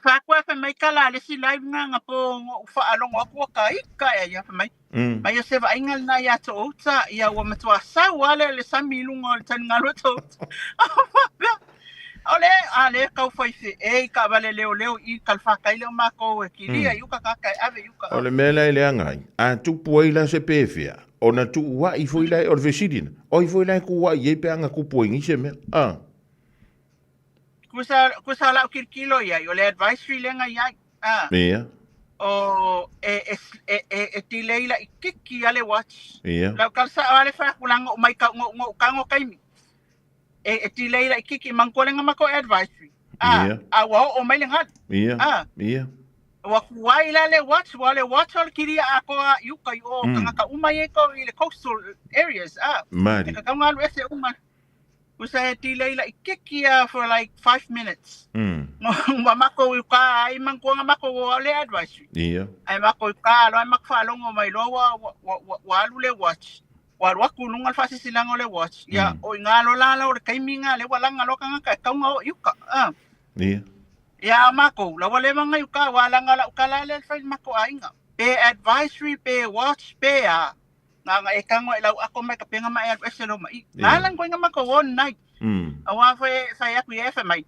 Whākua whai mai kala le si live ngā ngā po ngō whaalongo aku ka ika e ia whai mai. Mai o se vaaiga lena iā to'outa, ia ua matuā sau lava le le sami i luga o le taligalu o to'outa. Faapea, o le, a lea e tau fai feʻe i taavale leoleo i kalafākai lea o matou e kilia i uka tagata e ave i uka. O le mea la e leaga ai, a tupu ai la se pefea, ona tuuaʻi foi la e, o le fesili na, o ai foi la e tuuaʻi ai pe a na tupu ai nei se mea, a? Kusa, kusa lau kilokilo i ai, o le advisory lea na i ai, a. Ia. O, e, e, e, e, e delay laitiiti lava le watch. Ia. Lau tala sao lava le fai atu laga ou mai kau ngou ngou kago taimi. E, e delay laitiiti manatua le na matou advisory. A, Ia. a ua oo mai le galu. Ia. A. Ia. Ua tuai la le watch, ua le watch o le kilia atoa i uka i o tagata uma ia i ko i le coastal areas. A. Mari. E tatau ona alu ese uma. Usa e delay laitiiti lava for like 5 minutes. Ua matou i uka ai manatua na matou o le advisory. Ia. Ae matou i uka loa, ae matou faalogo mai loa ua, ua, ua, ua alu le watch. Ua alu aku i luga le faasilasilaga o le watch, ia, o iga loa la lau o le taimi lena lea ua laga loa tagata e tatau ona oo i uka. A. Ia. Ia, a o matou, la ua leva ona i uka, aua leaga o lau tala lea na fai i le matou aiga, pe advisory pe watch pe a, na ona e tago lava i lau ato ma e tapena ma e alu ese loa ma i. Na ala na matou o lena. Aua foi e fai atu ia e fai mai,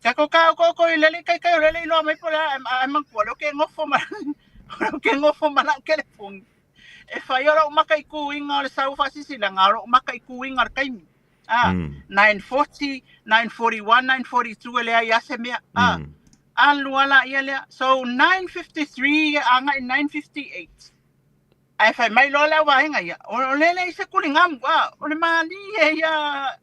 Tatou ta oko i lele kai kai o lele iloa mai po o le a, ae manatua o lea ou te nofo ma o lea ou te nofo ma lau telefoni. E fai o lou mataituina o le sau faasilasilaga, o lou mataituina o le taimi. A, 9:40, 9:41, 9:42 e leai lava se mea. A, alu lava laia lea. So 9:53 agai 9:58. Ae fai mai loa le auvaega ia, o le leai se tuligamu, a, o le malie ia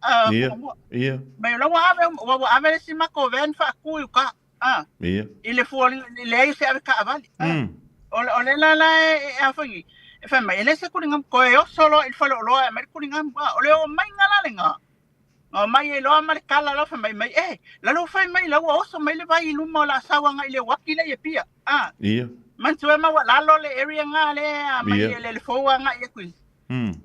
a Ia, muamua. ia. Mai o la ua ave, ua ave le isi matou van faatu i uka, a, Ia. i le fualinga, i leai se ave taavale. A, o le la la e, e a foi nei, e fai mai, e leai se tuligamu, toe oso loa i le faleoloa e aumai le tuligamu, a, o le omaiga la lena. Na omai ai loa ma le tala loa fai mai mai, e, lalo fai mai la ua oso mai le vai i luma o le a sau agai i le uaki lea i Apia. A, Ia. manatua ma ua lalo le area nga le a mai Ia. le le fou agai atu i.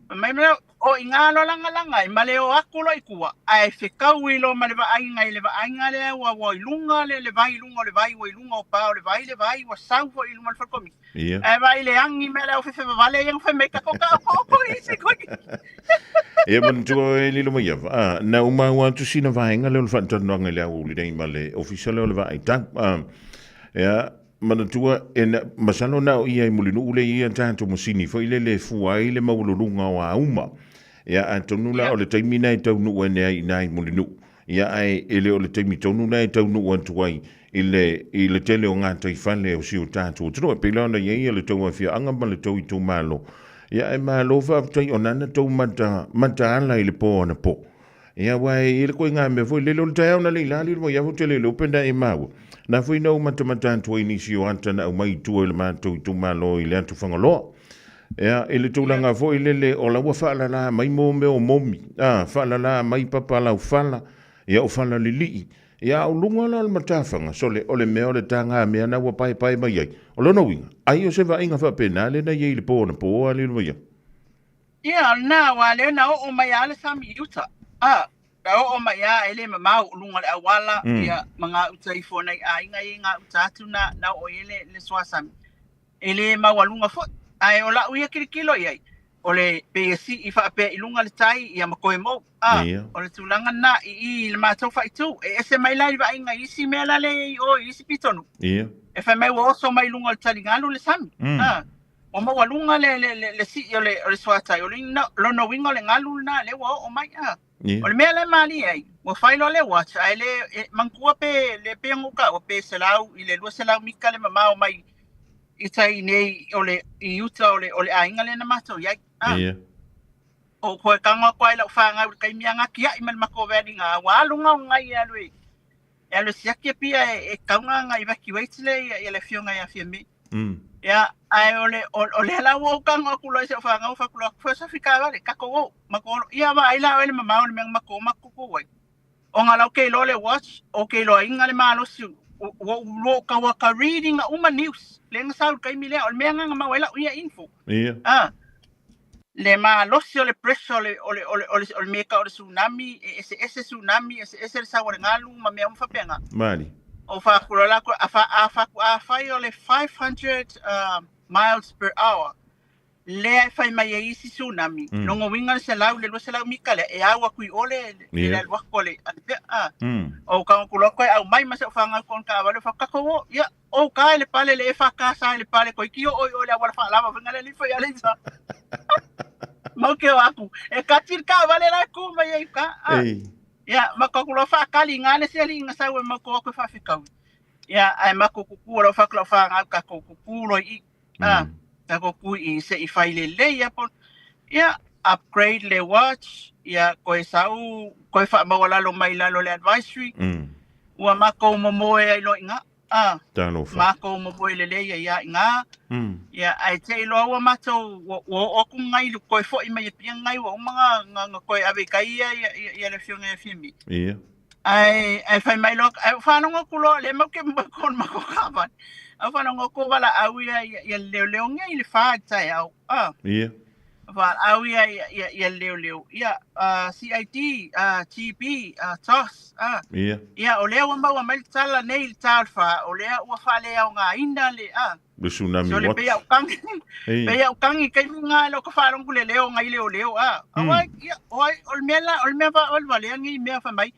Fai mai ma o i ngā loa lagalaga ai ma le o atu loa i tua, ae fetaui loa ma le vaaiga i le vaaiga lea ua ua i luga le le vai i luga o le vai ua i luga o pa o le vai le vai ua sau foi i luma o le falekomiti. Ia. Ae vaai le agi mai a le aufefevavale ia na fai mai tatou taoto'oto i isi koe. Ia manatua e lilo mai ava, a, na uma au atu sina vaega lea o le faatalanoaga i le aoauli nei ma le ofisa lea o le vaai tau. A, ia, manatua, e na, masalo na o ia i Mulinuu le ia tatou masini foi lele e fua ai le maualuluga o auma. Ia, atonu la o le taimi na e taunuu ane ai i ina i Mulinuu. Ia, ae e le o le taimi tonu lena e taunuu atu ai i le, i le tele o gataifale o si o tatou atunuu. E pei la ona i ai le tou afioaga ma le tou itumalo. Ia, ae malo faafetai o lena na tou mata, mataala i le po anapo. Ia, aua e i ai le koiga mea foi lele o le taeao na lei la lilo mai afu tele le upe na e maua. Na foi na ou matamata atu ai nisi o ata na aumai i tua i le matou itumalo i le atu Fagaloa. Ia, i le tulaga foi lele o la ua faalala mai mo mea o momi, a, faalala mai papa laufala, ia o fala lilii. Ia, a o luga la o le matafaga, sole, o le mea o le taga mea na ua paepae mai ai. O lona uiga, ai o se vaaiga faapena lea na i ai i le po anapo, a lilo mai au. Ia, o lena, aua lea na oo mai lava le sami i uta. A, na oo mai lava e le mamao o luga o le auala, ia, ma gauta ifo o nai aiga ia i gauta atu na, na oo i ai le, le suasami. E le maualuga foi, ae o lau ia tilotilo i ai, o le pei e sii faapea i luga le tai ia ma toe mou. A, Ia. o le tulaga lena i i i le matou faaitu. E ese mai la i le vaaiga i isi mea la lea i o i isi pitonuu. Ia. E fai mai ua oso mai luga o le taligalu le sami. A, ua maualuga le, le, le, le sii o le, o le suatai. O le lona uiga o le galu lena lea ua oo mai. A, Ia. o le mea la e malie ai, ua fai loa le watch, ae le, e, manatua pe, le pei ona ou taua, pe 100 i le 200 mita le mamao mai i tai nei o le, i uta o le, o le aiga lea na matou i ai. A, Ia. o koe tago atu ai lau fanau i le taimi a gatia'i ma le matou valiga, ua alu gaogai e alu e, e alu e siaki Apia e, e tatau ona evacuate le ia, ia le afioga ia Fiame. Ia, ae o le, o, o lea la ua ou tago atu loa i si au fanau, fai atu loa, Fai o se taavale, tatou o, matou o loa. Ia vaai la oe le mamao o le mea na matou o matou tutu ai. Ona la ou te iloa le watch, ou te iloaina le malosi, ua ou ua ou tau aka read ina uma news, lea na sau i le taimi lea, o le mea lena na maua ai lau ia info. Ia. Ah, le malosi o le pressure o le, o le, o le, o le, o le mea e tau o le tsunami, e eseese tsunami, eseese le sau o le galu ma mea uma faapena. Mali. O faakuloa la a fa, a fa, afai o le 500 miles per hour, lea e fai mai ai isi tsunami, lona uiga le 100 i le 200 mita lea, e au atu i o le, le, le alu atu a le, a le pea. Ah. O ka kuloa koe aumai ma si au fanau ko ona taavale, fa tatou o, ia, o uka i le pale le EFKS i le pale koe ki oo i o i le auala faalava faiga le alii fai ale isa. Mau ke o aku, e kati le taavale la e ku mai ai uka. Ah. Ei. Ia, ma ka kuloa faakali ngā le se alii nga sau e mau ko aku e faafekaui. Ia, ae makou kuku o lau fa ku lau fanau takou kuku loa i i. Ah, takou ku i se i fai lelei ia po. Ia, upgrade le watch, ia koe sau, koe faamaualalo mai lalo le advisory. Ua makou momoe ai loa i ngā. Ah, Talofa. makou momoe lelei ai ia i ngā. Ia, ae te i loa ua matou, ua, ua oo atu ngai, koe fo'i mai Apia ngai, ua uma nga, nga, nga koe ave i kai ia, ia, ia, ia le afioga ia Fiame. Ia. Ae, ae fai mai loa, ae faalogo atu loa, lea mau ke moe ko le makou kaavale. Ae faalogo atu o valaau ia, ia, ia le leoleogia i le fa i le taeao. Ah. Ia. Valaau ia ia ia leoleo ia CID, GB, TOS, Ia. Ia o lea ua maua mai le tala nei i le ta o le 4, o lea ua faaleaogaina le Le tsunami So le watch. pei au kagi, Ei. pei au kagi taimi lena e le o ka faalogo le leo nai leoleo Aua ia o ai o le mea la o le mea faavalevalea lenei mea fai mai.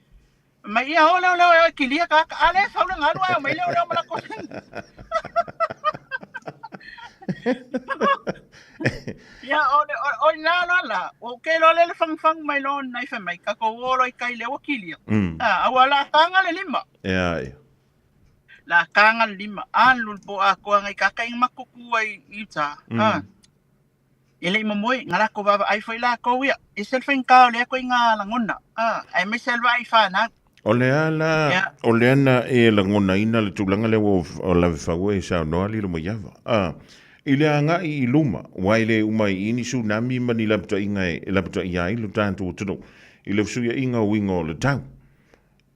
Mai ia o leo leo e kilia ka ka ale sau le galu ai o mai leo leo ma lako. Ia o le o o na la la o ke lo le le fang fang mai lo nai fai mai ka ko o lo i kai le o kilia. Aua la kanga le lima. Ia, ia. La kanga le lima alu le po a koa ngai ka kai makuku ai i uta. E le i momoe, ngā lako vaavaai foi lakou ia. E se le faigata o lea koiga lagona. Aemaise lava le vaai fanau. O le a la, o le a na e lagonaina le tulaga lea ua o lavefaua e saunoa lilo mai ava. I le agai i luma, ua e le uma i i ni tsunami ma ni lapataiga e lapataia ai lo tatou atunuu i le fesuiaiga o uiga o le tau.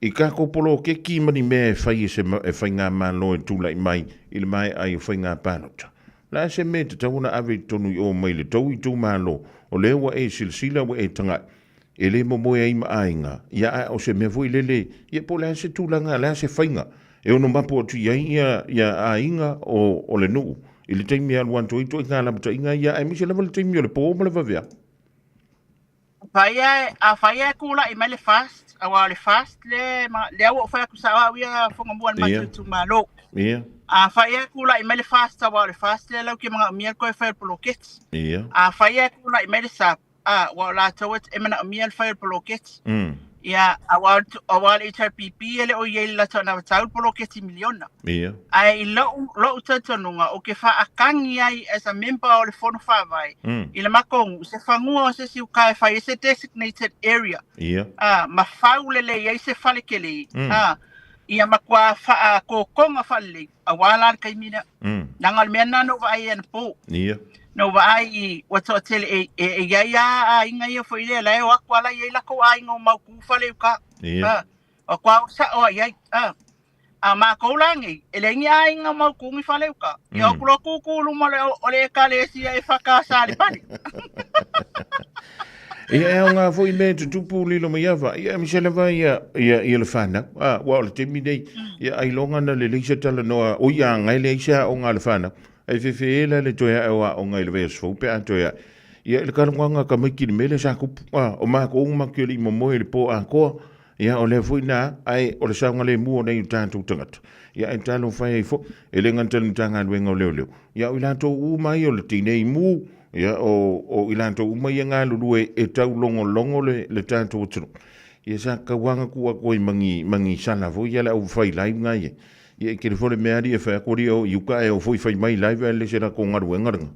I kākou poloketi ma ni mea e fai e se e faigamalo e tulai mai i le maea ai o faiga palota. O le a se mea e tatau ona ave i totonu i o mai le tou itumalo, o lea ua e silasila ua e taga'i, e le momoe ai ma aiga, ia ae o se mea foi lele, ia po o le a se tulaga, o le a se faiga e ono mapu atu i ai ia, ia aiga o, o le nuu i le taimi e alu atu ai ituaiga lapataiga ia, aemaise lava le taimi o le pō ma le vaveao. Afai afai e kula'i mai le FAST, aua o le FAST le lea ua ou fai atu sao au ia Fogamua i le matou itumalo. Afai e kula'i mai le FAST, aua o le FAST lea lau te manaomia le toe fai o le poloketi. Afai e kula'i mai le SAP, aua o latou e manaomia le fai o le poloketi. Ia, aua aua o le HRPP e le o i ai i le latou anavatau le poloketi miliona. Ae i lo'u talitonuga ou te faakagi ai as a member o le Fono Faavae i le matou nuu se fanua o se isi uka e fai ai se designated area. Ma fau lelei ai se fale tele. Ia matua faakokoga faalelei aua la le taimi lea. Leaga o le mea lena na ou vaai ai anapo. Na ou vaai i ua toatele e e i ai lava aiga ia foi lea la e o atu lava la i ai latou aiga o mautu fale i uka. O atu lava o sao lava i ai. A matou la nei, e leai ni aiga o mautu ni fale i uka. Ia o atu loa tutu i luma o le ekalesia EFKS a Lepani. Ia e aoga foi mea e tutupu lilo mai ava. Ia aemaise lava ia ia ia le whanau. Ah, ua o le taimi nei, ia ailoga na lelei se talanoa o ia anga e leai se aoga a le whanau. Ai fefe e la le toe ae o aoga i le vaiaso fou pe a toe ae. Ia i le kalogoaga ka maiki le mele sa kupu. Ah, o mākou uma ki o le imomoe i le pō atoa. Ia, o lea foi na, ae o le saogalemu o nei o tatou tagata. Ia, ae talofa ai foi, e le gata i le Matagaluega o Leoleo. Ia, o i latou uma ia o le tinei mu, ia, o, o i latou uma ia galulue e taulogologo le, le tatou atunuu. Ia, sa tauaga tuu atu ai ma ni, ma ni sala foi ia le au fai live nga ia. Ia, e tele foi le mea alii e fai atu alii e o i uka ae o foi fai mai live ae le se latou galuega lena.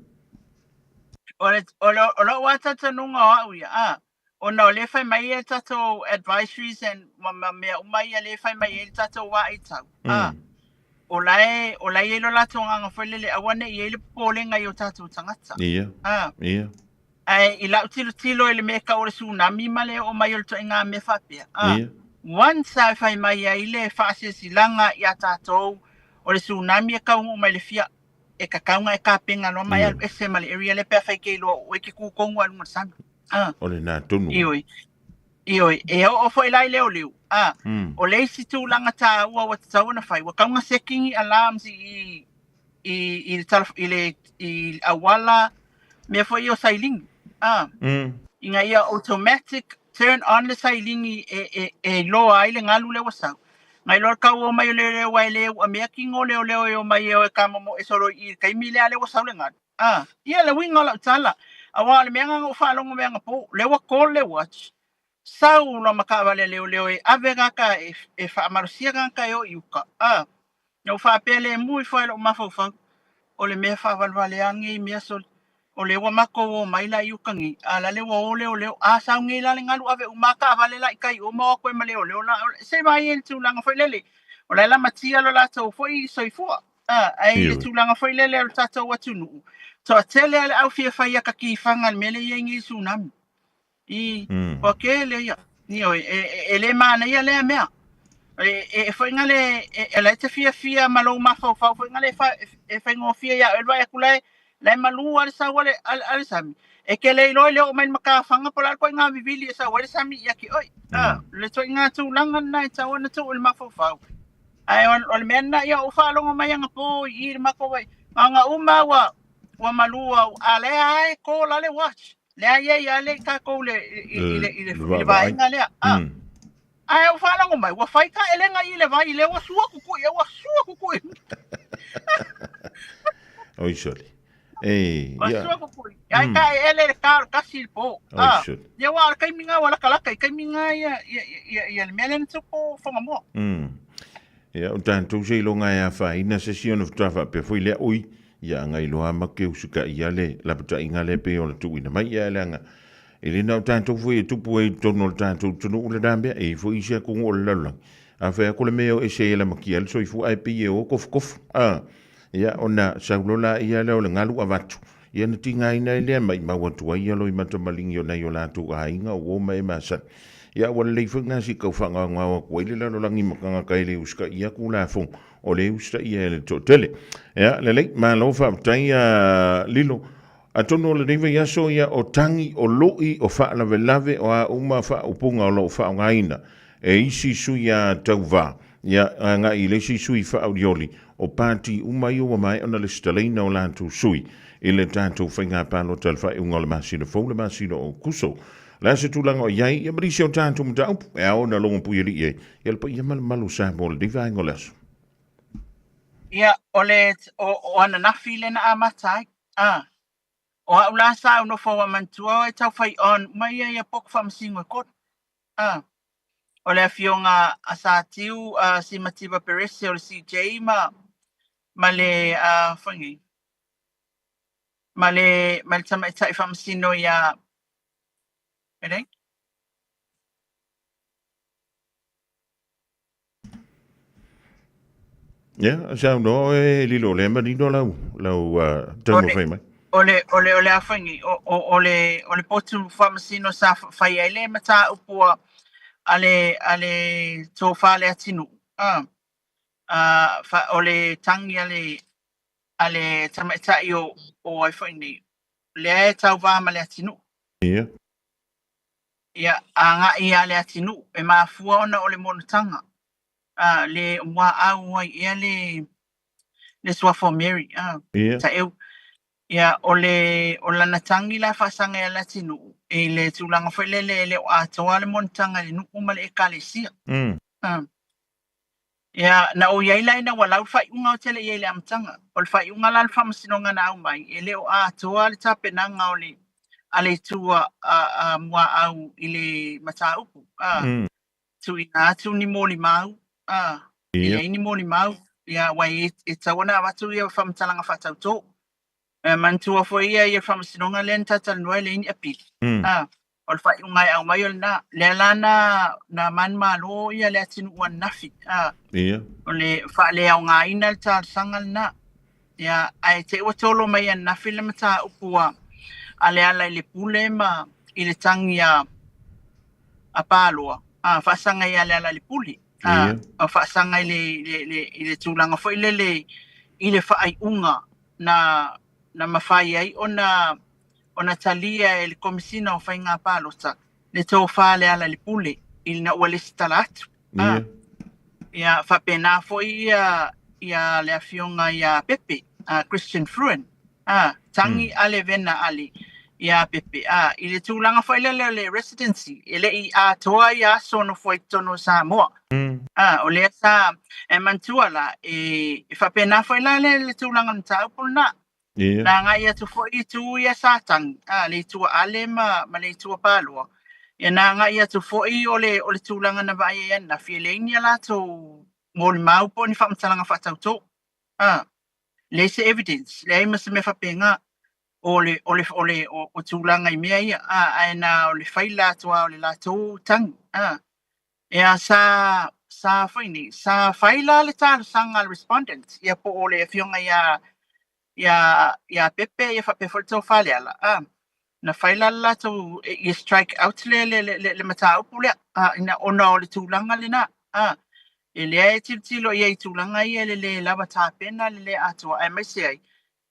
O le, o le, o lou lava talitonuga o au ia, a, ona o lea e fai mai ai tatou advisories and ma, ma mea uma ia lea e fai mai ai le tatou vaitau. O la e, o la e i ai lo latou agaga foi lele, aua ne i i ai le popolega i o tatou tagata. Ia. Ae i lau tilotilo i le mea e tau o le tsunami ma le oo mai o le ituaiga mea faapea. Once lava e fai mai ai le faasilasilaga ia tatou o le tsunami e taunuu mai le fia, e tatau ona e tapena loa ma e alu ese ma le area lea pe afai e te iloa o oe e te tu tonu lava i luga o le sami. O lena tonu. Ioe. Ioe. E oo foi la i leoleo. O le isi tulaga taua ua tatau ona fai, ua tatau ona seki ni alarms i i i le tala i le i auala mea foi ia o sailini. Ina ia automatic turn on le sailini e e e iloa ai le galu lea ua sau. Na iloa le tau o mai o leoleo aua e le uamea tino o leoleo e omai e o e kamomoe solo i i le taimi lea lea ua sau le galu. Ia le uiga o lau tala, aua o le mea lena na ou faalogo mai anapo, lea ua call le watch, sau loa ma taavale a leoleo e ave tagata e faamalosia tagata e o i uka. Na ou faapea lemu ifo ai lou mafaufau, o le mea faavalevalea lenei mea sole. O lea ua matou o mai la i uka nei, a la le ua o leoleo, a sau nei la le galu ave uma a taavale la i tai o ma o atu ai ma leoleo la. Se i vaai ai i le tulaga foi lele, o la e lamatia lo latou foi soifua. Ae i le tulaga foi lele o le tatou atunuu, toatele lava le au fia fai ata tifaga i le mea lea e i ai nei tsunami. I, toatele ia. Ioe, e le manaia lea mea. E foi na le, e la e te fiafia ma lou mafaufau foi na le e faigofie ia oe le vaai atu la e malu lava le sau a le sami. E te le iloa i le oo mai le matafaga po o le a le ituaiga vivili e sau ai le sami ia te oe. A, le ituaiga tulaga lena e tatau ona tuu i le mafaufau. Ae o le mea lena ia ou faalogo mai anapo i i le matou vai, na ona uma lava ua ua malu a a lea lava e call a le watch. Lea e i ai lava le tatou le i i le i le i le vaega lea. A, ae ou faalogo mai ua fai taelega i le vai lea ua sua kukui, ua sua kukui. Oi sole. E, Ua ia. sua kukui. Ai taeele le ta o le 1 i le po. Oi A, sole. ia aua o le taimi lena ua latalata i taimi lena ia ia ia ia le mea lea na tupu Whangamoa. Ia, o tatou seiloga e afaina se isi ona faatoa faapea foi lea, ui, ia agailoa ma ke usitaʻi ia le lapataiga lea pei ona tuuina mai. Ia leaga e le na o tatou foi e tupu ai i totonu o le tatou atunuu lena mea, e i ai foi isi atunuu o le lalolagi. A fai atu le mea e o ese ai e lamatia ai le soifua ae pei e o tofutofu, a, ia ona sau loa laia lea o le galu avatu, ia ona tigaina ai lea maimau atu ai ia loimata maligi o nai o latou aiga o uo ma e masani. Ia ua lelei foi lena se i tau faagaogao atu ai le lalolagi ma tagata e le usitaia Tulafono o lea e usitaia e le toatele. Ia, lelei, malo faafetai a Lilo. Atonu o lenei vaiaso ia o tagi, o lui, o faalavelave, o a uma faaupuga o lo o faaaogaina e isi sui a tauva, ia, agai i le isi sui faaolioli o pati uma ia ua maea ona lesitalaina o latou sui i le tatou faiga palota i le faaiuga o le masina fou, le masina o Aokuso. O le a se tulaga o i ai, ia ma nisi o tatou mataupu e ao ona logopuialii ai ia le paia ma le mamalu o Samoa i lenei vaega o le aso. Ia, o le, o, o ananafi lea na amata ai. A, o au la sa ou nofo ua manatua e tau fai on uma ia ia poko faamasino e kolu. A, o le afioga a Satiu a Simativa Perese o le CJ ma ma le a foi nei ma le ma le tamaitai faamasino ia Ready? Ia, saunoa oe Lilo, lea manino lau, lau taumafai mai. O le, o le, o le a foi nei, o, o, o le, o le potu faamasino sa fai ai le mataupu a, a le, a le tofa Leatinuu, a, a, fa, o le tagi a le, a le tamaitai o, o ai foi nei, lea e tauva ma Leatinuu. Ia. Ia, agai ia Leatinuu, e mafua ona o le monotaga, a, le muaau ai ea le, le suafa o Mary, a, Ia. taeu. Ia, o le, o lana tagi la faasaga ia Leatinuu, i le tulaga foi lele e le o atoa le monotaga i le nuu ma le ekalesia. A. Ia, na ou i ai la ina ua lau le faaiuga ou te le i ai i le amataga. O le faaiuga la a le Faamasinoga na aumai, e le o atoa le tapenaga o le a le itu a, a, a Muaau i le mataupu, a, tuuina atu ni molimau, a, e leai ni molimau, ia, aua e, e tatau ona avatu ia faamatalaga faatautō. E manatua foi ia ia Faamasinoga lea na talatalanoa e leai ni apili. A, o le faaiuga e aumai o lena. Lea la na, na manumalo ia Leatinuu ananafi. A, o le faaleaogaina le talosaga lena. Ia, ae te i ua tolo mai ananafi le mataupu a, a Lealailepule ma i le tagi a, a Paloa, a, faasaga ia Lealailepule. A, a faasaga i le, le, le, i le tulaga foi lele i le faaiuga na, na mafai ai ona, ona talia e le Komesina o Faiga Palota le tofa a Lealailepule ina ua lesitala atu. A, ia, faapena foi ia, ia le afioga ia Pepe, a, Christian Fruin, a, tagi ale vena ale ia Pepe. A, i le tulaga foi lele o le residency, e le i atoa ia aso o nofo ai i totonu o Samoa. A, o lea sa e manatua la, e, e faapena foi la le, le tulaga o le mataupu lena. Na agai atu foi i itu ia sa tagi, a, le itu a Ale ma, ma le itu a Paloa. Ia na agai atu foi o le, o le tulaga na vaai ai ananafi, e leai ni a latou molimau po o ni faamatalaga faatautō. A, leai se evidence, leai ma se mea faapena o le, o le, o le, o, o tulaga i mea ia, a, ae na o le faila atu lava o le latou tagi, a. Ia, sa, sa foi nei, sa fai la le talosaga a le respondent, ia po o le afioga ia, ia, ia Pepe, ia faapea foi le tofa Leala, a, na fai la le latou, ia strike out le, le, le, le, le mataupu lea, a, ina, ona o le tulaga lena, a, e lea e tilotilo i ai i tulaga ia i le le lava tapena, le le atoa, aemaise ai,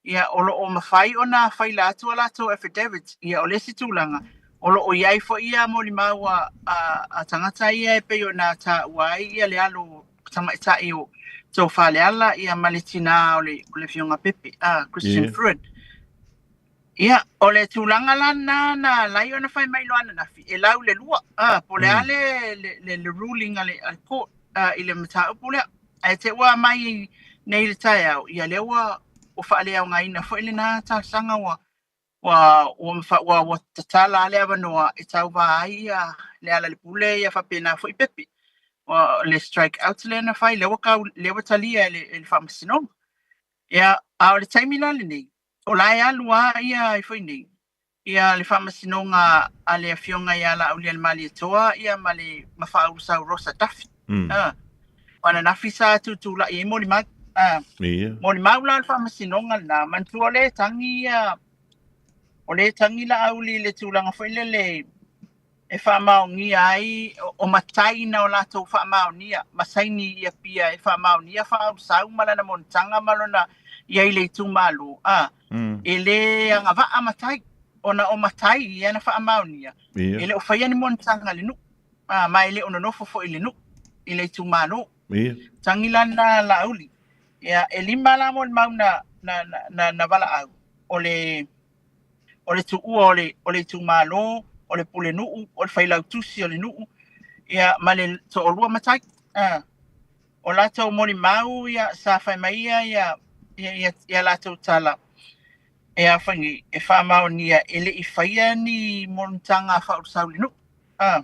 Ia, o lo o mafai ona faila atu a latou affidavits, ia o le isi tulaga, o lo o i ai foi ia molimau a, a, a tagata ia e pei ona taua ai ia le alo tamaitai o Tofaleala ia ma le tinā o le, o le Afioga Pepe, a Christian yeah. Fruin. Ia, o le tulaga la na na lai ona fai mai loa ananafi, e lau le lua, a, po le a le, le, le, le ruling a le, a le court a, i le mataupu lea. Ae te ua mai nei le taeao, ia lea ua, ua faaleaogaina foi lena talosaga ua, ua, ua, ua, ua tatala le avanoa e tauva ai ia Lealailepule ia faapena foi Pepe. Ua, le strike out lea na fai, lea ua, kau, lea ua talia e le, e le faamasinoga. Ia, a o le taimi la lenei, o la e alu lava ia foi nei, ia le faamasinoga a le Afioga ia Laaulialemalietoa ia ma le ma Faaulusau Rosa Duffy. A, o ananafi sa tutulai ai molimau. A, Ia. molimau la o le faamasinoga lena, manatua o lea e tagi ia, o lea e tagi Laauli i le tulaga foi lele e faamaonia ai o matai na o latou faamaonia ma saini i Apia e faamaonia Faaulusau ma lana monotaga ma lona i ai i le itumalo, a, e le agavaa matai, ona o matai ia na faamaonia, e le o faia ni monotaga a le nuu, a, ma e le o nonofo foi i le nuu, i le itumalo. Tagi la lena Laauli. Ia, e lima la molimau na, na, na, na, na valaau, o le o le tuua o le, o le itumalo, o le pulenuu, o le failautusi o le nuu, ia, ma le toalua matai. A, o latou molimau ia, sa fai mai ia, ia, ia, ia, ia latou tala, e a foi nei, e faamaonia e le i faia ni monotaga a Faaulusoa i le nuu. A,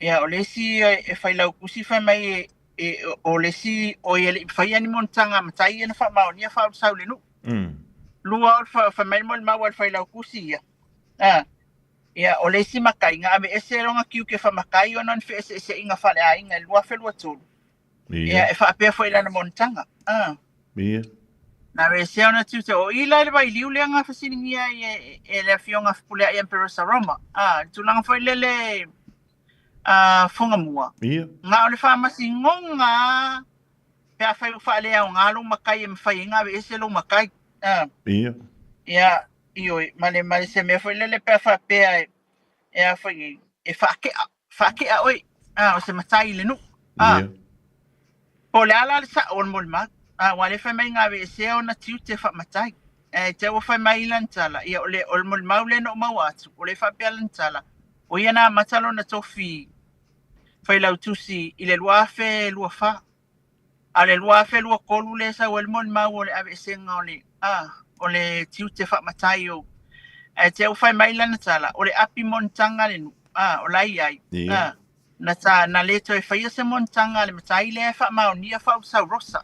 ia, o le isi e failautusi fai mai e, e, o le isi, o ia le i faia ni monotaga a matai ia na faamaonia Faaulusoa i le nuu. Lua o le fai mai le molimau a le failautusi ia. A, ia, o le isi matai, na aveese lona tiute faamatai ona o ni feeseeseaiga faaleaiga i le 2023. Ia, e faapea foi i lana monotaga. A. Ia. Na aveesea ona tiute. O i la i le vailiu lea na fesiligia ai e, e le Afioga Fepuleai Emperor Roma. A, le tulaga foi lele a, Fogamua. Ia. Na o le faamasinoga Pe afai ua faaleaoga lou matai e mafai ai ona aveese lou matai. A. Ia. Ia, ioe, ma le, ma le se mea foi lele pe a faapea e, e a foi nei, e faake'a, faake'a oe, a, o se matai i le nuu. A. Ia. Po o le a la le sa'o o le molimau, a, aua o lea e fai mai na aveesea ona tiute faamatai. Ae te i ua fai mai lana tala, ia o le, o le molimau lea na ou maua atu, o lea e faapea lana tala, o ia na amata lona tofi failautusi i le 2024. A o le 2023 lea e sau ai le molimau o le aveesega o le, a, o le tiute faamatai o, ae te i ua fai mai lana tala, o le api monotaga a le nuu, a, o la e i ai, a, na ta, na le toe faia se monotaga a le matai lea e faamaonia Faaulusoa Rosa.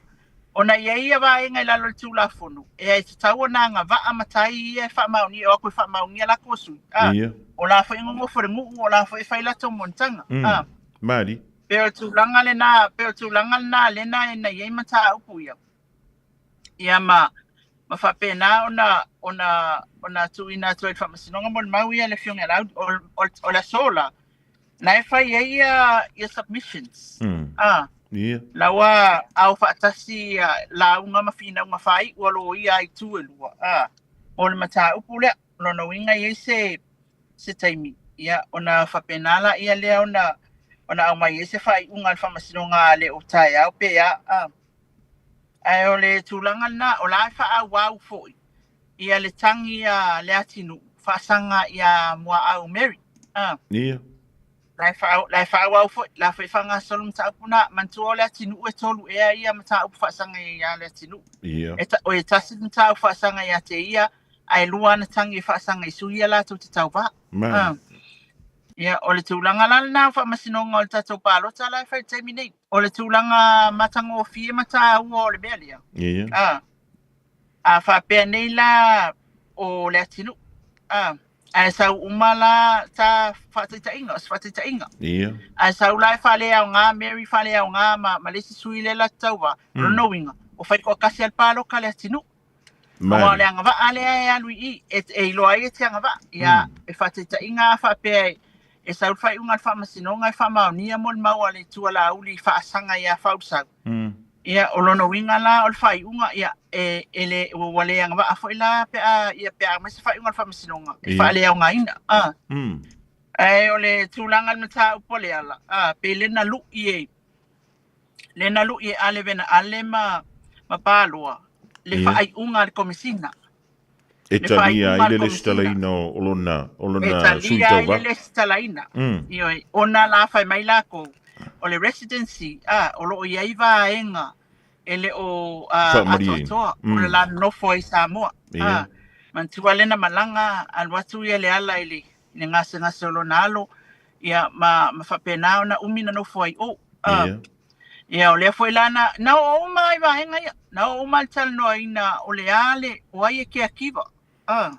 Ona e i ai ia vaega i lalo o le Tulafono, e tatau ona agavaa matai ia e faamaonia, e o atu e faamaonia latou sui, a, o la foi e nonofo i le nuu, o la foi e fai latou monotaga, a. Malie. Pei o le tulaga lena, pei o le tulaga lena lena na i ai mataupu ia. Ia ma, ma faapena ona, ona, ona tuuina atu ai i le Faamasinoga molimau ia le Afioga ia Laauli. O, o, o le aso la, na e fai ai ia, ia submissions. Ah. Ia. La ua ao faatasi ia lauga ma finauga faaiu a loia a itu e lua. Ah. O le mataupu lea, o lona uiga e i ai se, se taimi, ia, ona faapena laia lea ona, ona aumai ai se faaiuga a le Faamasinoga a le o taeao pe a, a. Ae o le tulaga lena, o la e faaauau foi ia le tagi a Leatinuu faasaga ia Muaau Mary. A. Ia. La e faa, la e faaauau foi, la foi e faagasolo mataupu na. Manatua o Leatinuu e tolu ea ia mataupu faasaga ia Leatinuu. Ia. E, ta, o e tasi le mataupu faasaga ia te ia, ae lua ana tagi e faasaga i sui ia latou te tauva. Malie. Ia, o le tulaga la lena o faamasinoga o le tatou palota la e fai i le taimi nei. O le tulaga matagofie ma taua o le mea lea. Ia. A, a faapea nei la o Leatinuu. A, ae sau uma la ta faataitaiga, o se faataitaiga. Ia. Ae sau la e faaleaoga Mary faaleaoga ma, ma le isi sui lea la te tauva. O lona uiga, ua fai toatasi lava le palota a Leatinuu. Aua o le agavaa lea e alu i i, e, e iloa ai e te agavaa. Ia, e faataitaiga a faapea e, e sau le faaiuga a le Faamasinoga e faamaonia molimau a le Itu a Laauli i faasaga ia Faaulusoa. Ia, o lona uiga la o le faaiuga, ia, e, e le, ua, ua le agavaa foi la pe a, ia, pe a aumai se faaiuga a le Faamasinoga e faaleaogaina. A. Ae o le tulaga i le mataupu a Leala, a, pe le na lu'i e, le na lu'i e Ale Vena Ale ma, ma Paloa, le faaiuga a le Komesina. E talia ai le lesitalaina o lona, o lona sui tauva. E talia ai le lesitalaina. Ioe, ona la fai mai lakou, o le residency, a, o lo o i ai vaega e le o atoatoa, o le la nofo ai i Samoa. A, manatua lea na malaga, alu atu ia Leala i le, i le gasegase o lona alo, ia, ma, ma faapena ona umi na nofo ai o. A, Ia, o lea foi la na, na oo uma i vaega ia, na oo uma i le talanoaina o le a le, o ai e caregiver. A.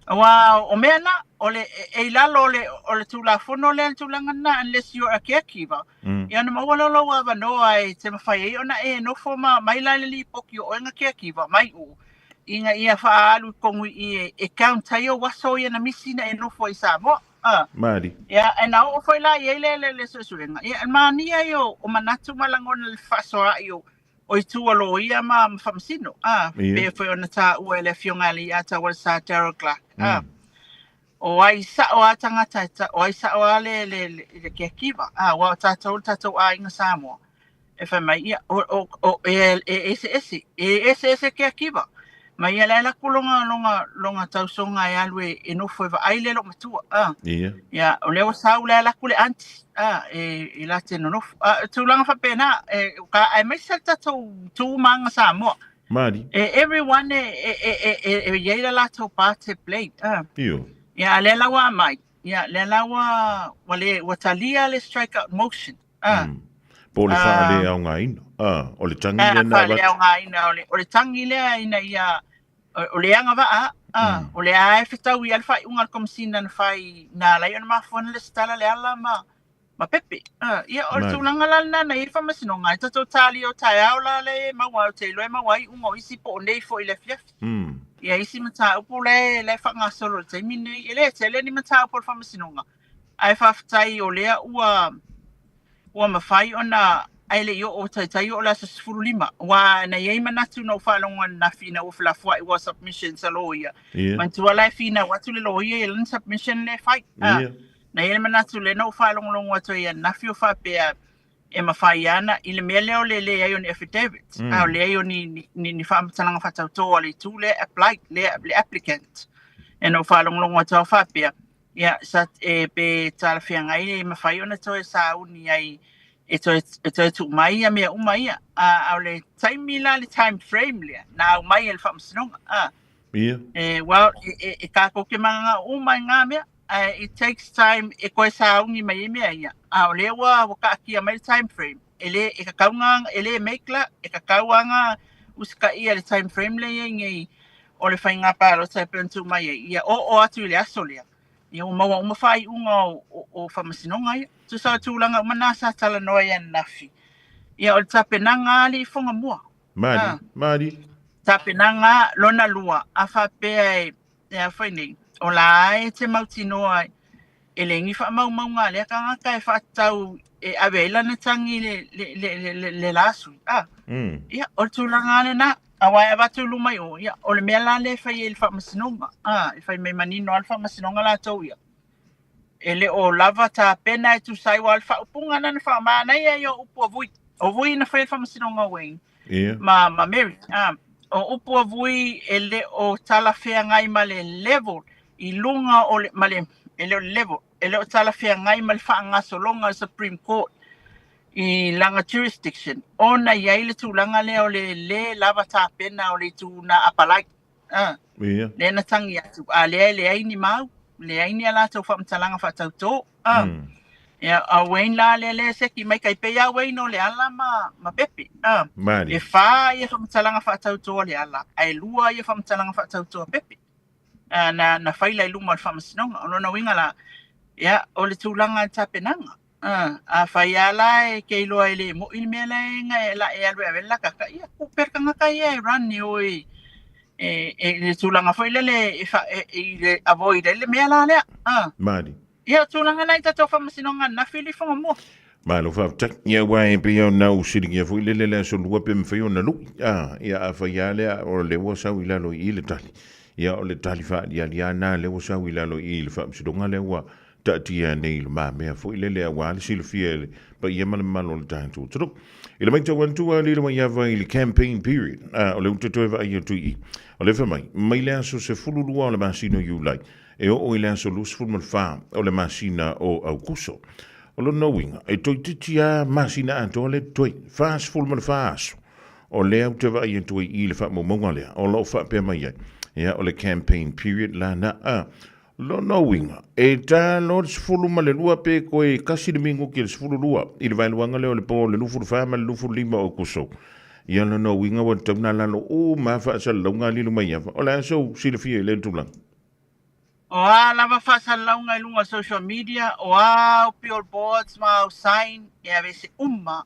Aua o mea na, o le, e i lalo o le, o le Tulafono lea le tulaga lena, unless you're a caregiver, ia ona maua lea o lou avanoa e te mafai ai ona e nofo ma aumai la le lipoti o oe na caregiver mai o, ina ia faaalu i totonu i i e, e count ai ou aso ia na misi na e nofo ai i Samoa. A. Mali. Ia, e na oo foi la i ai le, le, le suesuega. Ia, e mania ia o, o manatu ma lagona le fefaasoaai o, o itu o loia ma, ma faamasino. A, pei foi ona taua e le Afioga ia Alataua Sir Darrell Clarke. A, o ai sao a tagata, e ta, o ai sao a le, le, le, le caregiver. A, aua o tatou le tatou aiga Samoa. E fai mai, ia, o, o, o, e, e eseese, e eseese caregiver. Ma ia le ala atu longa, longa, longa tausoga e alu e, e nofo e vaai le loomatua. A. Ia, o lea ua sau le ala atu le aunty, a, e, e la te nonofo. A, tulaga faapena, e, ka, aemaise le tatou tu ma aga Samoa. Mali. E, everyone e, e, e, e, e, e i ai le latou part e play. A. Io. Ia, a lea la ua aumai, ia, lea la ua, ua le, ua talia le strike out motion. A. Po o le faaleaogaina. A, o le tagi lea na avatu. Faaleaogaina, o le, o le tagi lea ina ia, o le agavaa, a, o lea e fetaui lava le faaiuga a le Komesina na fai, na ala ai ona mafua ona lesitala Leala ma, ma Pepe. A, ia, o le tulaga la lena na i ai le Faamasinoga, e tatou talia o taeao la lea e maua, ou te iloa e maua ai iuga o isi po o nei foi i le afiafi. Ia, isi mataupu la e, la e faagasolo i le taimi lenei. E le tele ni mataupu a le Faamasinoga, ae faafetai o lea ua ua mafai ona ae le i oo taitai oo le aso 15 aua na i ai manatu na ou faalogo ananafi ina ua felafoai ua submissions a loia. Manatua la e finau atu le loia i lana submission lea e fai. Na i ai le manatu lea na ou faalogologo atu ai ananafi o faapea e mafai ana i le mea lea o le leai o ni affidavit, a o leai o ni, ni, ni, ni faamatalaga faatautō a le itu lea apply, lea, le applicant. E na ou faalogologo atu au faapea, Ia, sa, e, pe talafeagai e mafai ona toe sauni ai e toe, e toe tuu mai ia mea uma ia. A, a o le taimi la, le time frame lea, na aumai e le Faamasinoga. A, E, well, e, e, e kākou ke magaga uma i ngā mea, ae it takes time e koe sauni mai ai mea ia. A o lea ua, ua kaatia mai le time frame. E le, e kakau ngā, e le make la, e kakau a ngā usikaia le time frame lea i ai nei o le faiga palota e pei ona tuu mai ai, ia oo atu i le aso lea, ia ua maua uma faaiuga o, o, o faamasinoga ia. Tusa o tulaga uma na sa talanoa ai ananafi, ia o le tapenaga a alii Fogamua. Mali, ah. mali. Tapenaga lona lua, a faapea e, e a foi nei, o la e te mautinoa e le ni faamaumauga a lea tagata e faatatau e ave ai lana tagi i le, le, le, le, le, le la sui. Ah. Ia, o le tulaga lava lena, aua e avatu i luma i o, ia, o le mea la lea e fai ai e le Faamasinoga, ah, e fai mai manino lava le Faamasinoga latou ia. E le o lava tapena e tusa ai, aua o le faaupuga lena na faamanaia ia o upu a Vui. O Vui na faia le Faamasinoga o Wayne ma, ma Mary. Ah, o upu a Vui e le o talafeagai ma le level i luga o le, ma le, e le o le level, e le o talafeagai ma le faagasologa o le Supreme Court i lana jurisdiction, ona i ai le tulaga lea o le lē lava tapena o le itu na apalai. Ah, lea na tagi atu, a lea e leai ni mau, leai ni a latou faamatalaga faatautō. Ah, ia, a Wayne la lea lea seki mai kai pei a Wayne o Leala ma, ma Pepe. Ah, Mali. e whā ia faamatalaga faatautō a Leala, ae lua ia faamatalaga faatautō a Pepe. Ah, na, na faila i luma o le faamasinoga. O lona uiga la, ia, o le tulaga i le tapenaga. Ah, afai lava la e ke iloa e le mo'i le mea la e na e la e alu e ave le lakaka, ia, ku pea le tagata ia e run e o e, e, e i le tulaga foi lele e, fa, e, i le avoid ai le mea la lea. Ah. Mali. Ia, o tulaga na i tatou faamasinoga ananafi i le Fogamua. Malo faafetai. Ia aua e pei ona ou siligia foi lele le aso lua pe mafai ona lui. A, ia afai lava lea o lea ua sau i lalo i i le tali. Ia o le tali faalialia lena lea ua sau i lalo i i le faamasinoga lea ua taatia nei i lumamea foi lele aua le silafia e le paia ma le mamalu o le tatou atunuu. I le matau atu a lilo mai ava i le campaign period, a, o lea ou te toe vaai atu i i. O lea fai mai, mai le aso 12 o le masina o Iulai, e oo i le aso 24 o le masina o Aukuso. O lona uiga, e toeitiiti lava masina atoa lea totoe, 44 aso, o lea ou te vaai atu ai i i le faamaumauga lea, o lo o faapea mai ai, ia, o le campaign period lana. A, lona uiga, e ta loa le 12 pe toe tasi le minute i le 12 i le vaeluaga lea o le po o le 24 ma le 25 o Aukuso. Ia, lona uiga ua tatau ona lalo uma lava faasalalauga a lilo mai ava. O le a sou silafia i lea tulaga? O a lava faasalalauga i luga o social media, o a au billboards ma au sign e aveese uma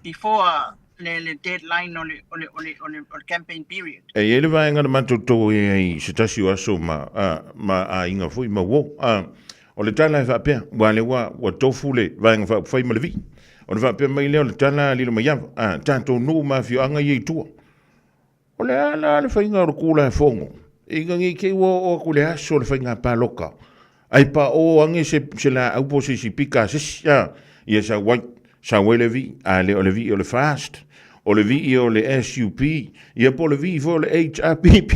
before le le deadline o le o le o le o le o le campaign period. E i ai le vaega na matou toe ai i se tasi o aso ma a ma aiga foi ma uo. A o le tala e faapea, ua lea ua ua tofu le Vaega Faaupufai ma le vii. Ona faapea mai lea o le tala a lilo mai ava, a tatou nuu ma afioaga ia i tua. O le a la le faiga o le Tulafono ina ne i te i ua oo atu i le aso o le faiga palota ae paoo ane se, se laau po o se isi pika a se isi, a, ia sau ai, sau ai le vii, a le o le vii o le FAST, o le vii o le SUP, ia po o le vii foi o le HRPP.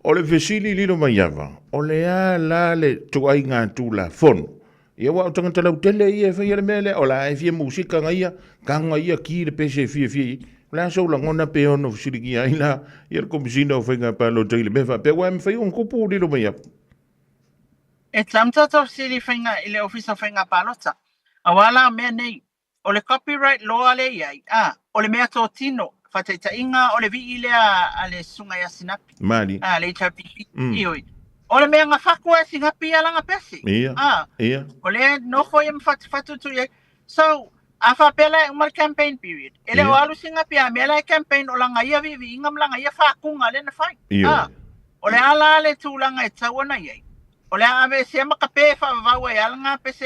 O le fesili lilo mai ava, o le a la le tuaiga Tulafono Ia aua o tagata lautele ia e faia le mea lea, o la e fia musika ga ia, taga ia ki le pese e fiafia i ai. O le a sou lagona pe ono fesiligia ai la ia le Komesina o Faiga Palota i le mea faapea, aua e mafai ona tupu lilo mai atu. E tau tatou fesili i faiga i le Ofisa o Faiga Palota, aua la o mea nei, O le copyright law lea e i ai, a, o le mea totino, faataitaiga o le vii lea a le susuga ia Sinapi, Malie. a, le HRPP, ioe. O le mea gafaku e Sinapi ia lana pese, a, o lea e nofo ia ma fatufatu tu i ai. So, a faapea la e uma le campaign period, e le o alu Sinapi a mea la e campaign o lana ia viiviiga ma lana ia fakuga lea na fai. A, o le a la le tulaga e tatau ona i ai? O le a aveesea ma kape e faavavau ai lava lena pese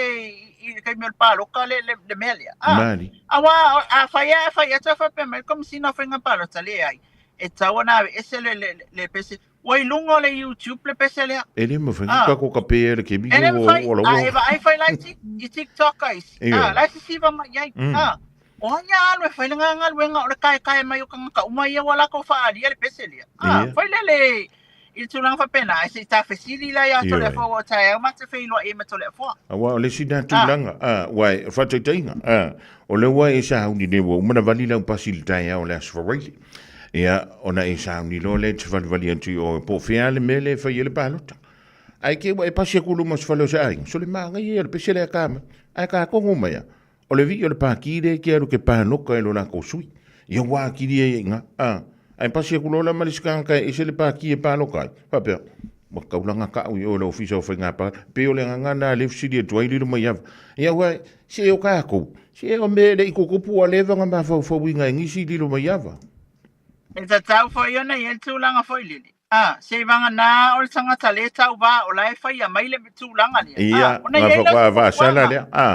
i le taimi o le palota le, le, le mea lea. Ah, Mali. aua a fai a fai atu e faapea mai le Komesina o Faiga Palota, leai, e tatau ona aveese le, le, le pese. Ua i luga o le YouTube le pese lea. E le mafai ah. Kako kape e le kemi E le mafai, a e vaai fai la i, i TikTok a isi. Ah, la e sisiva mai ai. Ah, o ai a alu e fai le galuega o le kaekae mai o tagata uma ia ua latou faaalia le pese lea. Ah, fai lea le i le tulaga faapena, ae se i ta fesili la ia Toleafoa ua o taeao ma te feiloai ai ma Toleafoa. Aua o le isi lena tulaga, aua e faataitaiga, o lea ua e sauni nei ua uma ona vali lau pasi i le taeao o le Aso Faraile. Ia, ona e sauni loa lea e te valivali atu i o po o fea le mea lea e fai ai le palota. Ae te i ua e pasi atu i luma o se fale o se aiga, sole manaia ia o le pese lea e ta mai. Ae ta tonu mai lava, O le vii o le pākī lea e te alu ke pāloka e lo lākou sui. Ia ua atili ai e i ina. A, ae pasi aku loa la ma le isi tagata e ese le pākī e pāloka ai. Faapea, ua taulaga taʻu i o i le ofisa o faiga palota. Pei o le agaga lena lea e fesili atu ai lilo mai ava. Ia aua, se o kākou, se o mea e le i tutupu ua leva ona mafaufauina e nisi lilo mai ava. E tatau foi ona i ai le tulaga foi lele. A, seivaganā o le tagata lē tauvā o la e faia mai le tulaga lea. Ia, A, ona i ai lea o se vaasala lea. A.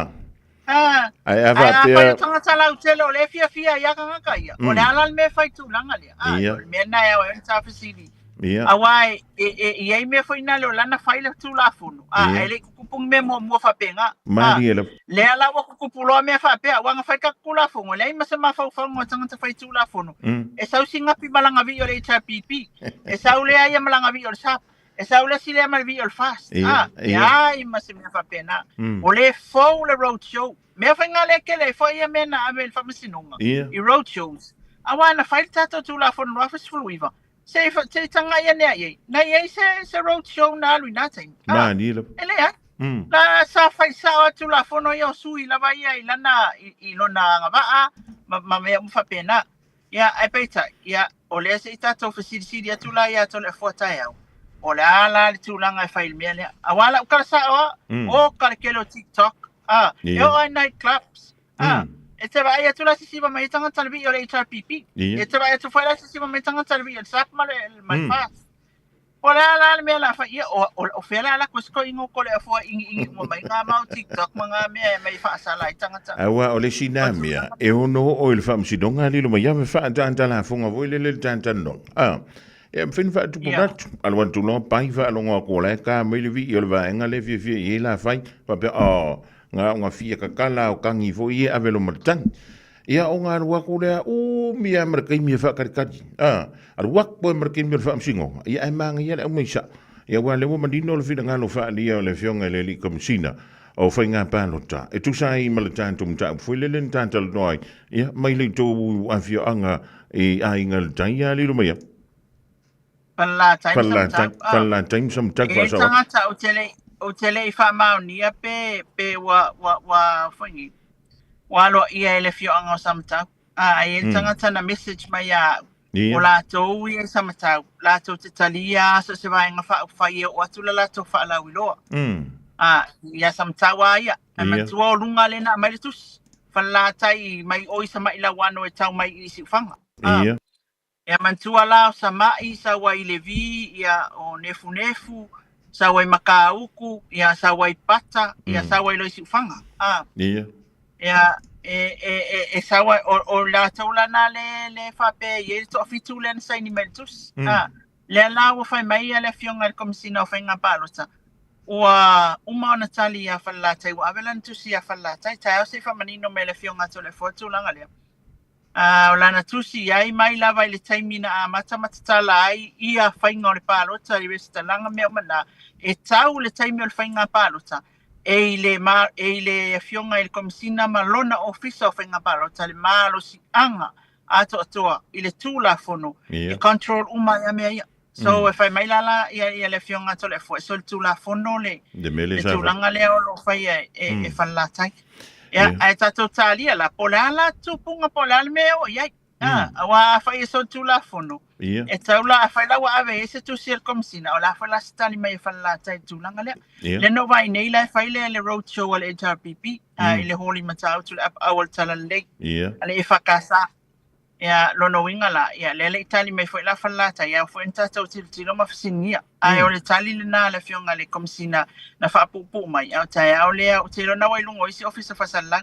A, Ae a ae a faapea... fai o tagata lautele o lea e fiafia ai a tagata ia, o le a la le mea e fai tulaga lea? A, Ia. o le mea lena e ao ai ona taufesili. Ia. Auā e, e, e i ai mea foi na le o lana fai le Tulafono, a, Ia. ae le i tutupu ni mea muamua faapena. A, Malie lava. lea la ua tutupu loa mea faapea, aua na fai tatou Tulafono, e leai ma se mafaufauga o tagata fai Tulafono, e sau sinapi ma lana vii o le HRPP, e sau lea ia ma lana vii o le SUP, e sau le isi lea ma le vii o le FAST. Ia, A, ia. leai ma se mea faapena. O lea e fou le road show. Mea faiga le tele ai foi ia mea na ave i le faamasinoga, Ia. i road shows. Aua na fai le tatou Tulafono 2019, Se i, se i tagai ane ai ai. Na i ai se, se road show na alu i nā taimi. Ah, Malie lava. E leai. La sa fai sao atu Tulafono ia o sui lava ia i lana, i, i lona agavaa ma, ma mea uma faapena. Ia, ae peitai, ia, o lea se i tatou fesilisili atu la ia Toleafoa taeao. O le a la le tulaga e fai i le mea lea. Aua lau tala sao a, o ka le tele o TikTok, ah, e oo lava i night clubs, Ah, e te vaai atu la sisiva mai tagata le vii o le HRPP. Ia. E te vaai atu foi la sisiva mai tagata le vii o le SAP ma le ma le FAST. Po o le a la le mea o le a fai? Ia, o, o, o fea le a alu atu ai si toeaina o Toleafoa e ʻigiʻigi uma mai ngā mau TikTok ma ngā mea e mai faasala ai tagata? Aua o le isi nā mea, e ono oo i le faamasinoga lilo mai ave faataatalafoga foi lele le tatalanoaga. A, e mafai ona faatupu atu. Alu atu loa pai faalogo atu o la e ka mai le vii o le vaega lea e fiafia i ai la fai. Faapea, oh, nga o nga fia kakala o kangi foi e ave lo ma le tagi. Ia o nga alu atu lea, umi lava ma le taimi e faakalikali. A, alu atu ai ma le taimi o le faamasinoga, ia ae manaia le aumai sao. Ia aua o lea ua manino le finagalo faaalia o le Afioga i le Alii Komesina o Faiga Palota e tusa ai ma le tatou mataupu foi lele na ta talanoa ai, ia, mai le tou afioaga i Aiga i le Tai, ia lilo mai au. Falelatai ma Falelatai, Samatau. Ah. Falelatai ma Samatau E i ai faasao atu. tagata ou te le ou te le i faamaonia pe pe ua ua ua foi nei ua aloaia e le afioaga o Samatau. Ah, e i ai le tagata na message mai ia au. Ia. O latou ia i Samatau, latou te talia so o se vaega faaupufai e oo atu la latou faalauiloa. Ah, ia Samatau lava ia. Ae manatua o luga lea na aumai le tusi. Falelatai mai o i Samailau ano e tau mai i Siufaga. Ah. Ia. Ia manatua la o Sama'i sau ai i Levi, ia o Nefunefu, sau ai Makauku, ia sau ai Pata, ia sau ai loa i Siufaga. A. Ia. Ia, e, e, e, e sau ai, o, o latou la na le, le faapea e i ai le toafitu lea na saini mai i le tusi. A. Lea la ua fai mai ia le Afioga i le Komesina o Faiga Palota, ua uma ona tali ia Falelatai, ua ave lana tusi ia Falelatai, taeao se i faamanino mai e le Afioga a Toleafoa le tulaga lea. A o lana tusi i ai mai lava i le taimi na amata matatala ai ia faiga o le palota i resitalaga mea uma na, e tau le taimi o le faiga palota e i le, ma, e i le Afioga i le Komesina ma lona Ofisa o Faiga Palota le malosiaga atoatoa i le Tulafono e control uma ai a mea ia. So e fai mai la la ia, ia le Afioga a Toleafoa, so le Tulafono le, Le mea lea le sa fai. tulaga lea o lo o faia e, e, e Falelatai. Ia, ae tatou talia la, po o le a la tupuga, po o le a le mea e oo i ai. Ah, aua afai e solitulafono, e tau la, afai la ua ave i ai se tusi a le Komesina, o le a foi la se tali mai a Falelatai i le tulaga lea. Lea na ou vaai nei la e fai le, le road show a le HRPP, i le Hall i Matautu, le apaau o le Talalelei, a le EFKS. Ia, lona uiga la, ia, lea le i tali mai foi la Falelatai, ao foi ona tatou tilotilo ma fesiligia. Ae o le tali lena a le Afioga i le Komesina na faapuupuu mai, a o taeao lea, ou te iloa na ua i luga o isi ofisa faasalalau.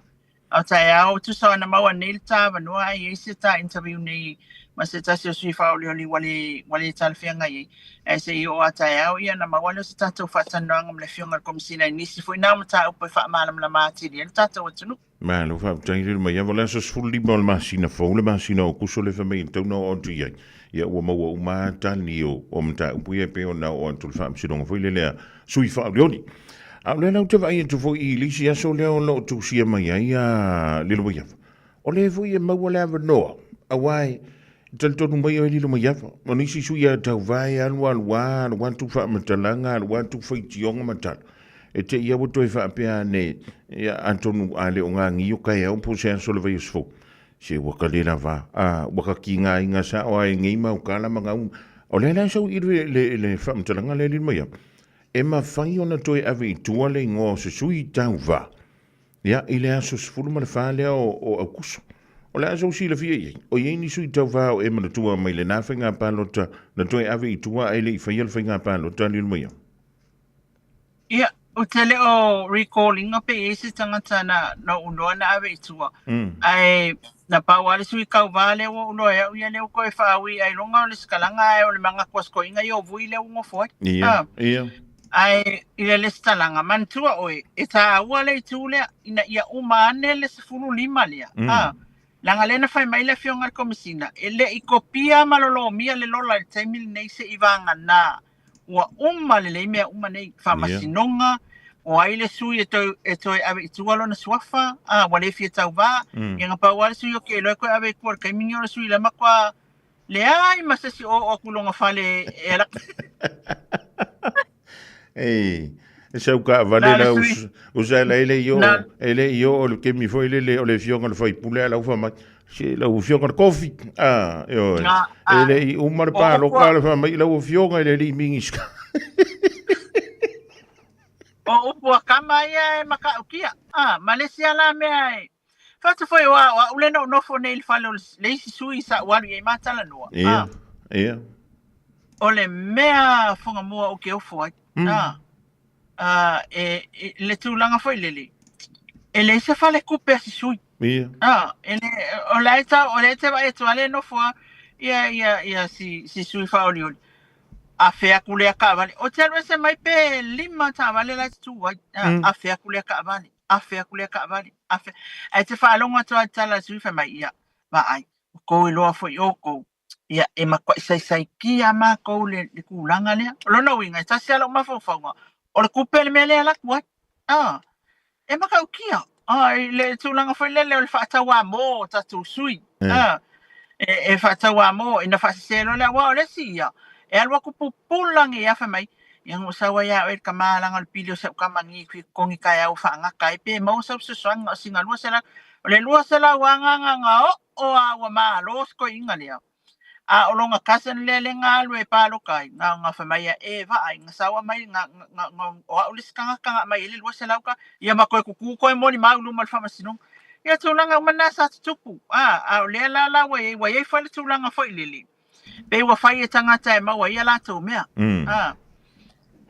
A o taeao, tusa ona maua nei le ta avanoa ae i ai se ta interview nei ma se tasi o sui faaolioli ua le, ua le talafeagai ai. Ae se i oo a taeao ia ona maua lea o se tatou faatalanoaga ma le Afioga i le Komesina i nisi foi na o mataupu e faamalamalama atili ai le tatou atunuu. Malo faafetai lele mai ava. O le aso 15 o le masina fou, le masina o Akuso le fai mai e tatau ona oo atu i ai. Ia ua maua uma lava tali o, o mataupu ia e pei ona oo atu i le faamasinoga foi lele a sui faaolioli. A o lea la ou te vaai atu foi i le isi aso lea o lo o tusia mai ai a Lilomaiava. O lea foi e maua le avanoa, aua e talitonu mai oe Lilomaiava, o nisi sui a tauva e alu alu lava, alu atu faamatalaga, alu atu faitioga ma tala. E te i a ua toe faapea ane, ia, atonu a le o gagio kaeao po o se aso o le vaiaso fou, se ua ka le lava, a, ua ka kigaina sao a e nei mau kala ma gau. O lea la e sau i le, le, le faamatalaga lea Lilomaiava, e mafai ona toe ave i tua le igoa o se sui tauva, ia, i le aso 14 lea o, o Aukuso. O le a sou silafia i ai, o i ai ni sui tauva o e manatua mai lena faiga palota na toe ave i tua ae le i faia le faiga palota Lilomaiava? Ia, ou te le o recall ina pe i ai se tagata na, na ou iloa na ave i tua. Ae na pau lava le sui tauva lea ua ou iloa e au ia lea ua toe faaui ailoga o le sikalaga ae o le magatuasikoiga ia o Vui lea ua nofo ai. Ia, Ah. ia. Ae i le lesitalaga, manatua oe, e taua le itu lea ina ia uma ane le 15 lea. Ah. Leaga lea na fai mai le Afioga i le Komesina, e le i kopia ma lolomia le lola i le taimi lenei seivagana ua uma lelei mea uma nei, faamasinoga, o ai le sui e toe, e toe ave i tua lona suafa, a, ua le fia tauvā, ia na pau lava le sui o ke iloa e toe ave i tua i le taimi lenei o le sui la matua leai ma se isi o oo atu i lona fale e ala Ei, e sau kaavale Na o le la sui usa la e le i oo, na e le i oo le kemi foi lele o le afioga i le faipule a lau fai mai, se lau afioga i le kofi, a, ioe, na e a le i uma le o paloka upu le fai mai lau afioga i le alii Minisita. O upu a kama ia e matautia. A, ma le isi lava la mea e fatu foi o a, o a'u lea na ou nofo nei i le fale o le isi sui sa ou alu i ai ma talanoa. Ia, ia. O le mea Fugamua ou te ofo ai. A, e, e, le tulaga foi lele, e leai se falekupe a se sui. A, e le, o la e tau, o lea e te vaai atu lava le nofo a, ia, ia, ia si, si sui faaolioli. Afe atu lea taavale. Ou te alu ese mai pe lima taavale la e tutu ai. A, afe atu lea taavale, afe atu lea taavale, afe. Ae te faalogo atu lava i le tala a le sui fai mai, ia, vaai, ua tou iloa foi outou Ia, e matuai saisaitia matou le, le tulaga lea. O lona uiga, e tasi lava lou mafaufauga, o le tupe le mea lea e alu atu ai. Ah, e matautia. Ah, i le tulaga foi lele o le faatauamo o tatou sui. Ah, e, e faatauamo ina faasese loa lea, aua o le isi ia, e alu atu pupula nei ia fai mai, ia na ou sau ai lava oe le tama leaga o le pili o si au tama nei e totogi taeao faagata ai pe maua sau fesoasoani na o sina 200. O le 200 lava na oo lava ua malo se toeaina lea. A o lona cousin lea lea na alu e palota ai, na ona fai mai ia, e vaai, na saua mai, na, na, na, o au le isi tagata na aumai ai le 200 tala, ia ma toe tutu toe molimau i luma o le faamasinoga. Ia tulaga uma na sa tutupu, a, a o lea la la ua i ai, ua i ai foi le tulaga foi lele, pei ua fai e tagata e maua ai a latou mea. A,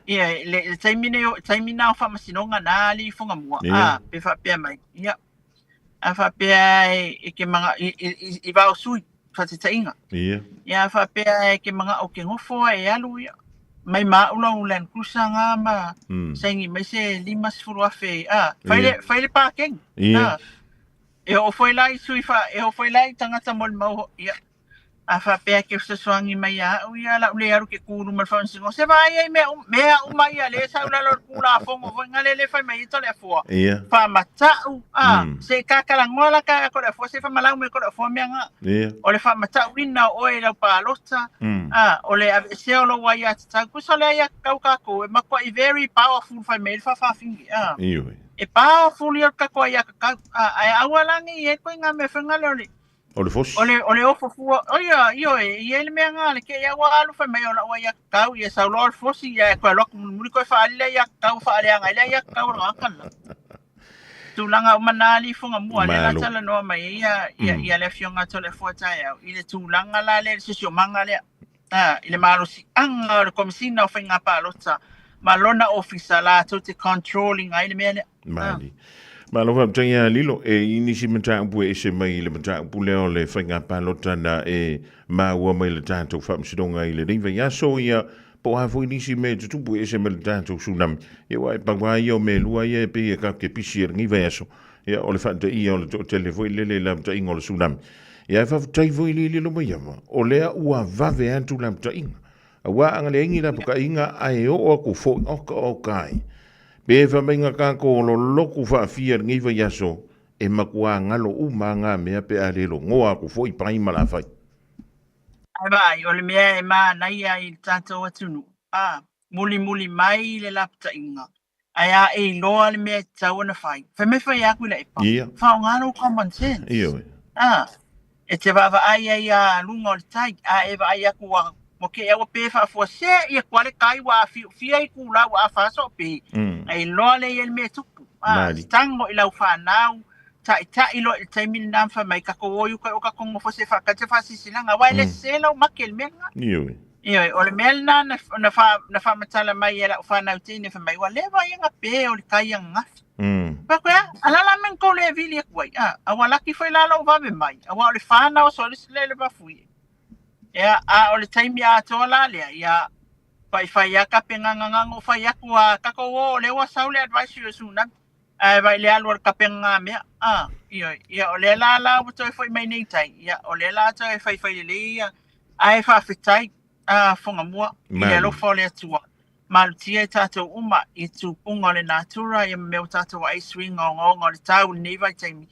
ia, le, le taimi nei, taimi na o faamasinoga na alii Fugamua, a, pe faapea mai, ia, A faapea e ke mana i, i, i, i vao sui, faataitaiga. Ia, a faapea e ke mana'o ke nofo a e alu ia, mai ma a'u lau Land Cruiser nga ma saini mai se 50,000, a, fai le, fai le pakeni. A, e oo foi la i sui fa, e oo foi la i tagata molimau, ia, A faapea ke fesoasoani mai ia a'u ia la'u le alu ke kū i luma o le faamasinoga, se vaai ai mea uma, mea uma ia lea sau i lalo o le Tulafono foi na lea le fai mai ai Toleafoa, faamata'u, a, se i kakalanoa la ka Toleafoa, se i faamalau mai Toleafoa mea na. O le faamata'uina o oe i lau palota, a, o le aveesea o lou aiatatau, tusa o le aiatatau tatou e matuai very powerful fai mai ai le faafafine, a. E powerful ia o le tatou aiatatau, a, ae aua la ne i i ai ituaiga mea foi na lea o le O le fosi. O le, o le ofo fua, o ia, ioe, e i ai le mea na, le kei a ua alu fai mai o la'u aiatatau, ia sau loa o le fosi, ia e toe alu atu mulimuli toe faaali le aiatatau, faaleaga ai le aiatatau o le tagata lena. Tulaga uma na alii Fugamua, lea la Malo. talanoa mai ai ia, ia, ia le Afioga a Toleafoa taeao, i le tulaga la lea i le siosiomaga lea, a, i le malosiaga o le Komesina o Faiga Palota ma lona ofisa latou te control ina ai le mea lea. Malie. Malo faafetai ia Lilo, e i nisi mataupu e ese mai i le mataupu lea o le faiga palota na e maua mai le tatou faamasinoga i lenei vaiaso, ia po o a foi nisi mea e tutupu e ese mai le tatou tsunami. Ia aua e pau lava ia o mea e lua ia e pei e tatou te pisi ai i lenei vaiaso, ia o le faataia o le toatele foi lele i le lapataiga o le tsunami. Ia ae faafetai foi i Lilo Maiava, o lea ua vave atu lapataiga. Aua a na leai ni lapataiga ae oo atu foi, oka oka ai. Pe fai mai na tatou o lolotu faafia i lenei vaiaso, e matua galo uma a na mea pe a le logoa atu foi pai ma lafai. Ae vaai, o le mea e manaia i le tatou atunuu, a, mulimuli mai le lapataiga, ae a e iloa le mea e tatau ona fai, fai mai fai atu i le epa, faaaoga lou common sense. A, e te vaavaai ai a luga o le tai, a e vaai atu ua ua kei a ua pe faafua, se ia kua le kai ua afiofia i kula ua afa aso o pe, a iloa lea i ai le mea e tupu. A, tago i lau fanau, taʻitaʻi loa i le taimi lena ma fai mai, tatou o i uka i o tatou nofo se faatali se faasilasilaga, aua e le sese lau make i le mea lena. Ioe, o le mea lena na, na, fa, na faamatala mai e lau fanau teine fai mai, ua leva ia na pe o le kai ananafi. Fai atu, ea, a la la mea na tou le vili atu ai, a, a ua laki foi la lou vave mai, aua o le fa na oso ai le, le mafuie. Ea, a o le taimi atoa la lea, ia, faifai a kape nganganganga o fai atu a tatou o, o lea ua sau le advisory o tsunami. Ae vaai le alu a le kapega ngā mea, a, ioe, ia o lea la la ua toe foi mai nei tai, ia o lea la toe faifai lelei ia, ae faafetai, a, Fugamua, i le alofa o le Atua, malutia i tatou uma i tupuga o le natura ia ma mea ua tatou vaai i suiga ogaoga o le tau i lenei vaitaimi,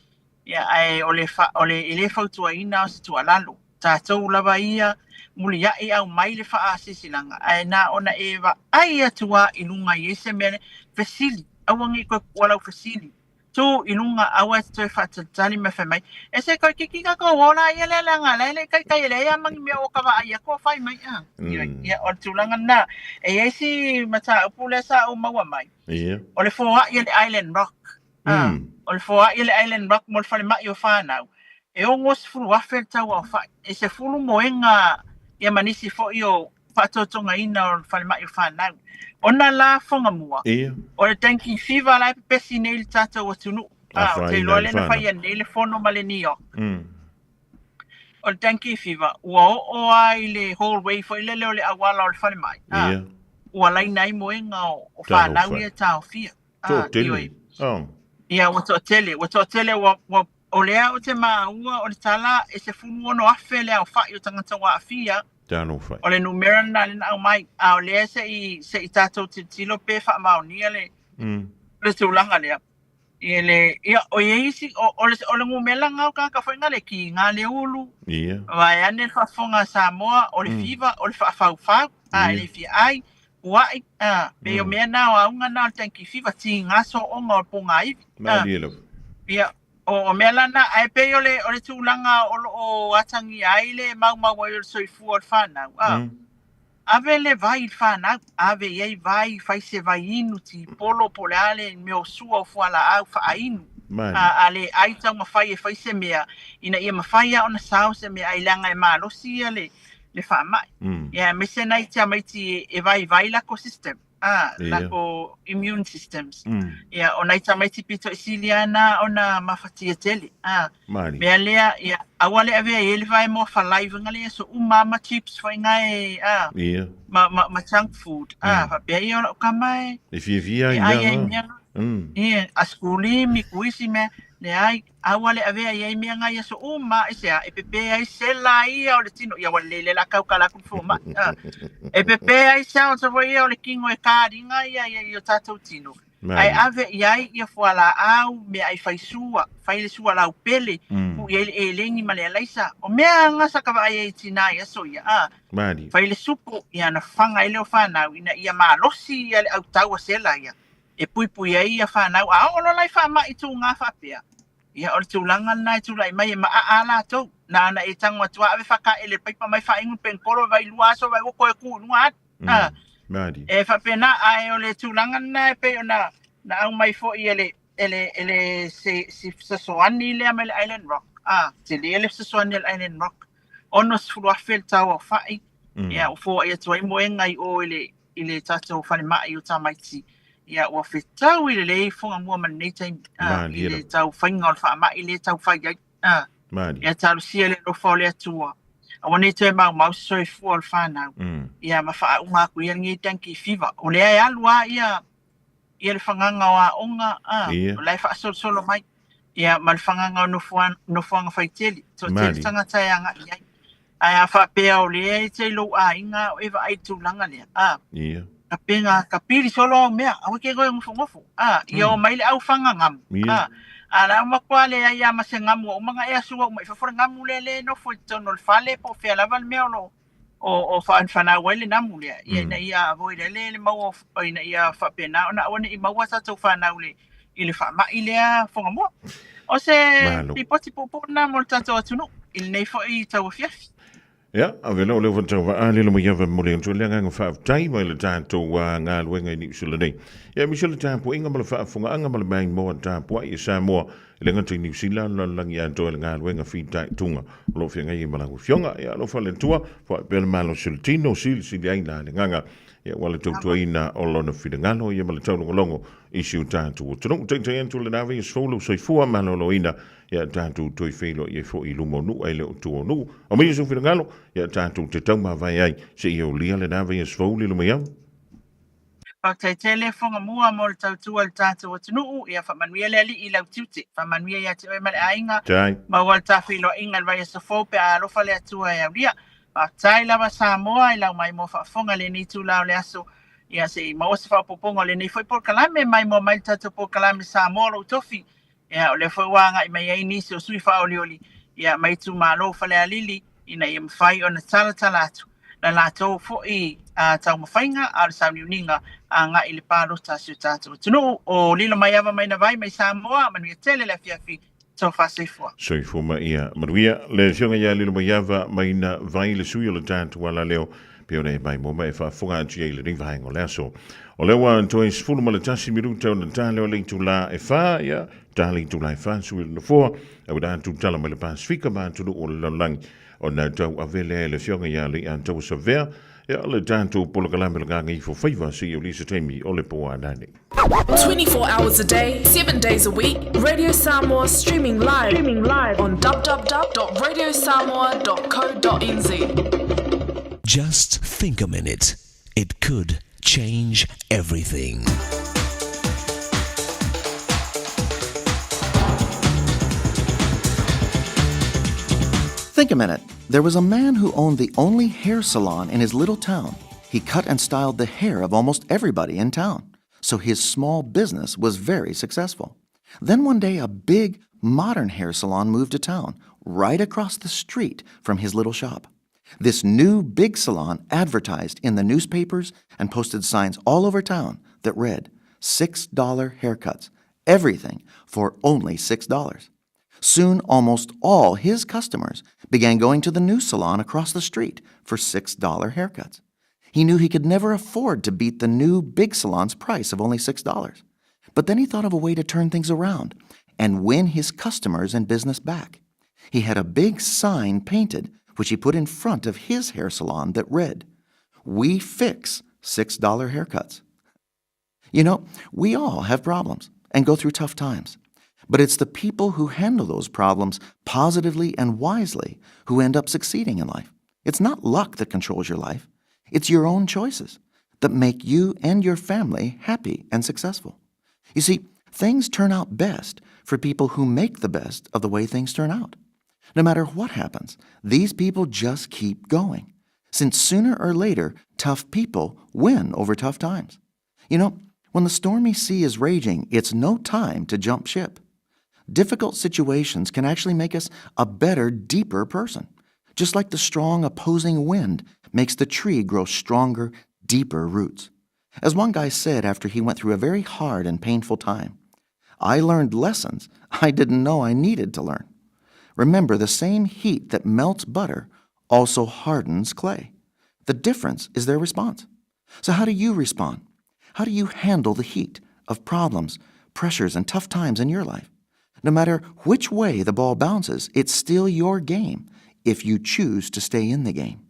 ia ae o le fa, o le, e le fautuaina o se tuualalo, tatou lava ia muliaʻi aumai le faasilasilaga, ae na ona e vaai atu lava i luga i ai se mea lea, fesili, aua ne i toe kuʻua lau fesili, tu i luga aua e te toe faatalitali ma fai mai, e se toe kiki tatou ola ia lea leaga la e le i taitai e leai lava ma ni mea o ka vaai atu o fai mai a. Ia, o le tulaga lena. E i ai si mataupu lea sa ou maua mai, o le foai a le Island Rock. O le foai a le Island Rock mo le falemai o fanau, e 60,000 le tau aofai. E 10 moega ia ma nisi foi o. faatotogaina o le falemai o fanau. Ona la Fogamua, o le dengue fever la e pepesi nei i le tatou atunuu. Ah, ou te iloa lea na fai nei le fono ma le NEOC. O le dengue fever, ua oo lava i le hallway foi lele o le auala o le falemai. Ah, ua laina ai moega o fanau ia e taofia. Ah, Toatele. Oh. Ia, ua toatele. Ua toatele, ua, ua, o lea ou te maua o le tala e 16,000 le aofai o tagata ua aafia. Talofa. O le numera lena lea na aumai, a o lea se i, se i tatou tilotilo pe faamaonia le, le tulaga lea. Ia le, ia, o i ai isi, o, o le, o le numela lena o tagata foi na le kiga le ulu, vaeane le faafofoga a Samoa, o le fiva, o le faafaufau, a e le fia ai, pua'i, a, pei o mea na o auga na o le dengue fever, tiga sooga o le pogaivi. Malie lava. Ia, o mea la na, ae pei o le, o le tulaga o lo o atagia ai le maumau ai o le soifua o le fanau, a, ave le vai i le fanau, ave i ai vai, fai se vai inu, tipolo, po o le a le mea o sua o fualaau faainu. A, a le ai taumafai e fai se mea, ina ia mafai lava ona sao se mea ai leaga e malosi ia le, le faamai. Ia aemaise nai tamaiti e vaivai lako system, a, lako immune systems. Ia, o nai tamaiti pito i sili lava na ona mafatia tele. A, mea lea, ia, aua le avea i ai le vaemoa falai faiga lea, so uma lava ma chips faiga e, a, ma, ma, ma junk food. A, faapea ia o lau tama e, E fiafia ai e ai ai mea. Ia, a skulimi, kuisi mea, leai, Aua le avea i ai mea ngai aso uma i sea, e pepe ai sela ia o le tino, ia ua lele la kau kala ku fo mai. E pepe ai sea o tavo ia o le kingo e kāringa ia ia i o tātou tino. Ae ave i ai ia fualaau, mea ai fai sua, fai le sua lau pele, pu i ai le elengi ma le alaisa. O mea anga sa ka vaai ai i tinā i aso ia, a. Fai le supo, ia na fanga ai le o whanau, ina ia malosi ia le autau a sela ia. e puipui ai ia whanau, a oo loa la i faamai tūgā faapea, ia o le tulaga lena e tulai mai e maaa a latou, na ona e tago atu lava ave faakaele i le paipa mai faainu le penkolo vai lua aso vai ua toe ku i luga atu. A, e faapena, ae o le tulaga lena e pei ona na aumai foi e le e le e le se se fesoasoani lea mai le Island Rock. A, tele le fesoasoani a le Island Rock. 60,000 le tau aofai. Ia, ua foai atu ai moega i o i le i le tatou falemai o tamaiti, ia ua fetaui lelei Fogamua ma lenei taimi, a, i le tau faiga o le faamai lea e tau fai ai, a, ia talosia le alofa o le Atua, aua ne i toe maumau se soifua o le fanau, ia ma faauma atu ia lenei dengue fever. O lea e alu lava ia, ia le fagaga o aoga, a, o la e faasolosolo mai. Ia, ma le fagaga o nofoaga faitele, toatele tagata e agai i ai. Ae a faapea o lea e te i lou aiga o e vaai i le tulaga lea, a, ka pega, ka pili solo au mea, aua e ke koe gofogofo, a, ia o mai le au faga gamu, a, a la ua matua leai lava ma se gamu ua uma ona e asua uma i fafo le gamu lea lea e nofo i totonu o le fale po o fea lava le mea o lo o o faafanau ai le namu lea, ia ina ia avoid ai le maua o, ina ia faapena ona aua ne i maua tatou fanau le, i le faamai lea Fogamua. O se lipoti puupuu lena mo le tatou atunuu i lenei foi tauafiafi. Ia, ave lea o lea ua va'a le mai ava mo le atu le agaga faafetai mai le tatou galuega i Niu Sila nei. Ia, aemaise le tapuaiga ma le faafofogaaga ma le maimoa tapuai i Samoa E le gata i Niu Sila, lalolagi atoa i le galuega fitaituga o lo o feagai ai ma lau Afioga. Ia alofa le Atua, foai pea le malosi o le tino, silisili ai la le agaga, ia aua le tautuaina o Lona finagalo, ia ma le taulogologo i si o tatou atunuu. Taitai atu lena vaiaso fou lou soifua maloloina, ia tatou toe feiloai ai foi i luma o nuu ae le o tua o nuu. Aumaia sou finagalo, ia tatou te taumavae ai seia aulia lena vaiaso fou lilo mai au. Faafetai tele Fogamua mo le tautua i le tatou atunuu. Ia faamanuia le Alii i lau tiute. Faamanuia ia te oe ma le aiga. Tai. Maua le tafeiloaiga i le vaiaso fou pe a alofa le Atua e aulia. Faafetai lava Samoa i lau maimoa faafofoga i lenei itula o le aso. Ia se i maua se faaopoopoga o lenei foi polokalame, maimoa mai le tatou polokalame Samoa lou tofi. Ia, o lea foi ua agai mai ai nisi o sui faaolioli ia, mai itumalo o Falealili ina ia mafai ona talatala atu la latou foi taumafaiga a o le sauniuniga agai i le palota a si o tatou atunuu. O Lilomaiava mai Navai mai Samoa, manuia tele le afiafi, tofa soifua. Soifua ma ia manuia. Le Afioga ia Lilomaiava mai Navai, le sui o le tatou alaleo, pei ona e maimoa mai e faafofoga atu i ai i lenei vaega o le aso. O lea ua toe 11 minuta ona tale o le itula e 4, ia, tale itula e 4 sui o le nofoa, au ina atu tala mai le Pasifika ma atunuu o le lalolagi. Ona tauave lea e le Afioga ia Leiataua Savea, ia le tatou polokalame o le Gagaifo Faiva seia uli se taimi o le po a nanei. 24 hours a day, 7 days a week, Radio Samoa streaming live, streaming live on www.radiosamoa.co.nz. Just think a minute. It could change everything. Think a minute. There was a man who owned the only hair salon in his little town. He cut and styled the hair of almost everybody in town, so his small business was very successful. Then one day, a big, modern hair salon moved to town, right across the street from his little shop. This new big salon advertised in the newspapers and posted signs all over town that read $6 haircuts, everything for only $6. Soon, almost all his customers began going to the new salon across the street for $6 haircuts. He knew he could never afford to beat the new big salon's price of only $6. But then he thought of a way to turn things around and win his customers and business back. He had a big sign painted, which he put in front of his hair salon that read, We fix $6 haircuts. You know, we all have problems and go through tough times. But it's the people who handle those problems positively and wisely who end up succeeding in life. It's not luck that controls your life, it's your own choices that make you and your family happy and successful. You see, things turn out best for people who make the best of the way things turn out. No matter what happens, these people just keep going, since sooner or later, tough people win over tough times. You know, when the stormy sea is raging, it's no time to jump ship. Difficult situations can actually make us a better, deeper person, just like the strong opposing wind makes the tree grow stronger, deeper roots. As one guy said after he went through a very hard and painful time, I learned lessons I didn't know I needed to learn. Remember, the same heat that melts butter also hardens clay. The difference is their response. So, how do you respond? How do you handle the heat of problems, pressures, and tough times in your life? No matter which way the ball bounces, it's still your game if you choose to stay in the game.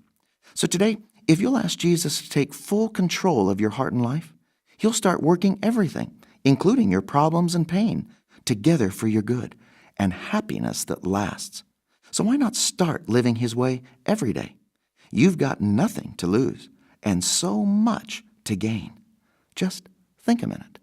So today, if you'll ask Jesus to take full control of your heart and life, he'll start working everything, including your problems and pain, together for your good and happiness that lasts. So why not start living his way every day? You've got nothing to lose and so much to gain. Just think a minute.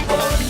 Oli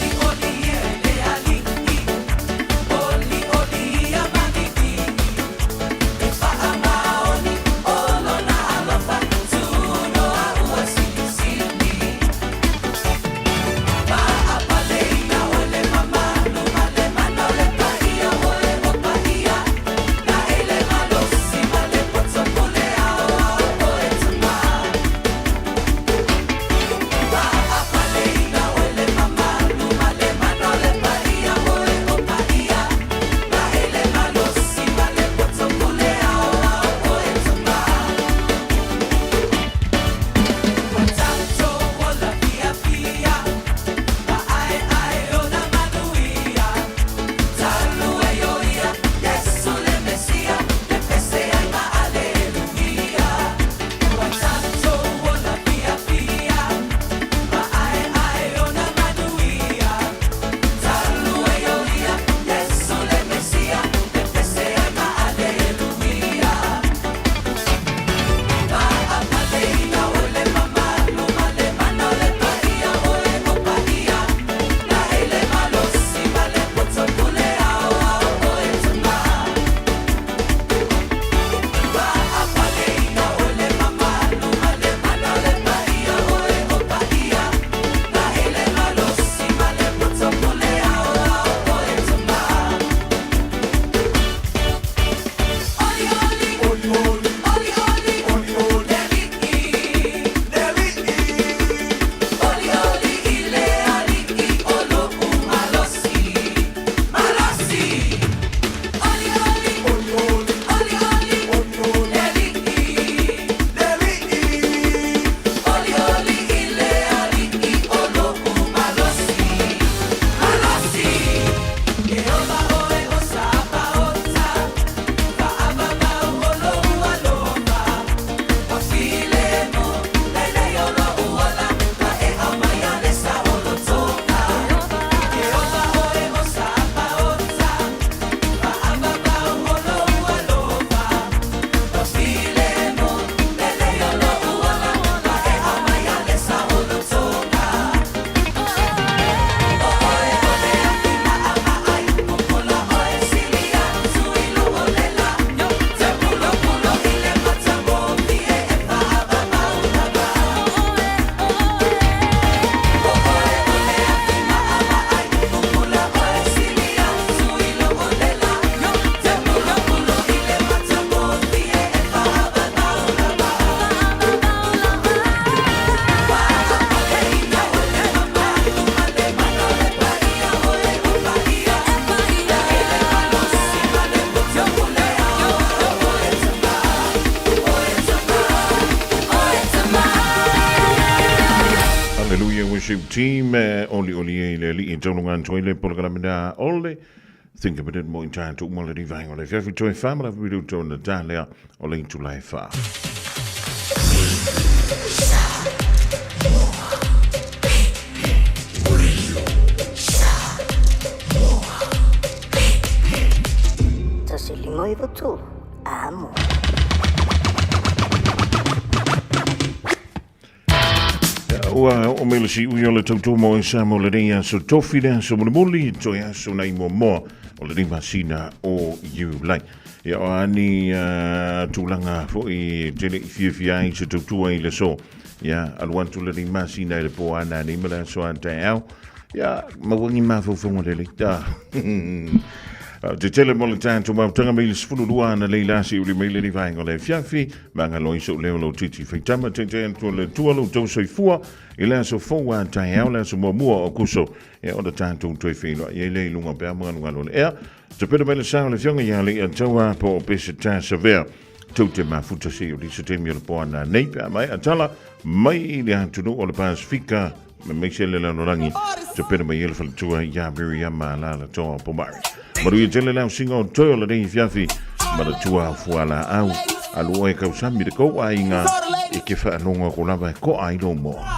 Worship Team oli oli e le alii e taulunga atu ai le polokalame na ole Think of it mo i tātou mo le rivaenga o le fiafi toe wha ma la whiru tōna tālea o le itula e wha. Tasi lima iva tolu. Amo. Ua o mele si ui o le tautomo e sa mo le rei aso tofi le aso mulimuli toe aso nei moa o le rima sina o Iulai. Ia o ani tulaga foi tele i fiafia ai se tautua i le so. Ia alu atu le rima sina i le po ana nei ma le aso a taeao. Ia mauangi mafaufauga lelei. Te tele mo le tātou mautanga mai le 12 ana lei lasi uli mai le ni vaenga o le fiafi, manga loi so leo lo titi whaitama te te atu le tua lo tau soifua i le aso fou a taeao le aso muamua o kuso e o le tātou toe whenua i le lunga pea mga lunga lo le ea. Te pera mai le sao le fionga ia le ataua po o pese tā savea. Tau te mafuta se o lisa te mi o le poana nei pea mai atala mai i le atunu o le Pasifika me mai se le lanorangi te pera mai ele whalatua ia Miriam la la toa pomari. Maru i tele lau singa o toi o le rei fiafi ma le tua fuala au alu oe kausami le kou ainga e ke whaanonga ko lava e ko ai lo moa.